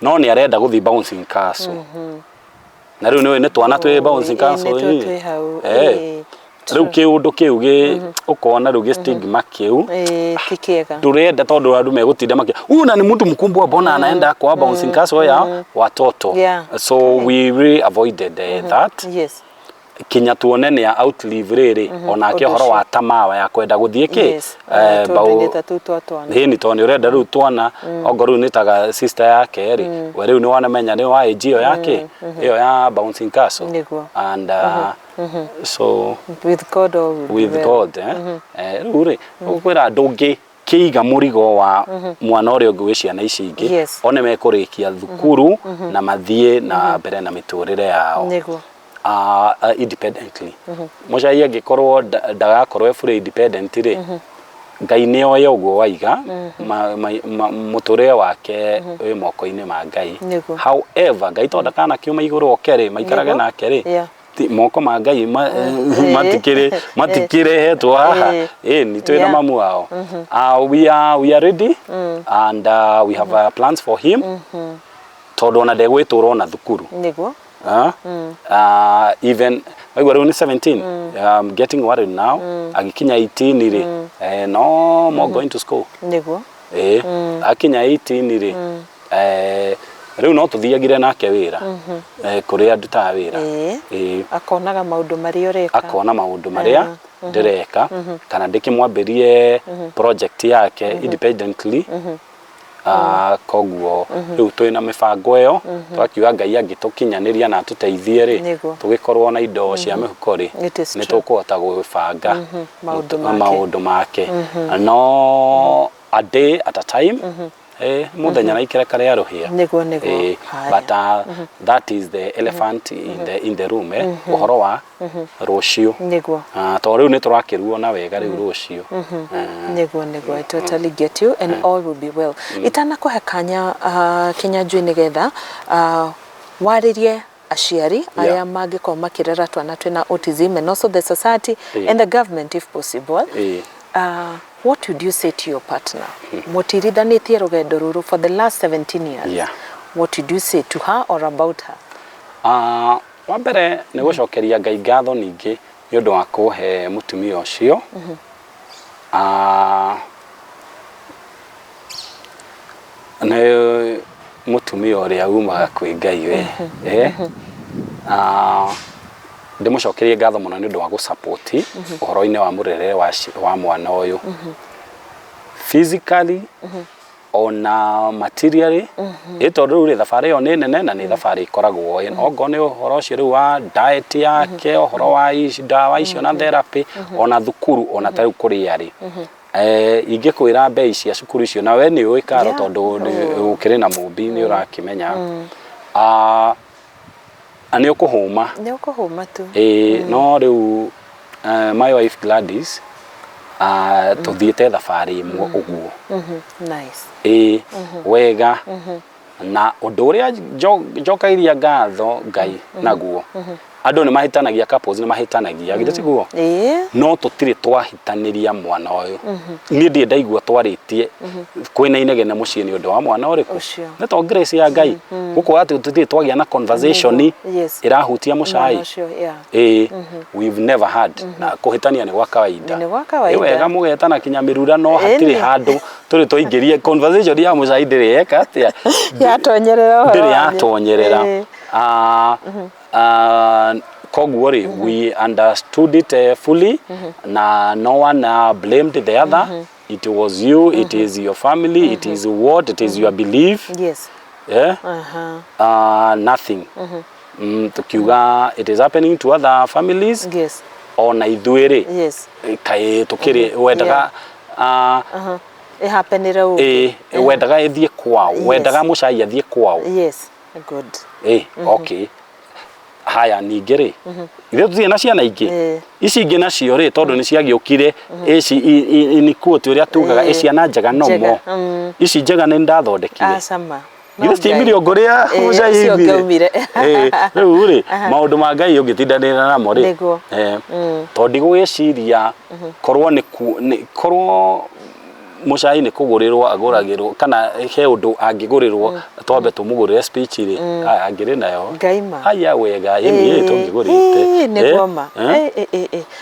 no nĩ arenda gũthiĩ bouncing castle, na rĩu nĩ twana twĩ bouncing castle. Nĩtuo ĩ. Twĩ hau. Rĩu kĩũndũ kĩu gĩ ũkona rĩu gĩ stigma kĩu. Ti kĩega. Ndũrenda, tondũ andũ megũtinda makia, huyu na ni mtu mkubwa, mbona anaenda kwa bouncing castle ya watoto? So we really avoided that kinya tuone nĩ outlive rĩrĩ onake Ũndũ ũhoro wa ũcio. tamawa ya kwenda gũthiĩ kĩ Tũndũ-inĩ ta tũu twa twana. Ĩni, tondũ nĩ ũrenda rĩu twana, ongorwo rĩu nĩ taga sister yake rĩ, we rĩu nĩ wanamenya nĩ wa age ĩyo yake ĩyo ya bouncing castle. And so with God all will be with well. God, eh? Rĩu rĩ, ũkwĩra ndũngĩkĩiga mũrigo wa mwana ũrĩa ũngĩ wĩ ciana ici ingĩ, one mekũrĩkia thukuru na mathiĩ na mbere na mĩtũrĩre yao independently. Mũcai angĩkorwo ndagakorwo e fully independent rĩ, Ngai nĩ oĩ ũguo waiga mũtũrĩre wake wĩ moko-inĩ ma Ngai. However, Ngai to ndakanakiuma igũrũ oke rĩ maikarage nake rĩ, moko ma Ngai matikĩrehetwo haha. Ĩni twĩna mamu wao. We are ready and we have plans for him, tondũ ona ndegwĩtũra ona thukuru. Even waigua rĩu nĩ 17, getting worried now, agĩkinya 18 rĩ, no more going to school. Akinya 18 rĩ, rĩu no tũthiagire nake wĩra, kũrĩa ndutaga wĩra. Akonaga maũndũ marĩa ũreka. Akona maũndũ marĩa ndĩreka, kana ndĩkĩmwambĩrie project yake independently. Koguo rĩu twĩna mĩbango ĩyo, twakiuga Ngai angĩtũkinyanĩria na atũteithie rĩ, tũgĩkorwo na indo cia mĩhuko rĩ, It is nĩ true. tũkũhota gwĩbanga Maũndũ make. Maũndũ make, no a day at a time, mũthenya na ikereka rĩa rũhĩa. Nĩguo, nĩguo. Haya. But that is the elephant in the room, ũhoro wa rũciũ. Tondũ rĩu nĩ tũrakĩruona wega rĩu rũciũ. Nĩguo, I totally get you and all will be well. Itanakũhe kanya, Kĩnyanjui, nĩgetha warĩrie aciari arĩa mangĩkorwo makĩrera twana twĩna autism and also the society and the government if possible, what would you say to your partner? Mũtirithanĩtie rũgendo rũrũ for the last 17 years. What would you say to her or about her? Wa mbere nĩ gũcokeria Ngai ngatho ningĩ nĩ ũndũ wa kũhe mũtumia ũcio. Nĩ mũtumia ũrĩa umaga kwĩ Ngai we. Ndĩmũcokerie ngatho mũno nĩ ũndũ wa gũsupport ũhoro-inĩ wa mũrerere wa mwana ũyũ. Physically ona materially, ĩ tondũ rĩu rĩ, thabarĩ ĩyo nĩ nene na nĩ thabarĩ ĩkoragwo ongorwo nĩ ũhoro ũcio rĩu wa diet yake, ũhoro wa ndawa icio na therapy, ona thukuru, ona ta rĩu kũrĩa rĩ. Ingĩkwĩra mbei cia cukuru icio na we nĩ ũĩ karo, tondũ ũkĩrĩ na mũmbi nĩ ũrakĩmenya. Ah, nĩ ũkũhũma. Nĩ ũkũhũma tu. Ĩĩ, no rĩu my wife Gladys, tũthiĩte thabarĩ ĩmwe ũguo. Nice. Ĩĩ, wega. Na ũndũ ũrĩa njokagĩria ngatho Ngai naguo, andũ nĩ mahĩtanagia, couples nĩ mahĩtanagia, githĩ tiguo? Ĩĩ. No tũtirĩ twahĩtanĩria mwana ũyũ. Niĩ ndirĩ ndaigua twarĩtie kwĩna inegene mũciĩ nĩ ũndũ wa mwana ũrĩkũ. Ũcio. Nĩ to grace ya Ngai gũkũ atĩ tũtirĩ twagĩa na conversation ĩrahutia mũcai. Mwana ũcio, yeah. Ĩĩ, we've never had. Na kũhĩtania nĩ gwa kawaida. Nĩ gwa kawaida. Nĩ wega mũgetana kinya mĩrura, no hatirĩ Ĩni. handũ tũrĩ twaingĩrie conversation ya mũcai, ndĩrĩ yeka atĩa? Yatonyerera ũhoro Ndĩrĩ wanyu. yatonyerera. Ah, ah, koguo rĩ, we understood it fully, na no one blamed the other. It was you, it is your family, it is what it is, your belief. Yeah? Nothing. Tukiuga it is happening to other families, ona ithuĩ rĩ, kaĩ tũkĩrĩ wendaga Ĩhapenire ũguo. Ĩ, wendaga ĩthiĩ kwao, wendaga mũcai athiĩ kwao. Yes, good. Ĩ, okay, haya, ningĩ rĩ, ithuĩ tũtirĩ na ciana ingĩ? Ici ingĩ nacio rĩ, tondũ nĩ ciagĩũkire ici in quote ũrĩa tugaga, ĩ ciana njega nomo. Njega, Ici njega nĩ ndathondekire. Acama. Githĩ citiaumire o kũrĩa mũcai ũcio aumire? ũngĩaumire. Rĩu rĩ, maũndũ ma Ngai ũngĩtindanĩra namo rĩ, Nĩguo. Tondũ ndigũgĩciria korwo nĩ korwo mũcai nĩ kũgũrĩrwo agũragĩrwo, kana he ũndũ angĩgũrĩrwo, twambe tũmũgũrĩre speech rĩ, aya angĩrĩ nayo. Ngaima. Haya, wega, ĩni ĩ tũngĩgũrĩte. Nĩguo ma.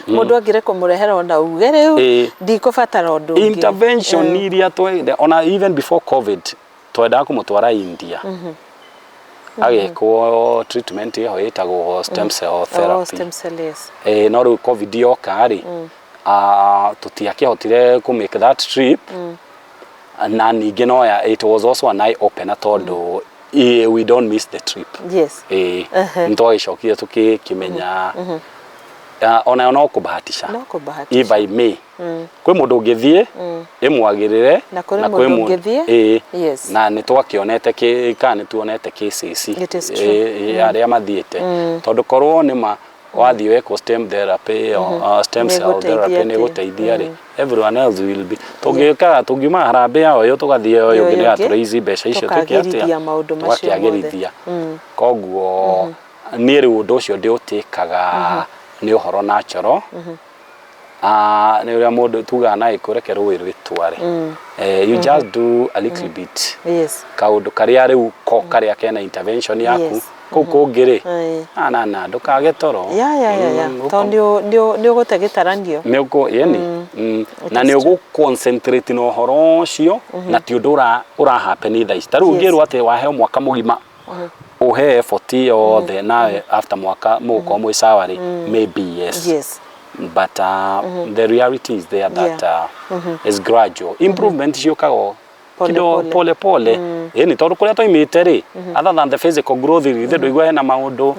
Mũndũ angĩrĩ kũmũrehera ona uge rĩu ndikũbatara ũndũ ũngĩ. Intervention iria twende, ona even before COVID twendaga kũmũtwara India agekwo treatment ĩho ĩtagwo stem cell therapy. Stem cell, yes. No rĩu COVID yoka rĩ, tũtiakĩhotire kũ make that trip. Na ningĩ no ya, it was also an eye opener tondũ we don't miss the trip. Nĩ twagĩcokire tũkĩmenya onayo no kũbahatisha. No kũbahatisha. If I may, kwĩ mũndũ ũngĩthiĩ ĩmwagĩrĩre. Na kũrĩ mũndũ ũngĩthiĩ, Na nĩ twakĩonete kana nĩ tuonete cases It is true. Arĩa mathiĩte, tondũ korwo nĩ ma wathiĩ wekwo stem therapy, stem cell Nĩĩgũteithia therapy, atĩa? nĩ ĩgũteithia rĩ, everyone else will be tũngĩkaga tũngiuma harambee ya ũyũ tũgathiĩ ũyũ ũngĩ, Ũyũ nĩ ũngĩ, atũraise mbeca icio twĩke atĩa? Tũkagĩrithia maũndũ macio mothe. Tũgakĩagĩrithia. Koguo niĩ rĩu ũndũ ũcio ndĩũtĩkaga nĩ ũhoro natural. Ah, nĩ ũrĩa mũndũ tugaga na gĩkũyũ, reke rũĩ rwĩtware. You just do a little bit, kaũndũ karĩa rĩu ko karĩa kena intervention yaku, kũu kũngĩ rĩ, na ndũkage toro. Ya. Tondũ nĩ ũgũte gĩtaranio. Nĩ ũkũ yeni na nĩ ũgũ concentrate na ũhoro ũcio, na ti ũndũ ũra happen thaa ici. Ta rĩu ũngĩrwo atĩ waheo mwaka mũgima ũhe effort yothe, nawe after mwaka mũgũkorwo mwĩ sawa rĩ, maybe yes. But the reality is there that is gradual improvement, ciũkaga o Pole kidogo, pole. Pole pole, ĩni, tondũ kũrĩa twaimĩte rĩ, other than the physical growth, ithe ndũigua hena maũndũ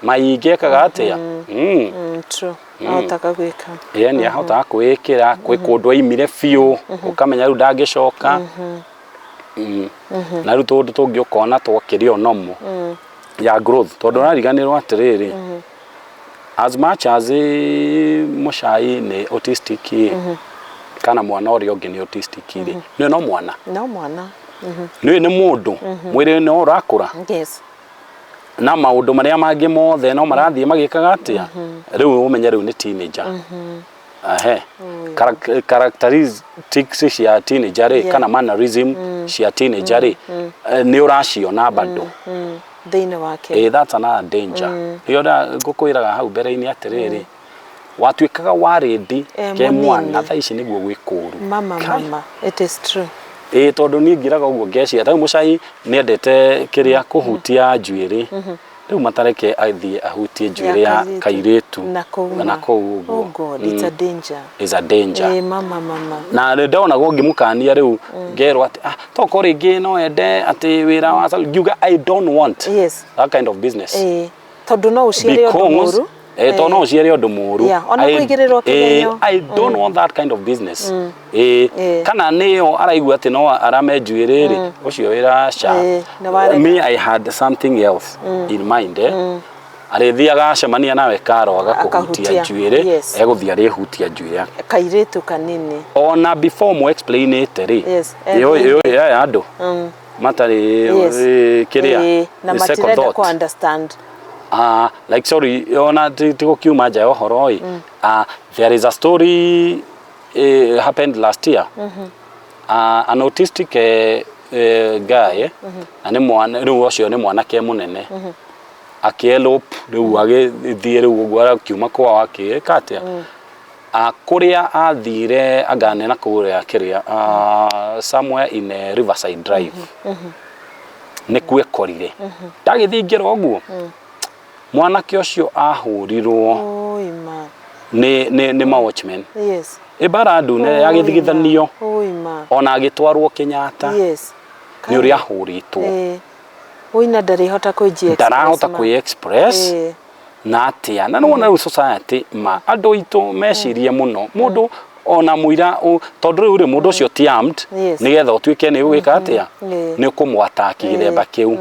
maingĩ ekaga atĩa. True. Ahotaga gwĩka. Ĩĩ, nĩ ahotaga kwĩĩkĩra kwĩ kũndũ aimire biũ, ũkamenya rĩu ndangĩcoka. Na rĩu tũndũ tũngĩ ũkona twokĩrĩ o normal ya growth, tondũ ũrariganĩrwo atĩrĩrĩ, as much as mũcai nĩ autistic ĩ, kana mwana ũrĩa ũngĩ nĩ autistic rĩ, nĩ no mwana. No mwana. Nĩ nĩ mũndũ mwĩrĩ no ũrakũra na maũndũ marĩa mangĩ mothe no marathiĩ magĩkaga atĩa. Rĩu ũmenye rĩu nĩ teenager. Ahe characteristics cia teenager rĩ, kana mannerism cia teenager rĩ, nĩ ũraciona bado thĩinĩ wake. That's another danger. Nĩyo ngũkwĩraga hau mbere-inĩ atĩrĩrĩ, watuĩkaga warĩndi ke mũnini. Mwana thaa ici nĩguo gwĩ kũũru. Mama. Kai. Mama, it is true. Ĩĩ, tondũ niĩ ngĩraga ũguo ngeciria tarĩu mũcai nĩendete kĩrĩa kũhutia njuĩrĩ, rĩu matareke athiĩ ahutie njuĩrĩ ya kairĩtu na kũu na kũu ũguo. Oh God, it's a danger. Is a danger. Mama, mama. Na nĩ ndonagwo ngĩmũkania rĩu ngerwo atĩ toko rĩngĩ no ende atĩ wĩra wa ngiuga I don't want that kind of business. Tondũ no ũciare ũndũ Because mũru. Eh, tondũ no ũciare ũndũ mũru. Yeah, ona kũigĩrĩrwo kĩgenyo. I don't want that kind of business. Kana nĩyo araigua atĩ no arame njuĩrĩ rĩ, ũcio wĩra ca. Nĩ warega. Me, I had something else in mind, eh. Arĩthiaga acemania nawe karo agakũhutia Akahutia, njuĩrĩ, egũthiĩ arĩhutia njuĩrĩ yake. Kairĩtu kanini. Ona before mu explain it rĩ, Yes, aya andũ matarĩ kĩrĩa na second matirenda thought. ku understand. Ah, like, sorry, ona ti gũkiuma nja ya ũhoro ĩ. Ah, there is a story happened last year. An autistic guy, na nĩ mwana rĩu, ũcio nĩ mwanake mũnene, akĩelope rĩu, agĩthiĩ rĩu ũguo akiuma kwao akĩĩka atĩa. Ah, kũrĩa athire angane na kũrĩa kĩrĩa, somewhere in Riverside Drive nĩkuo ekorire ndagĩthingĩra ũguo mwanake ũcio ahũrirwo Oi ma. nĩ ma watchman. Ĩmbara ndune yagĩthigithanio. Oi ma. Ona agĩtwarwo Kenyatta nĩ ũrĩa ahũrĩtwo. Oi, na ndarĩhota kwĩji Ndarahota kwĩ express na atĩa, na nĩwona rĩu society ma andũ aitũ mecirie mũno mũndũ ona mũira tondũ rĩu rĩ mũndũ ũcio ti armed nĩgetha ũtuĩke nĩ ũgwĩka atĩa, nĩ ũkũmwataki gĩthemba kĩu.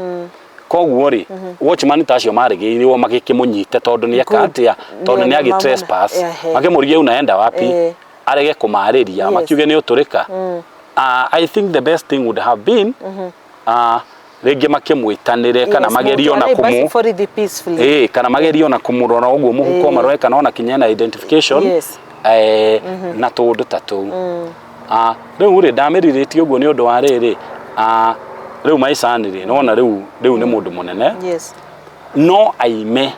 Koguo rĩ, watchman ta acio marĩgĩrĩirwo magĩkĩmũnyite tondũ nĩ eka Good. atĩa, tondũ nĩ Nĩ agĩ mamona. trespass. Makĩmũria, "Unaenda wapi?" Arege kũmarĩria, makiuge nĩ ũtũrĩka. I think the best thing would have been rĩngĩ makĩmwĩtanĩre kana magerie ona kũmũ Borithi peacefully. Ĩĩ, kana magerie ona kũmũrora ũguo mũhuko, marore kana ona kinya na identification na tũũndũ ta tũu. Ah, rĩu rĩ ndamĩrirĩtie ũguo nĩ ũndũ wa rĩrĩ, ah, rĩu maicani rĩ nĩwona rĩu nĩ mũndũ mũnene, no aime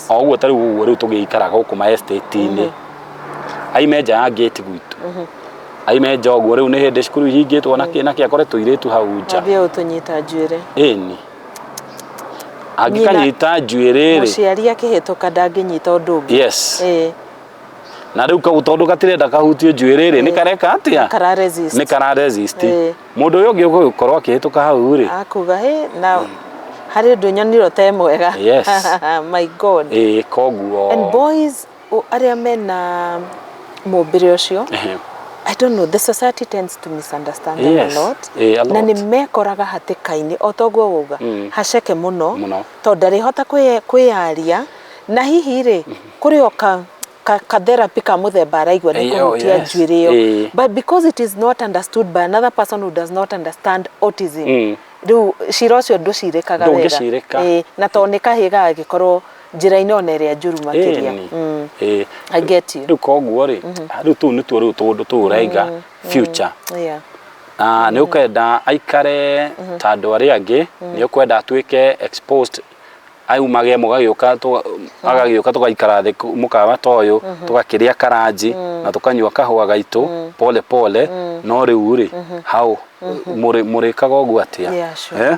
o ũguo ta rĩu ũguo rĩu tũgĩikaraga gũkũ ma estate-inĩ, aime nja ya gate gwitũ, aime nja ũguo rĩu nĩ hĩndĩ cukuru ihingĩtwo na kĩ na kĩ, akore tũirĩtu hau nja. Ambie ũtũnyita njuĩrĩ. Ĩni angĩkanyita njuĩrĩ rĩ, Mũciari akĩhĩtũka ndangĩnyita ũndũ ũngĩ. Na rĩu kau tondũ gatirenda kahutio njuĩrĩ rĩ, nĩ kareka atĩa? Kara resist. Nĩ kara resist. Mũndũ ũyũ ũngĩ ũgũkorwo akĩhĩtũka hau rĩ, akuga hĩ na harĩ ũndũ nyonire ũte mwega. My God. Ĩĩ, koguo And boys arĩa mena mũmbĩre ũcio, I don't know, the society tends to misunderstand them a lot. A Na lot. nĩ mekoraga hatĩka-inĩ o toguo wauga, haceke mũno, Mũno. tondũ ndarĩhota kwĩyaria, na hihi rĩ kũrĩ o ka therapy ka mũthemba araigua nĩ kũhutia njuĩrĩ ĩyo, but because it is not understood by another person who does not understand autism, rĩu cira ũcio ndũcirĩkaga wega. Ndũngĩcirĩka. Na tondũ nĩ kahĩĩ gagagĩkorwo njĩra-inĩ ona ĩrĩa njũru makĩria. Ĩni. I get you. Rĩu koguo rĩ, rĩu tũu nĩtuo rĩu tũũndũ tũu ũraiga future. Ah, nĩ ũkwenda aikare ta andũ arĩa angĩ, nĩ ũkwenda atuĩke exposed, aumage mũgagĩũka agagĩũka tũgaikara thĩ mũkawa ta ũyũ, tũgakĩrĩa karanji na tũkanyua kahũa gaitũ pole pole. No rĩu rĩ, hau mũrĩkaga ũguo atĩa? Yeah, sure. Eh?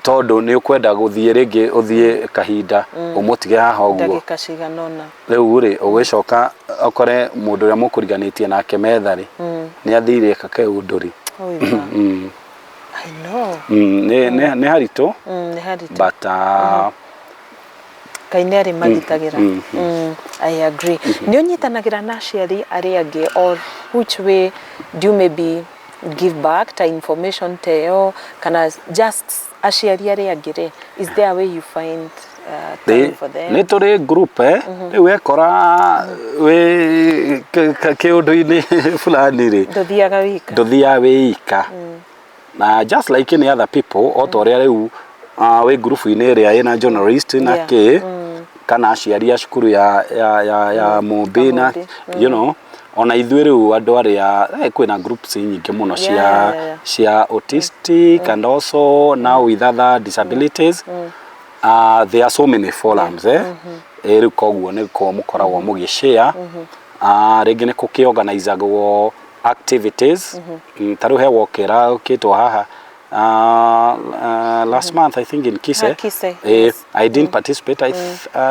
Tondũ nĩ ũkwenda gũthiĩ rĩngĩ, ũthiĩ kahinda ũmũtige haha ũguo. Ndagĩka cigana ũna. Rĩu rĩ, ũgĩcoka ũkore mũndũ ũrĩa mũkũriganĩtie nake metha rĩ, nĩ athire eka keũndũ rĩ. Oi ma. I know. Nĩ haritũ. Nĩ haritũ. But Ngai nĩ arĩ magitagĩra. I agree. Nĩ ũnyitanagĩra na aciari arĩa angĩ, or which way do you maybe give back, ta information ta ĩyo, kana just aciari arĩa angĩ rĩ, is there a way you find time for them? Nĩ tũrĩ group, eh, rĩu wekora wĩ kĩũndũ-inĩ fulani rĩ, ndũthiaga wika. Ndũthiaga wĩ ika, na just like any other people, o ta ũrĩa rĩu wĩ ngurubu-inĩ ĩrĩa ĩna journalist na kĩ, kana aciari a cukuru ya Mũmbi na Kamũmbi. Ona ithuĩ rĩu andũ arĩa kwĩna groups nyingĩ mũno cia cia autistic and also now with other disabilities. There are so many forums, eh. Rĩu koguo nĩ ko mũkoragwo mũgĩ share. Rĩngĩ nĩ gũkĩorganizagwo activities. Ta rĩu he walk ĩrakĩtwo haha. Last month, I think, in Kise. Ah, Kise, eh, I didn't participate. I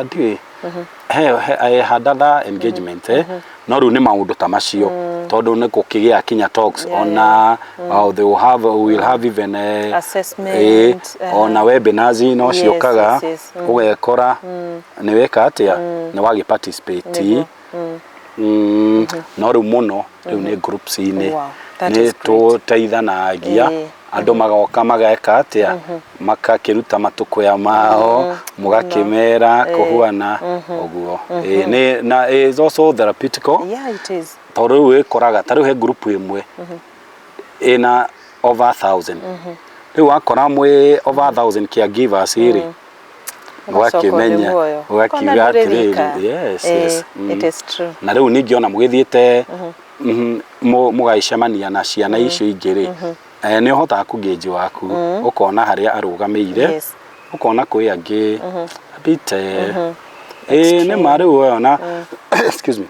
ndiũĩ he, I had other engagement, eh. No rĩu nĩ maũndũ ta macio, tondũ nĩ gũkĩgĩa kinya talks ona they will have, we will have even Assessment, ona webinars no ciũkaga, ũgekora nĩ weka atĩa, nĩ wagĩ participate. Nĩguo. No rĩu mũno rĩu nĩ groups-inĩ. Wow, that Nĩ is great. tũteithanagia, andũ magoka mageka atĩa, makakĩruta matũkũya mao, mũgakĩmera kũhuana ũguo. Nĩ na is also therapeutical. Yeah, it is. Tondũ rĩu wĩkoraga ta rĩu he group ĩmwe ĩna over 1,000. Rĩu wakora mwĩ over 1,000 caregivers rĩ, Ũgacokwo nĩ ũgakĩmenya, muoyo. ũgakiuga Ũkona ndũrĩ wika. atĩrĩrĩ, yes, yes. It is true. Na rĩu ningĩ ona mũgĩthiĩte mũgagĩcemania na ciana icio ingĩ rĩ, nĩ ũhotaga kũgĩnji waku, ũkona harĩa arũgamĩire, ũkona kwĩ angĩ a bit, nĩ ma rĩu ona, excuse me,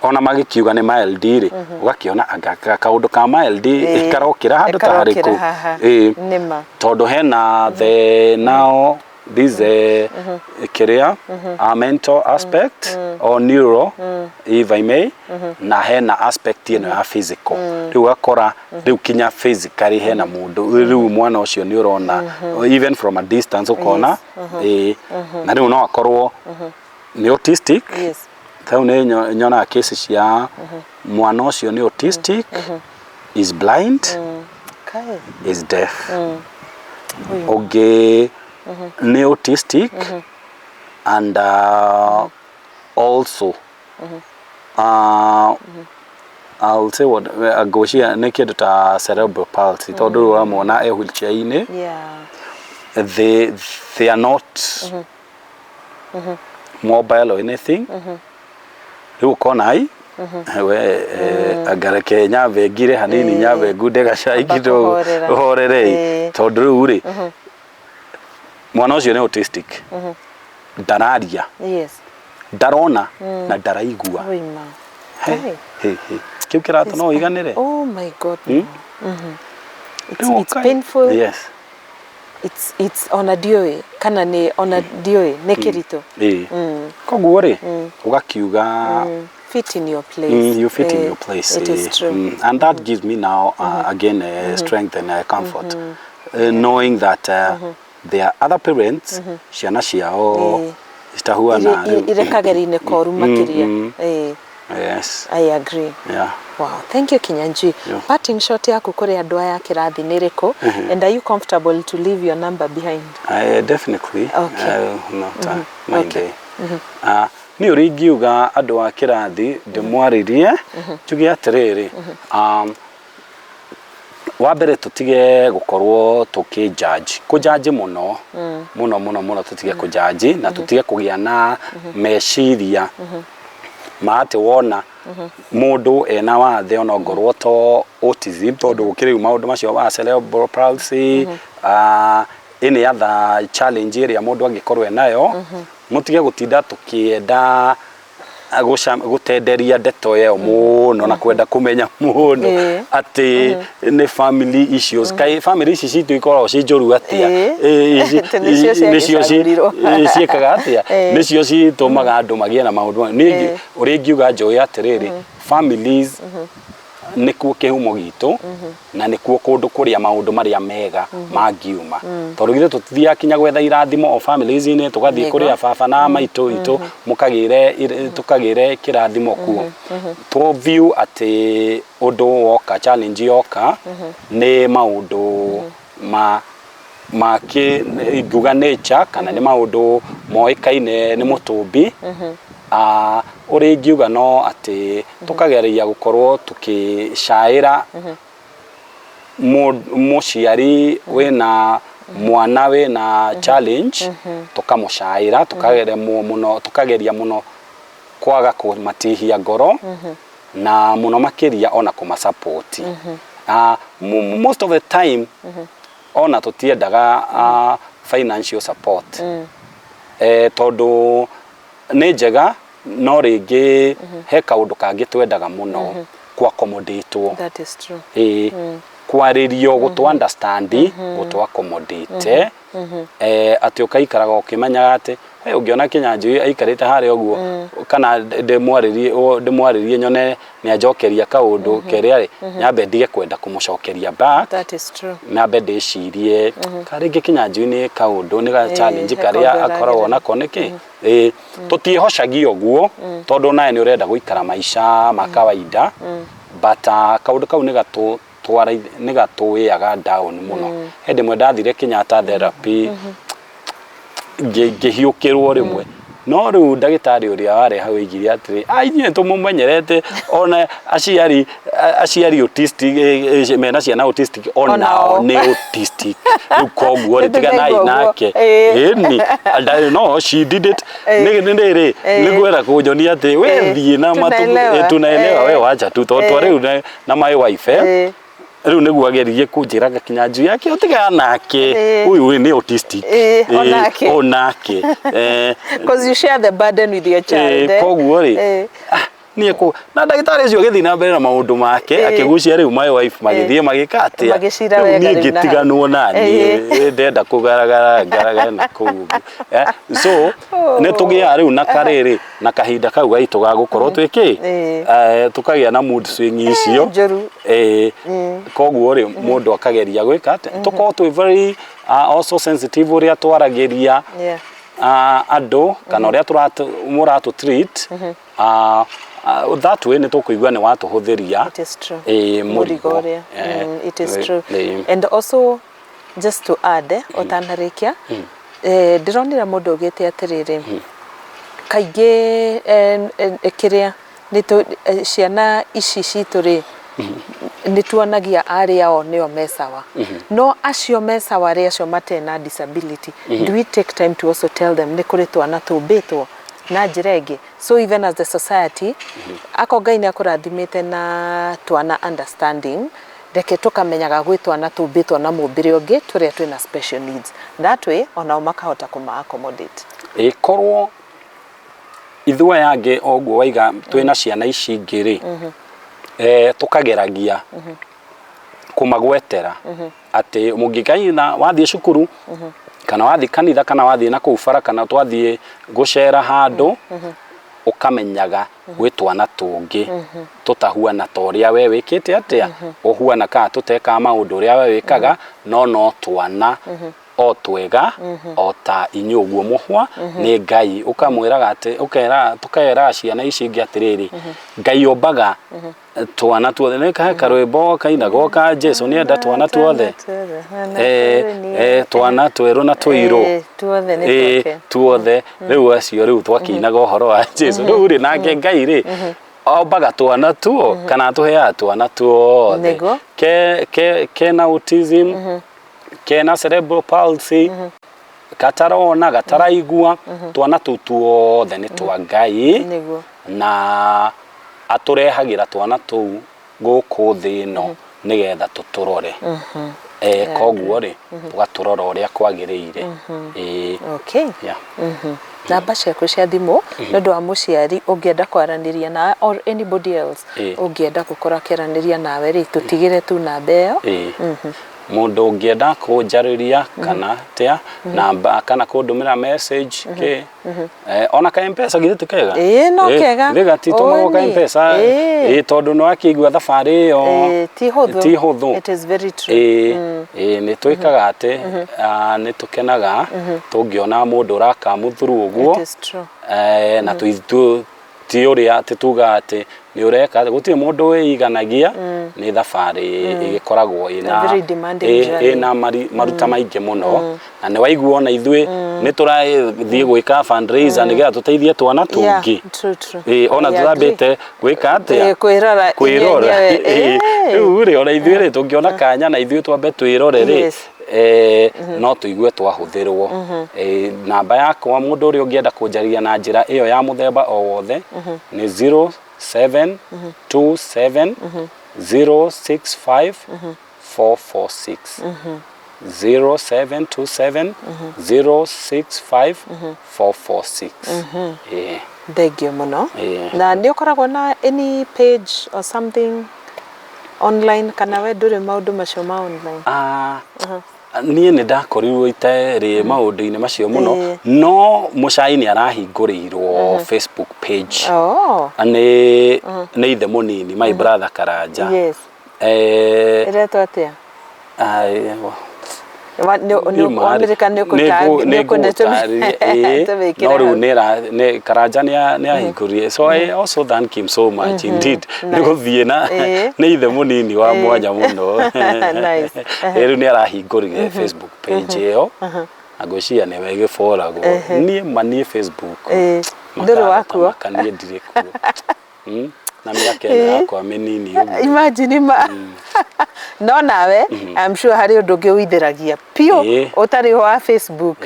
ona magĩkiuga nĩ mild rĩ, ũgakĩona anga kaũndũ ka mild karokĩra handũ ta Karokĩra harĩkũ. haha. Nĩma. Tondũ hena the now this kĩrĩa mental aspect or neuro, if I may, na hena aspect ĩno ya physical. Rĩu ũgakora rĩu kinya physically hena mũndũ, rĩu mwana ũcio nĩ ũrona even from a distance, ũkona na rĩu no akorwo nĩ autistic. Rĩu nĩ nyonaga case cia mwana ũcio nĩ autistic, is blind, Kai. is deaf. Ũyũ. Ũngĩ nĩ autistic and also I'll say what ngwĩciria nĩ kĩndũ ta cerebral palsy, tondũ rĩu ũramwona e wheelchair-inĩ. They are not mobile or anything. Rĩu ũkona ai we, anga reke nyambe ngire hanini, nyambe ngunde gacai Amba kidogo. kũhorera. Ũhorere. Tondũ rĩu rĩ, mwana ũcio nĩ autistic, ndararia, ndarona na ndaraigua. Ũima. He, Kai. he, he. Kĩu kĩratũ no ũiganĩre? Oh my God. No. It's, Rĩu it's painful. It's ona ndiũĩ kana nĩ ona ndiũĩ nĩ kĩritũ. Ĩĩ. Koguo rĩ, ũgakiuga Fit in your place. You fit in your place. It is true. And that gives me now again strength and comfort, knowing that there are other parents, ciana ciao citahuana rĩu. Irĩ kageri-inĩ koru makĩria. Yes. I agree. Wow, thank you, Kinyanjui. Parting shot yaku kũrĩ andũ aya kĩrathi nĩ rĩkũ? And are you comfortable to leave your number behind? I, definitely. Okay. I will not mind. Niĩ ũrĩa ingiuga andũ a kĩrathi ndĩmwarĩrie, njuge atĩrĩrĩ, wa mbere tũtige gũkorwo tũkĩ-judge, kũ-judge mũno mũno mũno mũno, tũtige kũ-judge na tũtige kũgĩa na meciria ma atĩ wona mũndũ ena wathe ona ongorwo to autism, tondũ gũkĩrĩ rĩu maũndũ macio wa cerebral palsy, any other challenge ĩrĩa mũndũ angĩkorwo enayo, mũtige gũtinda tũkĩenda gũtenderia ndeto ĩyo mũno na kwenda kũmenya mũno atĩ nĩ family issues. Kaĩ family ici citũ ikoragwo ci njũru atĩa? Atĩ nĩcio nĩcio ciagĩcagũrirwo. Ciĩkaga atĩa, nĩcio citũmaga andũ magĩe na maũndũ maya. Niĩ ũrĩa ingiuga njũĩ atĩrĩrĩ, families nĩkuo kĩhumo gitũ na nĩkuo kũndũ kũrĩa maũndũ marĩa mega mangiuma, tondũ githĩ tũtithiaga kinya gwetha irathimo o families-inĩ, tũgathiĩ kũrĩa baba na maitũ itũ mũkagĩre tũkagĩre kĩrathimo kuo. To view atĩ ũndũ woka, challenge yoka, nĩ maũndũ ma makĩ ingiuga nature kana nĩ maũndũ moĩkaine nĩ mũtũmbi. Ũrĩa ingiuga no atĩ tũkageria gũkorwo tũkĩcaĩra mũciari wĩna mwana wĩna challenge, tũkamũcaĩra, tũkageria mũno, tũkageria mũno kwaga kũmatihia ngoro na mũno makĩria ona kũmasupport. Most of the time ona tũtiendaga financial support, tondũ nĩ njega, no rĩngĩ he kaũndũ kangĩ twendaga mũno ku accommodate. That is true. Ĩĩ. Kwarĩrio, gũtũ understand, gũtũ accommodate, atĩ ũkaikaraga ũkĩmenyaga atĩ hey, ũngĩona Kĩnyanjui aikarĩte harĩa ũguo kana ndĩmwarĩrie nyone nĩ anjokeria kaũndũ kerĩa rĩ, nyambe ndige kwenda kũmũcokeria back. That is true. Nyambe ndĩcirie ka rĩngĩ Kĩnyanjui nĩ kaũndũ nĩ ga challenge he karĩa kaũndũ akoragwo aragerera. nako nĩkĩ. Ĩĩ, tũtiĩhocagia ũguo tondũ nawe nĩ ũrenda gũikara maica ma kawaida, but kaũndũ kau nĩ gatũ nĩ gatũwĩaga down mũno. Hĩndĩ ĩmwe ndathire Kenyatta therapy, ngĩhiũkĩrwo rĩmwe, no rĩu ndagĩtarĩ ũrĩa warĩ hau oigire atĩrĩ, "Ah, ithuĩ nĩ tũmũmenyerete, ona aciari autistic, mena ciana autistic onao Onao. nĩ autistic, rĩu koguo rĩ, Nĩ tiganai ndĩraigua ũguo. nake." Ĩni. No she did it nĩ rĩ nĩ kwenda kũnyonia atĩ we thiĩ na matũ Tunaelewa. Tunaelewa, we wacha tu tondũ rĩu na my wife, rĩu nĩguo ageririe kũnjĩra Kinyanjui yake ũtigana nake, ũyũ nĩ autistic. Onake. Onake. Because you share the burden with your child. Koguo rĩ, ah, niĩ kũ na ndagĩtarĩ ũcio agĩthiĩ na mbere na maũndũ make, akĩgucia rĩu my wife magĩthiĩ magĩka atĩa. Magĩcira Rĩu wega niĩ rĩu na hau. ngĩtiganwo na niĩ ndenda kũgaragara ngaragara na kũu ũguo. So nĩ tũgĩaga rĩu na karĩrĩ na kahinda kau gaitũ ga gũkorwo twĩ kĩ, tũkagĩa na mood swing icio Njũru. Koguo rĩ, mũndũ akageria gwĩka atĩa, tũkorwo twĩ very also sensitive ũrĩa twaragĩria andũ kana ũrĩa mũratũ treat. That way nĩ tũkũigua nĩ watũhũthĩria It is true. Mũrigo. Mũrigo ũrĩa. It is true. And also just to add, ũtanarĩkia, ndĩronire mũndũ augĩte atĩrĩrĩ, kaingĩ kĩrĩa nĩ ciana ici citũ rĩ, nĩ tuonagia arĩa ao nĩo me sawa, no acio me sawa rĩ, acio matena disability, do we take time to also tell them nĩ kũrĩ twana tũmbĩtwo na njĩra ĩngĩ? So even as the society, ako Ngai nĩ akũrathimĩte na twana understanding, reke tũkamenyaga gwĩ twana tũmbĩtwo na mũmbĩre ũngĩ tũrĩa twĩna special needs. That way onao makahota kũma accommodate. Ĩkorwo ithuĩ aya angĩ o ũguo waiga twĩna ciana ici ingĩ rĩ, tũkageragia kũmagwetera atĩ mũngĩkaina wathiĩ cukuru kana wathiĩ kanitha kana wathiĩ na kũu bara kana twathiĩ gũcera handũ, ũkamenyaga gwĩ twana tũngĩ tũtahuana ta ũrĩa we wĩkĩte atĩa ũhuana kana tũtekaga maũndũ ũrĩa we wĩkaga, no no twana o twega o ta inyuĩ ũguo mũhwa nĩ Ngai. Ũkamwĩraga atĩ ũkera tũkeraga ciana ici ingĩ atĩrĩrĩ, Ngai ombaga twana tuothe. Nĩ kahe karwĩmbo kainagwo ka Jesu nĩenda twana tuothe, twana twerũ na tũirũ. Tuothe nĩ twake. Tuothe. Rĩu acio rĩu twakĩinaga ũhoro wa Jesu rĩu rĩ, nake Ngai rĩ, ombaga twana tuo kana atũheaga twana tuothe. Ke kena autism, kena cerebral palsy, gatarona, gataraigua, twana tũu tuothe nĩ twa Ngai. Na atũrehagĩra twana tũu gũkũ thĩ ĩno nĩgetha tũtũrore. Koguo rĩ, tũgatũrora ũrĩa kwagĩrĩire. Okay. Yeah. Namba ciaku cia thimũ nĩ ũndũ wa mũciari ũngĩenda kwaranĩria nawe or anybody else ũngĩenda gũkorwo akĩaranĩria nawe rĩ, tũtigĩre tu namba ĩyo. Ĩĩ. Mũndũ ũngĩenda kũnjarĩria kana atĩa, namba kana kũndũmĩra message kĩ, ona ka Mpesa githĩ ti kega? Ĩĩ, no kega. Githĩ gatitũmagwo ka Ĩni. Mpesa? Ĩĩ. Ĩĩ, tondũ nĩ wakĩigua thabarĩ ĩyo Ti hũthũ. Ti hũthũ. It is very true. Ĩĩ, nĩ twĩkaga atĩ nĩ tũkenaga tũngĩona mũndũ ũrakamuthuru ũguo. It is true. Na ti ũrĩa atĩ tuga atĩ nĩ ũreka, gũtirĩ mũndũ wĩiganagia, nĩ thabarĩ ĩgĩkoragwo ĩna A very demanding journey. Ĩna maruta maingĩ mũno, na nĩ waigua ona ithuĩ nĩ tũrathiĩ gwĩka fundraiser nĩgetha tũteithie twana tũngĩ. True, true. Ĩĩ, ona I agree. tũtambĩte gwĩka atĩa? Kwĩrora kwĩrora inyuĩ enyewe. Rĩu rĩ, ona ithuĩ rĩ, tũngĩona kanya na ithuĩ twambe twĩrore rĩ, no tũigue twahũthĩrwo. Namba yakwa, mũndũ ũrĩa ũngĩenda kũnjarĩria na njĩra ĩyo ya mũthemba o wothe, nĩ 0727 065 446, 0727 065 446. Ĩĩ. Thengio mũno. Ĩĩ. Na nĩ ũkoragwo na any page or something? Online kana we ndũrĩ maũndũ macio ma online? Ah, niĩ nĩ ndakorirwo iterĩ maũndũ-inĩ macio mũno. No Mũcai nĩ arahingũrĩirwo Facebook page. Nĩ ithe mũnini, my brother Karanja. Ĩretwo atĩa? Ai, Wamĩrĩka nĩ nĩngũgũtarĩria. Tũmĩkĩre No rĩu hau. nĩ Karanja nĩ ahingũrire, so I also thank him so much indeed nĩ gũthiĩ na nĩ ithe mũnini wa mwanya mũno. Nice. Rĩu nĩ arahingũrire Facebook page ĩyo na ngwĩciria nĩwe ĩgĩboragwo. Niĩ ma niĩ Facebook Ndũrĩ wakuo? Maka niĩ ndirĩ kuo. Na mĩaka ĩno yakwa mĩnini ũguo. Imagine ma no nawe I'm sure harĩ ũndũ ũngĩ ũithĩragia piũ ũtarĩ wa Facebook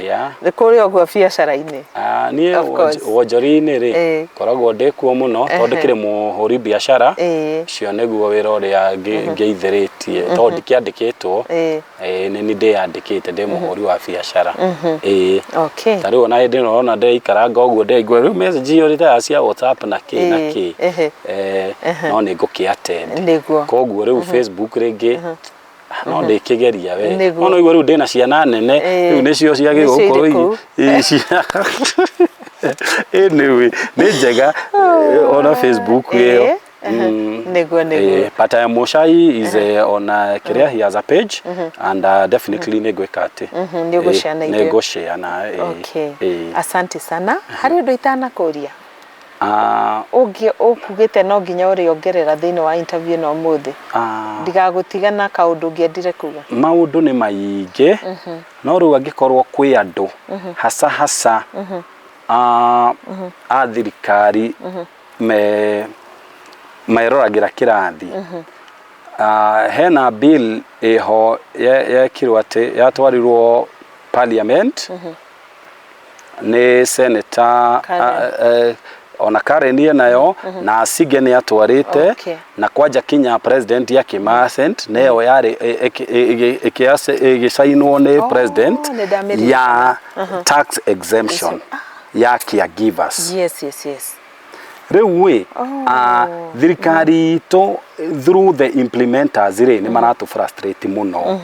kũrĩa ũguo biacara-inĩ. Ah, niĩ Of course. Wonjori-inĩ rĩ, ngoragwo ndĩ kuo mũno tondũ ndĩkĩrĩ mũhũri biacara. Ũcio nĩguo wĩra ũrĩa ngĩithĩrĩtie tondũ ndikĩandĩkĩtwo. Nĩ niĩ ndĩyandĩkĩte ndĩ mũhũri wa biacara. Ta rĩu ona hĩndĩ ĩno ũrona ndĩraikaranga ũguo ndĩraigua rĩu message iyũrĩte haha cia WhatsApp na kĩ na kĩ. No nĩ ngũkĩ attend. Koguo rĩu Facebook rĩngĩ no ndĩkĩgeria we. No no igua rĩu ndĩna ciana nene, rĩu nĩcio ciagĩrĩirwo Nĩcio irĩ gũkorwo kũu. Anyway, nĩ njega ona Facebook ĩyo. Nĩguo. But Muchai is on kĩrĩa, he has a page and definitely nĩ ngwĩka atĩ Nĩ ũgũshare na nĩ ithuĩ. ngũshare na Okay. Asante sana. Harĩ ũndũ itanakũria ũngĩ ũkugĩte no nginya ũrĩongerera thĩinĩ wa interview ĩno ũmũthĩ, ndigagũtiga na kaũndũ ũngĩendire kuga? Maũndũ nĩ maingĩ, no rĩu angĩkorwo kwĩ andũ hasa hasa a thirikari me meroragĩra kĩrathi, hena bill ĩho yekirwo atĩ yatwarirwo parliament nĩ senator. Karen. Ona Karen nayo na Sige nĩ atwarĩte. Na kwanja kinya president akĩma assent neyo yarĩ ĩgĩcainwo nĩ president nĩ ndamĩririkana. Ya tax exemption ya caregivers. Rĩu ĩ thirikari itũ through the implementers rĩ, nĩ maratũ frustrate mũno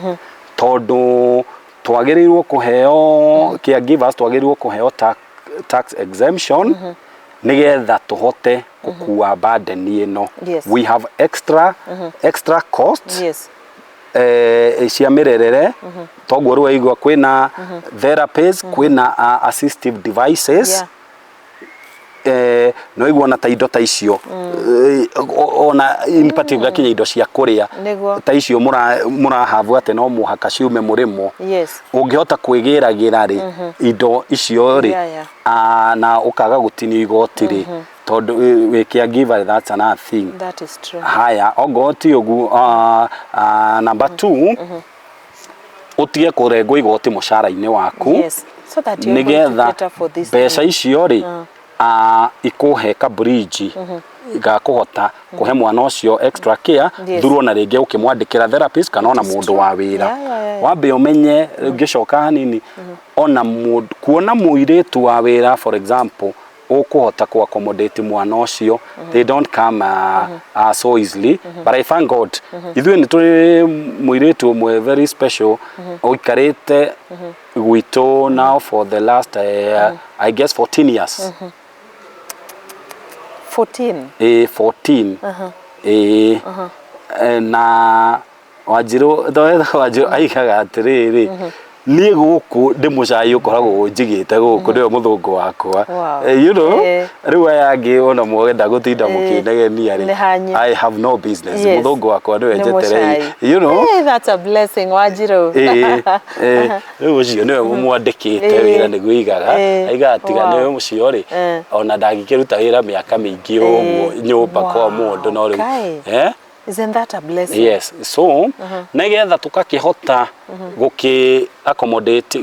tondũ twagĩrĩirwo kũheo caregivers, twagĩrĩirwo kũheo tax exemption nĩgetha tũhote gũkua burden ĩno. We have extra costs cia mĩrerere, toguo rĩu waigua kwĩna therapies, kwĩna assistive devices. No igua ona ta indo ta icio, ona in particular kinya indo cia kũrĩa ta icio mũrahavu atĩ no mũhaka ciume mũrĩmo. Ũngĩhota kwĩgĩragĩra rĩ indo icio rĩ, na ũkaga gũtinio igoti rĩ, tondũ wĩ caregiver, that's another thing. That is true. Haya, ongorwo ti ũguo, number two, ũtige kũrengwo igoti mũcara-inĩ waku. Yes. So that you're able to nĩgetha cater for this mbeca icio rĩ, ikũhe kabridge ga kũhota kũhe mwana ũcio extra care through ona rĩngĩ ũkĩmwandĩkĩra therapist kana ona It is mũndũ true. wa wĩra. Wambe ũmenye ngĩcoka hanini, ona kuona mũirĩtu wa wĩra, for example, ũkũhota ku accommodate mwana ũcio, they don't come so easily, but I thank God ithuĩ nĩ tũrĩ mũirĩtu ũmwe very special ũikarĩte gwitũ now for the last I guess 14 years. 14. 14. Na Wanjirũ Wanjirũ aigaga atĩrĩrĩ, niĩ gũkũ ndĩ mũcai ũkoragwo ũnjigĩte gũkũ, nĩwe mũthũngũ wakwa. Rĩu aya angĩ ona mwenda gũtinda mũkĩnegenia Nĩ rĩ, hanyu. I have no business. Mũthũngũ wakwa nĩwe Nĩ njetereire. mũcai. Hey, that's a blessing, Wanjirũ. Rĩu ũcio nĩwe mũmwandĩkĩte wĩra nĩguo aigaga aigaga tiga nĩwe ũcio rĩ, ona ndangĩkĩruta wĩra mĩaka mĩingĩ ũguo nyũmba kwa mũndũ no rĩu. Kai. Isn't that a blessing? Yes, so nĩgetha tũgakĩhota gũkĩ accommodate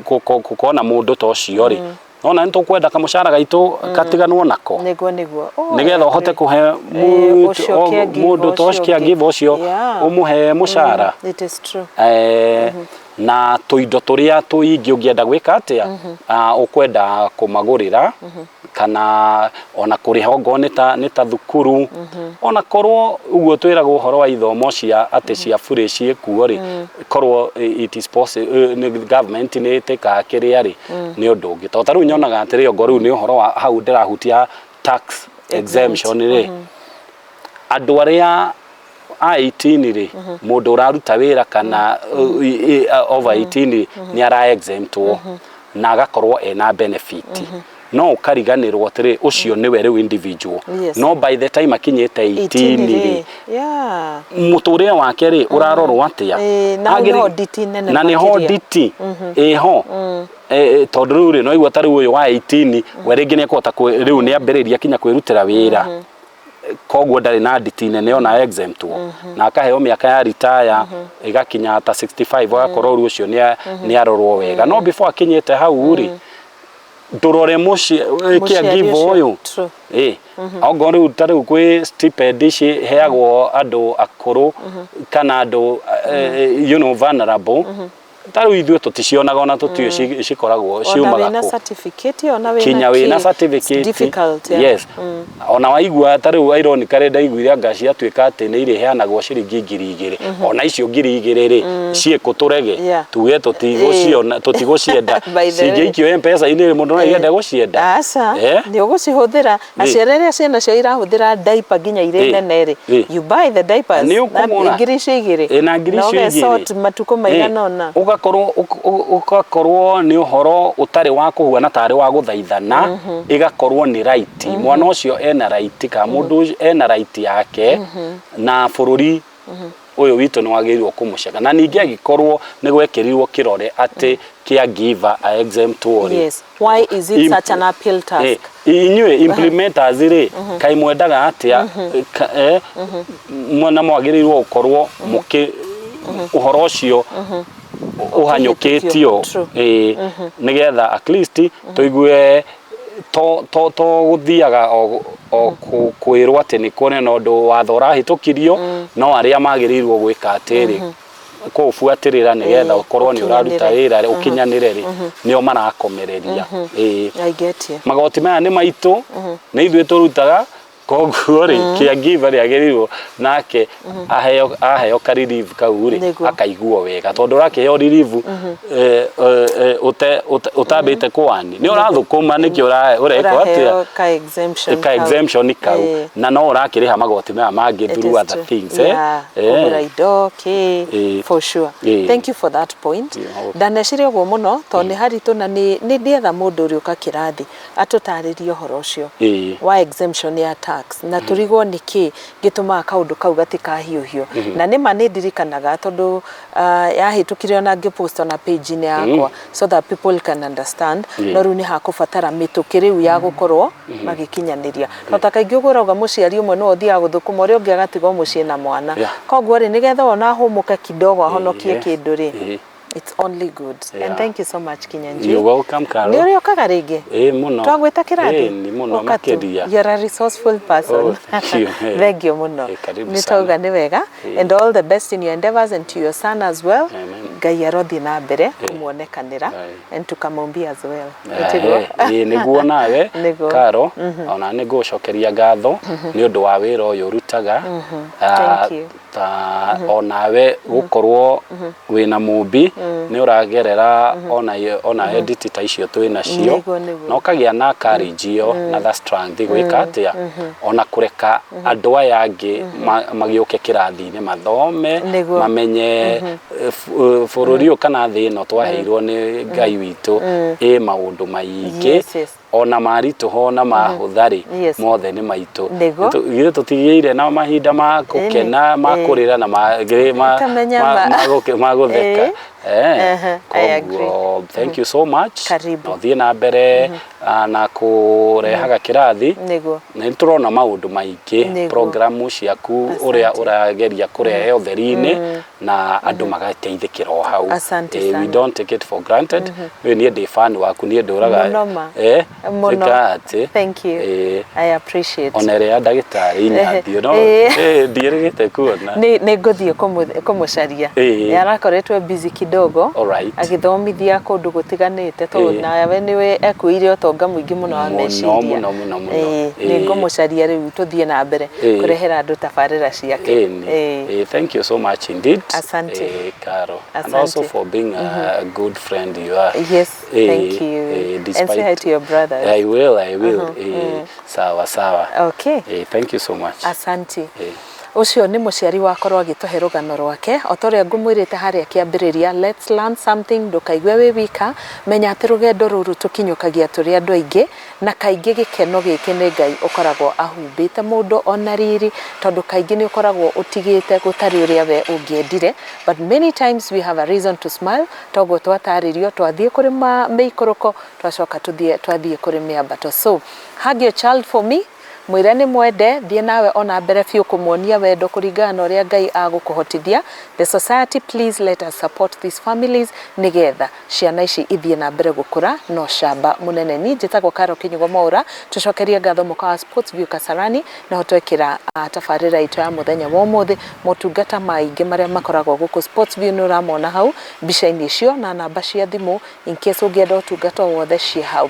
gũkorwo na mũndũ ta ũcio rĩ, nona nĩ tũkwenda kamũcara gaitũ katiganwo nako Nĩguo. Oh, nĩgetha ũhote I agree. kũhe Ũcio caregiver mũndũ ta ũcio ũcio caregiver ũcio ũmũhe mũcara. It is true. Na tũindo tũrĩa tũingĩ ũngĩenda gwĩka atĩa, ũkwenda kũmagũrĩra. Kana ona kũrĩha ongorwo nĩ ta thukuru, ona korwo ũguo twĩragwo ũhoro wa ithomo cia atĩ cia bure ciĩkuo rĩ, korwo it is possible nĩ government nĩ ĩtĩkaga kĩrĩa rĩ, nĩ ũndũ ũngĩ. Tondũ ta rĩu nyonaga atĩrĩ, ongorwo rĩu nĩ ũhoro wa hau ndĩrahutia tax exemption rĩ, andũ arĩa a 18 rĩ, mũndũ ũraruta wĩra kana over 18 nĩ ara exemptwo na agakorwo ena benefit, no ũkariganĩrwo atĩrĩ, ũcio nĩwe rĩu individual. No by the time akinyĩte 18 rĩ, mũtũrĩre wake rĩ, ũrarorwo atĩa? Ĩĩ, na hau nĩho nditi nene Na nĩho makĩria. Nditi ĩho. Tondũ rĩu rĩ, no igua ta rĩu ũyũ wa 18 we rĩngĩ nĩ ekũhota rĩu nĩ ambĩrĩria kinya kwĩrutĩra wĩra, koguo ndarĩ na nditi nene ona exemptwo na akaheo mĩaka ya retire ĩgakinya ta 65, agakorwo rĩu ũcio nĩ arorwo wega. No before akinyĩte hau rĩ, ndũrore mũciĩ Mũciari caregiver ũcio, ũyũ. True. Ĩ ongorwo rĩu ta rĩu kwĩ stipend ciheagwo andũ akũrũ kana andũ vulnerable, ta rĩu ithuĩ tũticionaga, ona tũtiũĩ cikoragwo Ona ciumaga wĩna kũ. Certificate, ona wĩna Kinya wĩna kĩ, it's certificate. difficult, yeah. Yes, ona waigua ta rĩu ironically ndaiguire anga ciatuĩka atĩ nĩ irĩheanagwo ciringi 2000. Ona icio 2000 rĩ, ciĩkũ tũrege tuge tũtigũciona, tũtigũcienda? By the way. Cingĩikio M-Pesa-inĩ rĩ, mũndũ no aiende gũcienda? Aca. Eh? Nĩ ũgũcihũthĩra. Aciari arĩa ciana ciao irahũthĩra diaper nginya irĩ nene rĩ, you buy the diapers Nĩ ũkũgũra. Na 2000. Ĩ, na ngiri Na icio igĩrĩ. ũgesort matukũ maigana ũna. Ũgakorwo nĩ ũhoro ũtarĩ wa kũhuana tarĩ wa gũthaithana, ĩgakorwo nĩ right. Mwana ũcio ena right kana mũndũ ũcio ena right yake, na bũrũri ũyũ witũ nĩ wagĩrĩirwo kũmũceka. Na ningĩ angĩkorwo nĩ gwekĩrirwo kĩrore atĩ caregiver a exemptwo rĩ, Yes, why is it such an uphill task? Inyuĩ implementers rĩ, kaĩ mwendaga atĩa? Na mwagĩrĩirwo gũkorwo mũkĩ ũhoro ũcio ũhanyũkĩtio. Ĩĩ, nĩgetha at least tũigue to gũthiaga o kwĩrwo atĩ nĩ kũrĩ na ũndũ watho ũrahĩtũkirio, no arĩa magĩrĩirwo gwĩka atĩrĩ kũũbuatĩrĩra nĩgetha ũkorwo nĩ ũraruta ũkinyanĩre. Wĩra rĩ, ũkinyanĩre rĩ, nĩo marakomereria. Ĩĩ. I get you. Magoti maya nĩ maitũ, nĩ ithuĩ tũrutaga, koguo rĩ, caregiver rĩ, agĩrĩirwo nake aheo ka relief kau rĩ, akaiguo wega, tondũ ũrakĩheo relief ũtambĩte kũwani nĩ ũrathũkũma nĩkĩ ũreka atĩa? Ũraheo ka exemption ka kau. Exemption kau, na no ũrakĩrĩha magoti maya mangĩ It through is other true. things. Kũgũra indo kĩ, for sure. Thank you for that point. Yeah. Ndaneciria ũguo mũno tondũ nĩ haritũ na nĩ ndietha mũndũ ũrĩũka kĩrathi atũtarĩrie ũhoro ũcio wa exemption ya tax, na tũrigwo nĩ kĩ gĩtũmaga kaũndũ kau gatikahiũhio. Na nĩ ma nĩ ndirikanaga tondũ yahĩtũkire ona ngĩpost ona page-inĩ yakwa so that people can understand. No rĩu nĩ hakũbatara mĩtũkĩ rĩu ya gũkorwo magĩkinyanĩria, no ta kaingĩ ũguo ũrauga mũciari ũmwe nĩwe ũthiaga gũthũkũma, ũrĩa ũngĩ agatigwo mũciĩ na mwana. Koguo rĩ, nĩgetha ona ahũmũke kidogo, ahonokie kĩndũ rĩ, it's only good. And thank you so much, Kinyanjui. You're welcome, Carol. Nĩ ũrĩũkaga rĩngĩ? Ĩĩ, mũno. Twagwĩta kĩrathi. Ĩĩ, nĩ mũno Ũka tu. makĩria. You're a resourceful person. Oh, thank you. Thank you mũno. Karibu Nĩ sana. twauga nĩ wega. And all the best in your endeavors and to your son as well. Amen. Ngai arothiĩ na mbere kũmuonekanĩra and to Kamombi as well. Nĩtiguo? Ĩĩ, nĩguo nawe. Nĩguo. Karo, ona nĩ ngũgũcokeria ngatho nĩ ũndũ wa wĩra ũyũ ũrutaga. Thank you. Ta onawe gũkorwo wĩna mũmbi nĩ ũragerera ona edit ta icio twĩ nacio, Nĩguo, nĩguo. na ũkagĩa na courage ĩyo na the strength gwĩka atĩa, ona kũreka andũ aya angĩ magĩũke kĩrathi-inĩ mathome, mamenye bũrũri ũyũ kana thĩ ĩno twaheirwo nĩ Ngai witũ ĩ maũndũ maingĩ, ona maritũha ona mahũtha rĩ, mothe nĩ maitũ. Ithuĩ tũtigĩire na mahinda ma gũkena, ma kũrĩra na Tamenya ma gũtheka. I agree. Koguo thank you so much. Karibu. Na ũthiĩ na mbere na kũrehaga kĩrathi. Nĩ tũrona maũndũ maingĩ, programu ciaku ũrĩa ũrageria kũrehe ũtheri-inĩ na andũ magateithĩkĩra o hau. Asante We sana. don't take it for granted. Wewe niĩ ndĩ fan waku, niĩ ndũraga Mũno ma. Mũno. ĩka atĩ Thank you. I appreciate. Ona ĩrĩa ya ndagĩtarĩ inyathiĩ no ndiĩrĩgĩte kuona. Nĩ ngũthiĩ kũmũcaria. Arakoretwo busy kidogo. kidogo. Alright. Agĩthomithia kũndũ gũtiganĩte tondũ nawe nĩwe ekuĩire ũtonga mũingĩ mũno wa Mũno, meciria. Mũno, mũno, mũno. Nĩ ngũmũcaria rĩu tũthiĩ na mbere kũrehera andũ tabarĩra ciake. Ĩni. Thank you so much indeed. Asante. Caro. And Asante. also for being a good friend you are. Yes, thank you. And say hi to your brothers. I will, I will. Sawa sawa. Okay. Thank you so much. Asante. Eh. Ũcio nĩ mũciari wakorwo agĩtũhe rũgano rwake o ta ũrĩa ngũmwĩrĩte harĩa kĩambĩrĩria. Let's learn something. Ndũkaigue wĩ wika, menya atĩ rũgendo rũrũ tũkinyũkagia tũrĩ andũ aingĩ, na kaingĩ gĩkeno gĩkĩ nĩ Ngai ũkoragwo ahumbĩte mũndũ ona riri, tondũ kaingĩ nĩ ũkoragwo ũtigĩte gũtarĩ ũrĩa we ũngĩendire, but many times we have a reason to smile. Toguo twatarĩrio twathiĩ kũrĩ mĩikũrũko, twacoka tũthiĩ twathiĩ kũrĩ mĩambato. So hug your child for me, mwĩre nĩ mwende, thiĩ nawe ona mbere biũ kũmuonia wendo kũringana na ũrĩa Ngai agũkũhotithia. The society, please let us support these families nĩgetha ciana ici ithiĩ na mbere gũkũra no camba mũnene. Niĩ njĩtagwo Karo Kinyugo Mwaura. Tũcokerie ngatho mũkawa wa Sports View Kasarani naho twekĩra tabarĩra itũ ya mũthenya wa ũmũthĩ. Motungata maingĩ marĩa makoragwo gũkũ Sports View nĩ ũramona hau mbica-inĩ icio, na namba cia thimũ in case ũngĩenda ũtungata o wothe ciĩ hau.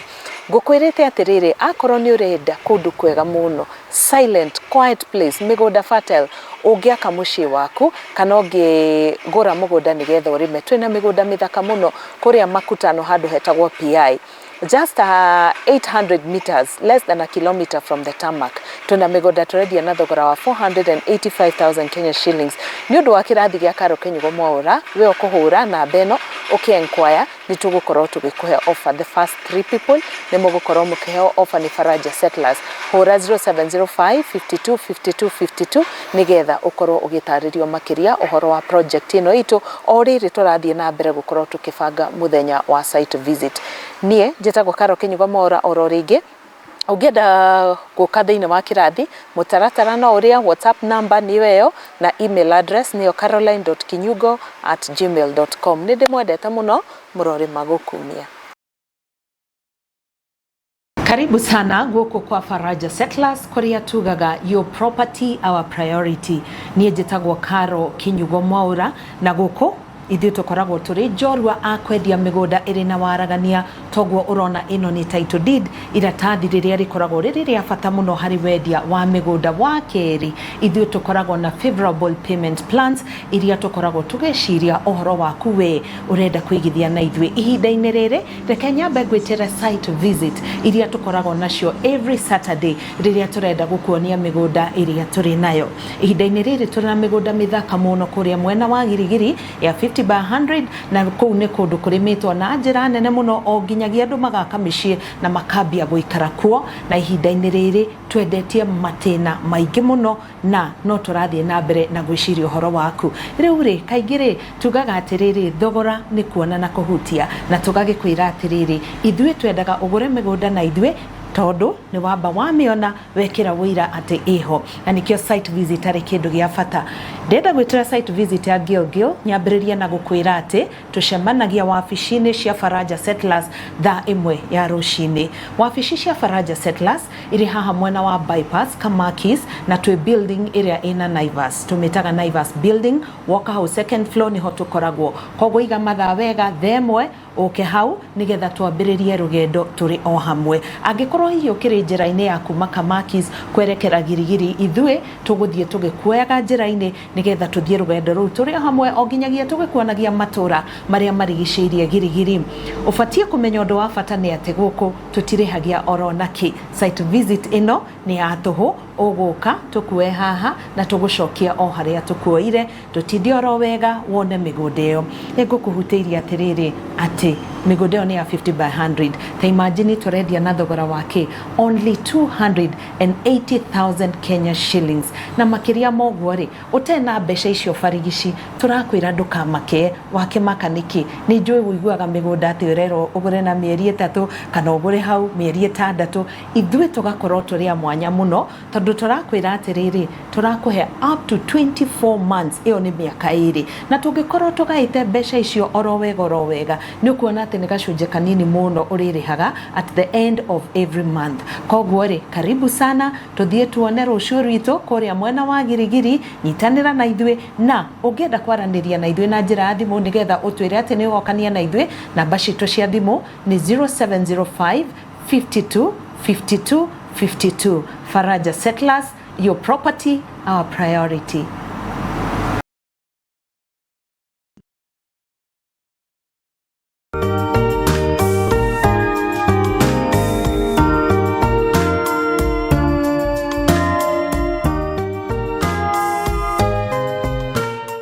Ngũkwĩrĩte atĩrĩrĩ, akorwo nĩ ũrenda kũndũ kwega mũno, silent, quiet place, mĩgũnda fertile ũngĩaka mũciĩ waku kana ũngĩgũra mũgũnda nĩgetha ũrĩme, twĩna mĩgũnda mĩthaka mũno kũrĩa Makutano, handũ hetagwo PI, just 800 meters, less than a kilometer from the tarmac. Twĩna mĩgũnda tũrendia na thogora wa 485,000 Kenya shillings. Nĩ ũndũ wa kĩrathi gĩa Karo Kinyugo Mwaura, we ũkũhũra namba ĩno ũkĩ-enquire, nĩ tũgũkorwo tũgĩkũhe offer. The first three people nĩ mũgũkorwo mũkĩheo offer nĩ Faraja Settlers. Hũra 0705 52 52 52 nĩgetha ũkorwo ũgĩtarĩrio makĩria ũhoro wa project ĩno itũ o rĩrĩ tũrathiĩ na mbere gũkorwo tũkĩbanga mũthenya wa site visit. Niĩ njĩtagwo Karo Kinyugo Mwaura. Oro rĩngĩ, ũngĩenda gũka thĩinĩ wa kĩrathi, mũtaratara no ũrĩa, WhatsApp number nĩyo ĩyo na email address nĩyo caroline.kinyugo@gmail.com. Nĩ ndĩmwendete mũno, mũrorĩ magũkumia. Karibu sana guku kwa Faraja Settlers, kuria tugaga "Your property, our priority". Niĩ njĩtagwo Karo Kinyugo Mwaura, na gũkũ ithuĩ tũkoragwo tũrĩ njorua a kwendia mĩgũnda ĩrĩ na waragania. Toguo ũrona ĩno nĩ title deed, iratathi rĩrĩa rĩkoragwo rĩrĩ rĩa bata mũno harĩ wendia wa mĩgũnda. Wa kerĩ, ithuĩ tũkoragwo na favorable payment plans iria tũkoragwo tũgĩciria ũhoro waku we ũrenda kũigithia na ithuĩ. Ihinda-inĩ rĩrĩ, reke nyambe ngwĩtĩre site visit iria tũkoragwo nacio every Saturday, rĩrĩa tũrenda gũkuonia mĩgũnda ĩrĩa tũrĩ nayo. Ihinda-inĩ rĩrĩ tũrĩ na mĩgũnda mĩthaka mũno kũrĩa mwena wa Girigiri ya 50 by 100, na kũu nĩ kũndũ kũrĩmĩtwo na njĩra nene mũno o nginyagia andũ magaka mĩciĩ na makambia gũikara kuo. Na ihinda-inĩ rĩrĩ twendetie matĩna maingĩ mũno, na no tũrathiĩ na mbere na gwĩciria ũhoro waku. Rĩu rĩ, kaingĩ rĩ, tugaga atĩrĩrĩ, thogora nĩ kuona na kũhutia, na tũgagĩkwĩra atĩrĩrĩ, ithuĩ twendaga ũgũre mĩgũnda na ithuĩ tondũ nĩ wamba wamĩona wekĩra wũira atĩ ĩho, na nĩkĩo site visit arĩ kĩndũ gĩa bata. Ndĩrenda gwĩtĩra site visit ya Gilgil, nyambĩrĩrie na gũkwĩra atĩ tũcemanagia wabici-inĩ cia Faraja Settlers thaa 1 ya rũcinĩ. Wabici cia Faraja Settlers irĩ haha mwena wa Bypass Kamakis, na twĩ building ĩrĩa ĩna Naivas, tũmĩtaga Naivas building. Woka hau second floor nĩho tũkoragwo. Koguo iga mathaa wega, thaa 1 ũke hau nĩgetha twambĩrĩrie rũgendo tũrĩ o hamwe. Angĩkorwo hihi ũkĩrĩ njĩra-inĩ ya kuma Kamakis kwerekera Girigiri, ithuĩ tũgũthiĩ tũgĩkuoyaga njĩra-inĩ nĩgetha tũthiĩ rũgendo rũu tũrĩ o hamwe o nginyagia tũgĩkuonagia matũra marĩa marigicĩirie Girigiri. Ũbatiĩ kũmenya ũndũ wa bata nĩ atĩ gũkũ tũtirĩhagia oro nakĩ. Site visit ĩno nĩ ya tũhũ, ũgũka tũkue haha na tũgũcokia o harĩa tũkuoire, tũtinde oro wega wone mĩgũnda ĩyo. Nĩngũkũhutĩirie atĩrĩrĩ atĩ mĩgũnda ĩyo nĩ ya 50 by 100. Ta imagine, tũrendia na thogora wake only 280,000 Kenya shillings. Na makĩria ma ũguo rĩ, ũtena mbeca icio barigici, tũrakwĩra ndũkamake. Wakĩmaka nĩkĩ? Nĩ njũĩ ũiguaga mĩgũnda atĩ ũrerwo ũgũre na mĩeri 3 kana ũgũre hau mĩeri 6. Ithuĩ tũgakorwo tũrĩ a mwanya mũno tondũ tũrakwĩra atĩrĩrĩ, tũrakũhe up to 24 months, ĩyo nĩ mĩaka 2, na tũngĩkorwo tũgaĩte mbeca icio oro wega oro wega, nĩ ũkuona atĩ atĩ nĩ gacunjĩ kanini mũno ũrĩrĩhaga at the end of every month. Koguo rĩ, karibu sana, tũthiĩ tuone rũciũ rwitũ kũrĩa mwena wa Girigiri. Nyitanĩra na ithuĩ, na ũngĩenda kwaranĩria na ithuĩ na njĩra ya thimũ nĩgetha ũtwĩre atĩ nĩ ũgokania na ithuĩ, namba citũ cia thimũ nĩ 0705 52 52 52. Faraja Settlers, your property our priority.